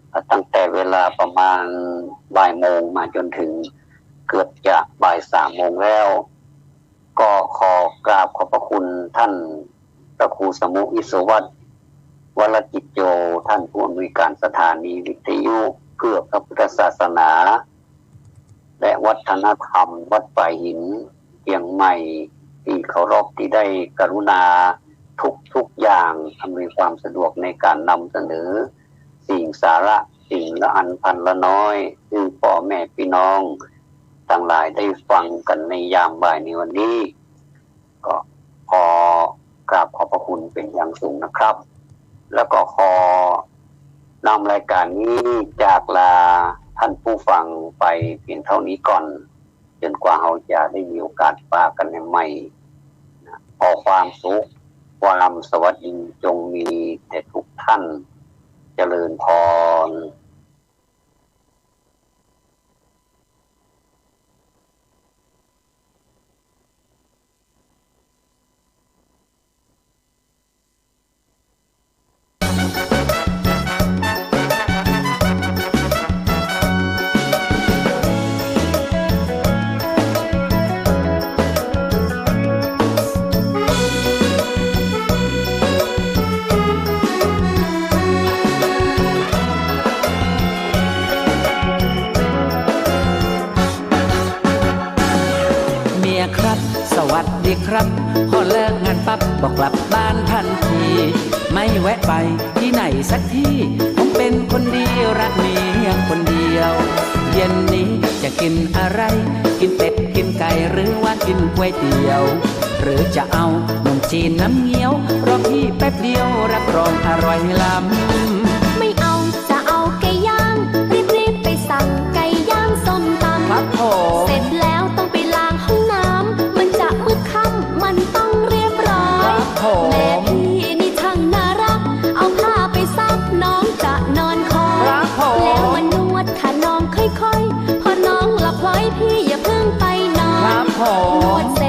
เอ่อ ตั้งแต่เวลาประมาณบ่ายโมงมาจนถึงเกือบจะบ่ายสามโมงแล้ว ก็ขอกราบขอบพระคุณท่านพระครูสมุห์ วิศวัฒน์ วรกิจโจ ท่านผู้อำนวยการสถานีวิทยุเพื่อพระพุทธศาสนา และวัฒนธรรมวัดปายหิน เจียงใหม่ ตี้เคารพ ตี้ได้กรุณาทุกๆ อย่าง อำนวยความสะดวกในการนำเสนอสิ่งสาระ สิ่งละอันพันละน้อย หื้อป้อแม่ปี้น้องตังหลายได้ฟังกั๋นในยามบ่ายในวันนี้ ก็ขอกราบขอบพระคุณเป๋นอย่างสูงนะครับ แล้วก็ขอนำรายการนี้จากลาท่านผู้ฟังไปเพียงเต้านี้ก่อน จ๋นกว่าเฮาจะได้มีโอกาสปะกั๋นใหม่นะ ขอความสุข ความสวัสดีจงมีแด่ทุกท่าน เจริญพรเมียครับ สวัสดีครับ พอเลิกงานปั๊บก็กลับบ้านทันที ไม่แวะไปที่ไหนสักที่ ผมเป็นคนดีรักเมียคนเดียว เย็นนี้จะกินอะไร กินเป็ดกินไก่หรือว่ากินก๋วยเตี๋ยว หรือจะเอาขนมจีนน้ำเงี้ยว รอพี่แป๊บเดียวรับรองอร่อยล้ำ ไม่เอา จะเอาไก่ย่าง รีบๆ ไปสั่งไก่ย่างส้มตำ ครับผม เสร็จแล้วต้องไปล้างห้องน้ำ มันจะมืดค่ำ มันต้องเรียบร้อย ครับผม แม่พี่นี่ช่างน่ารัก เอาผ้าไปซับ น้องจะนอนคอย ครับผม แล้วมานวดขาน้องค่อยๆ พอน้องหลับไวพี่อย่าเพิ่งไปนอน ครับผม นวดเสร็จ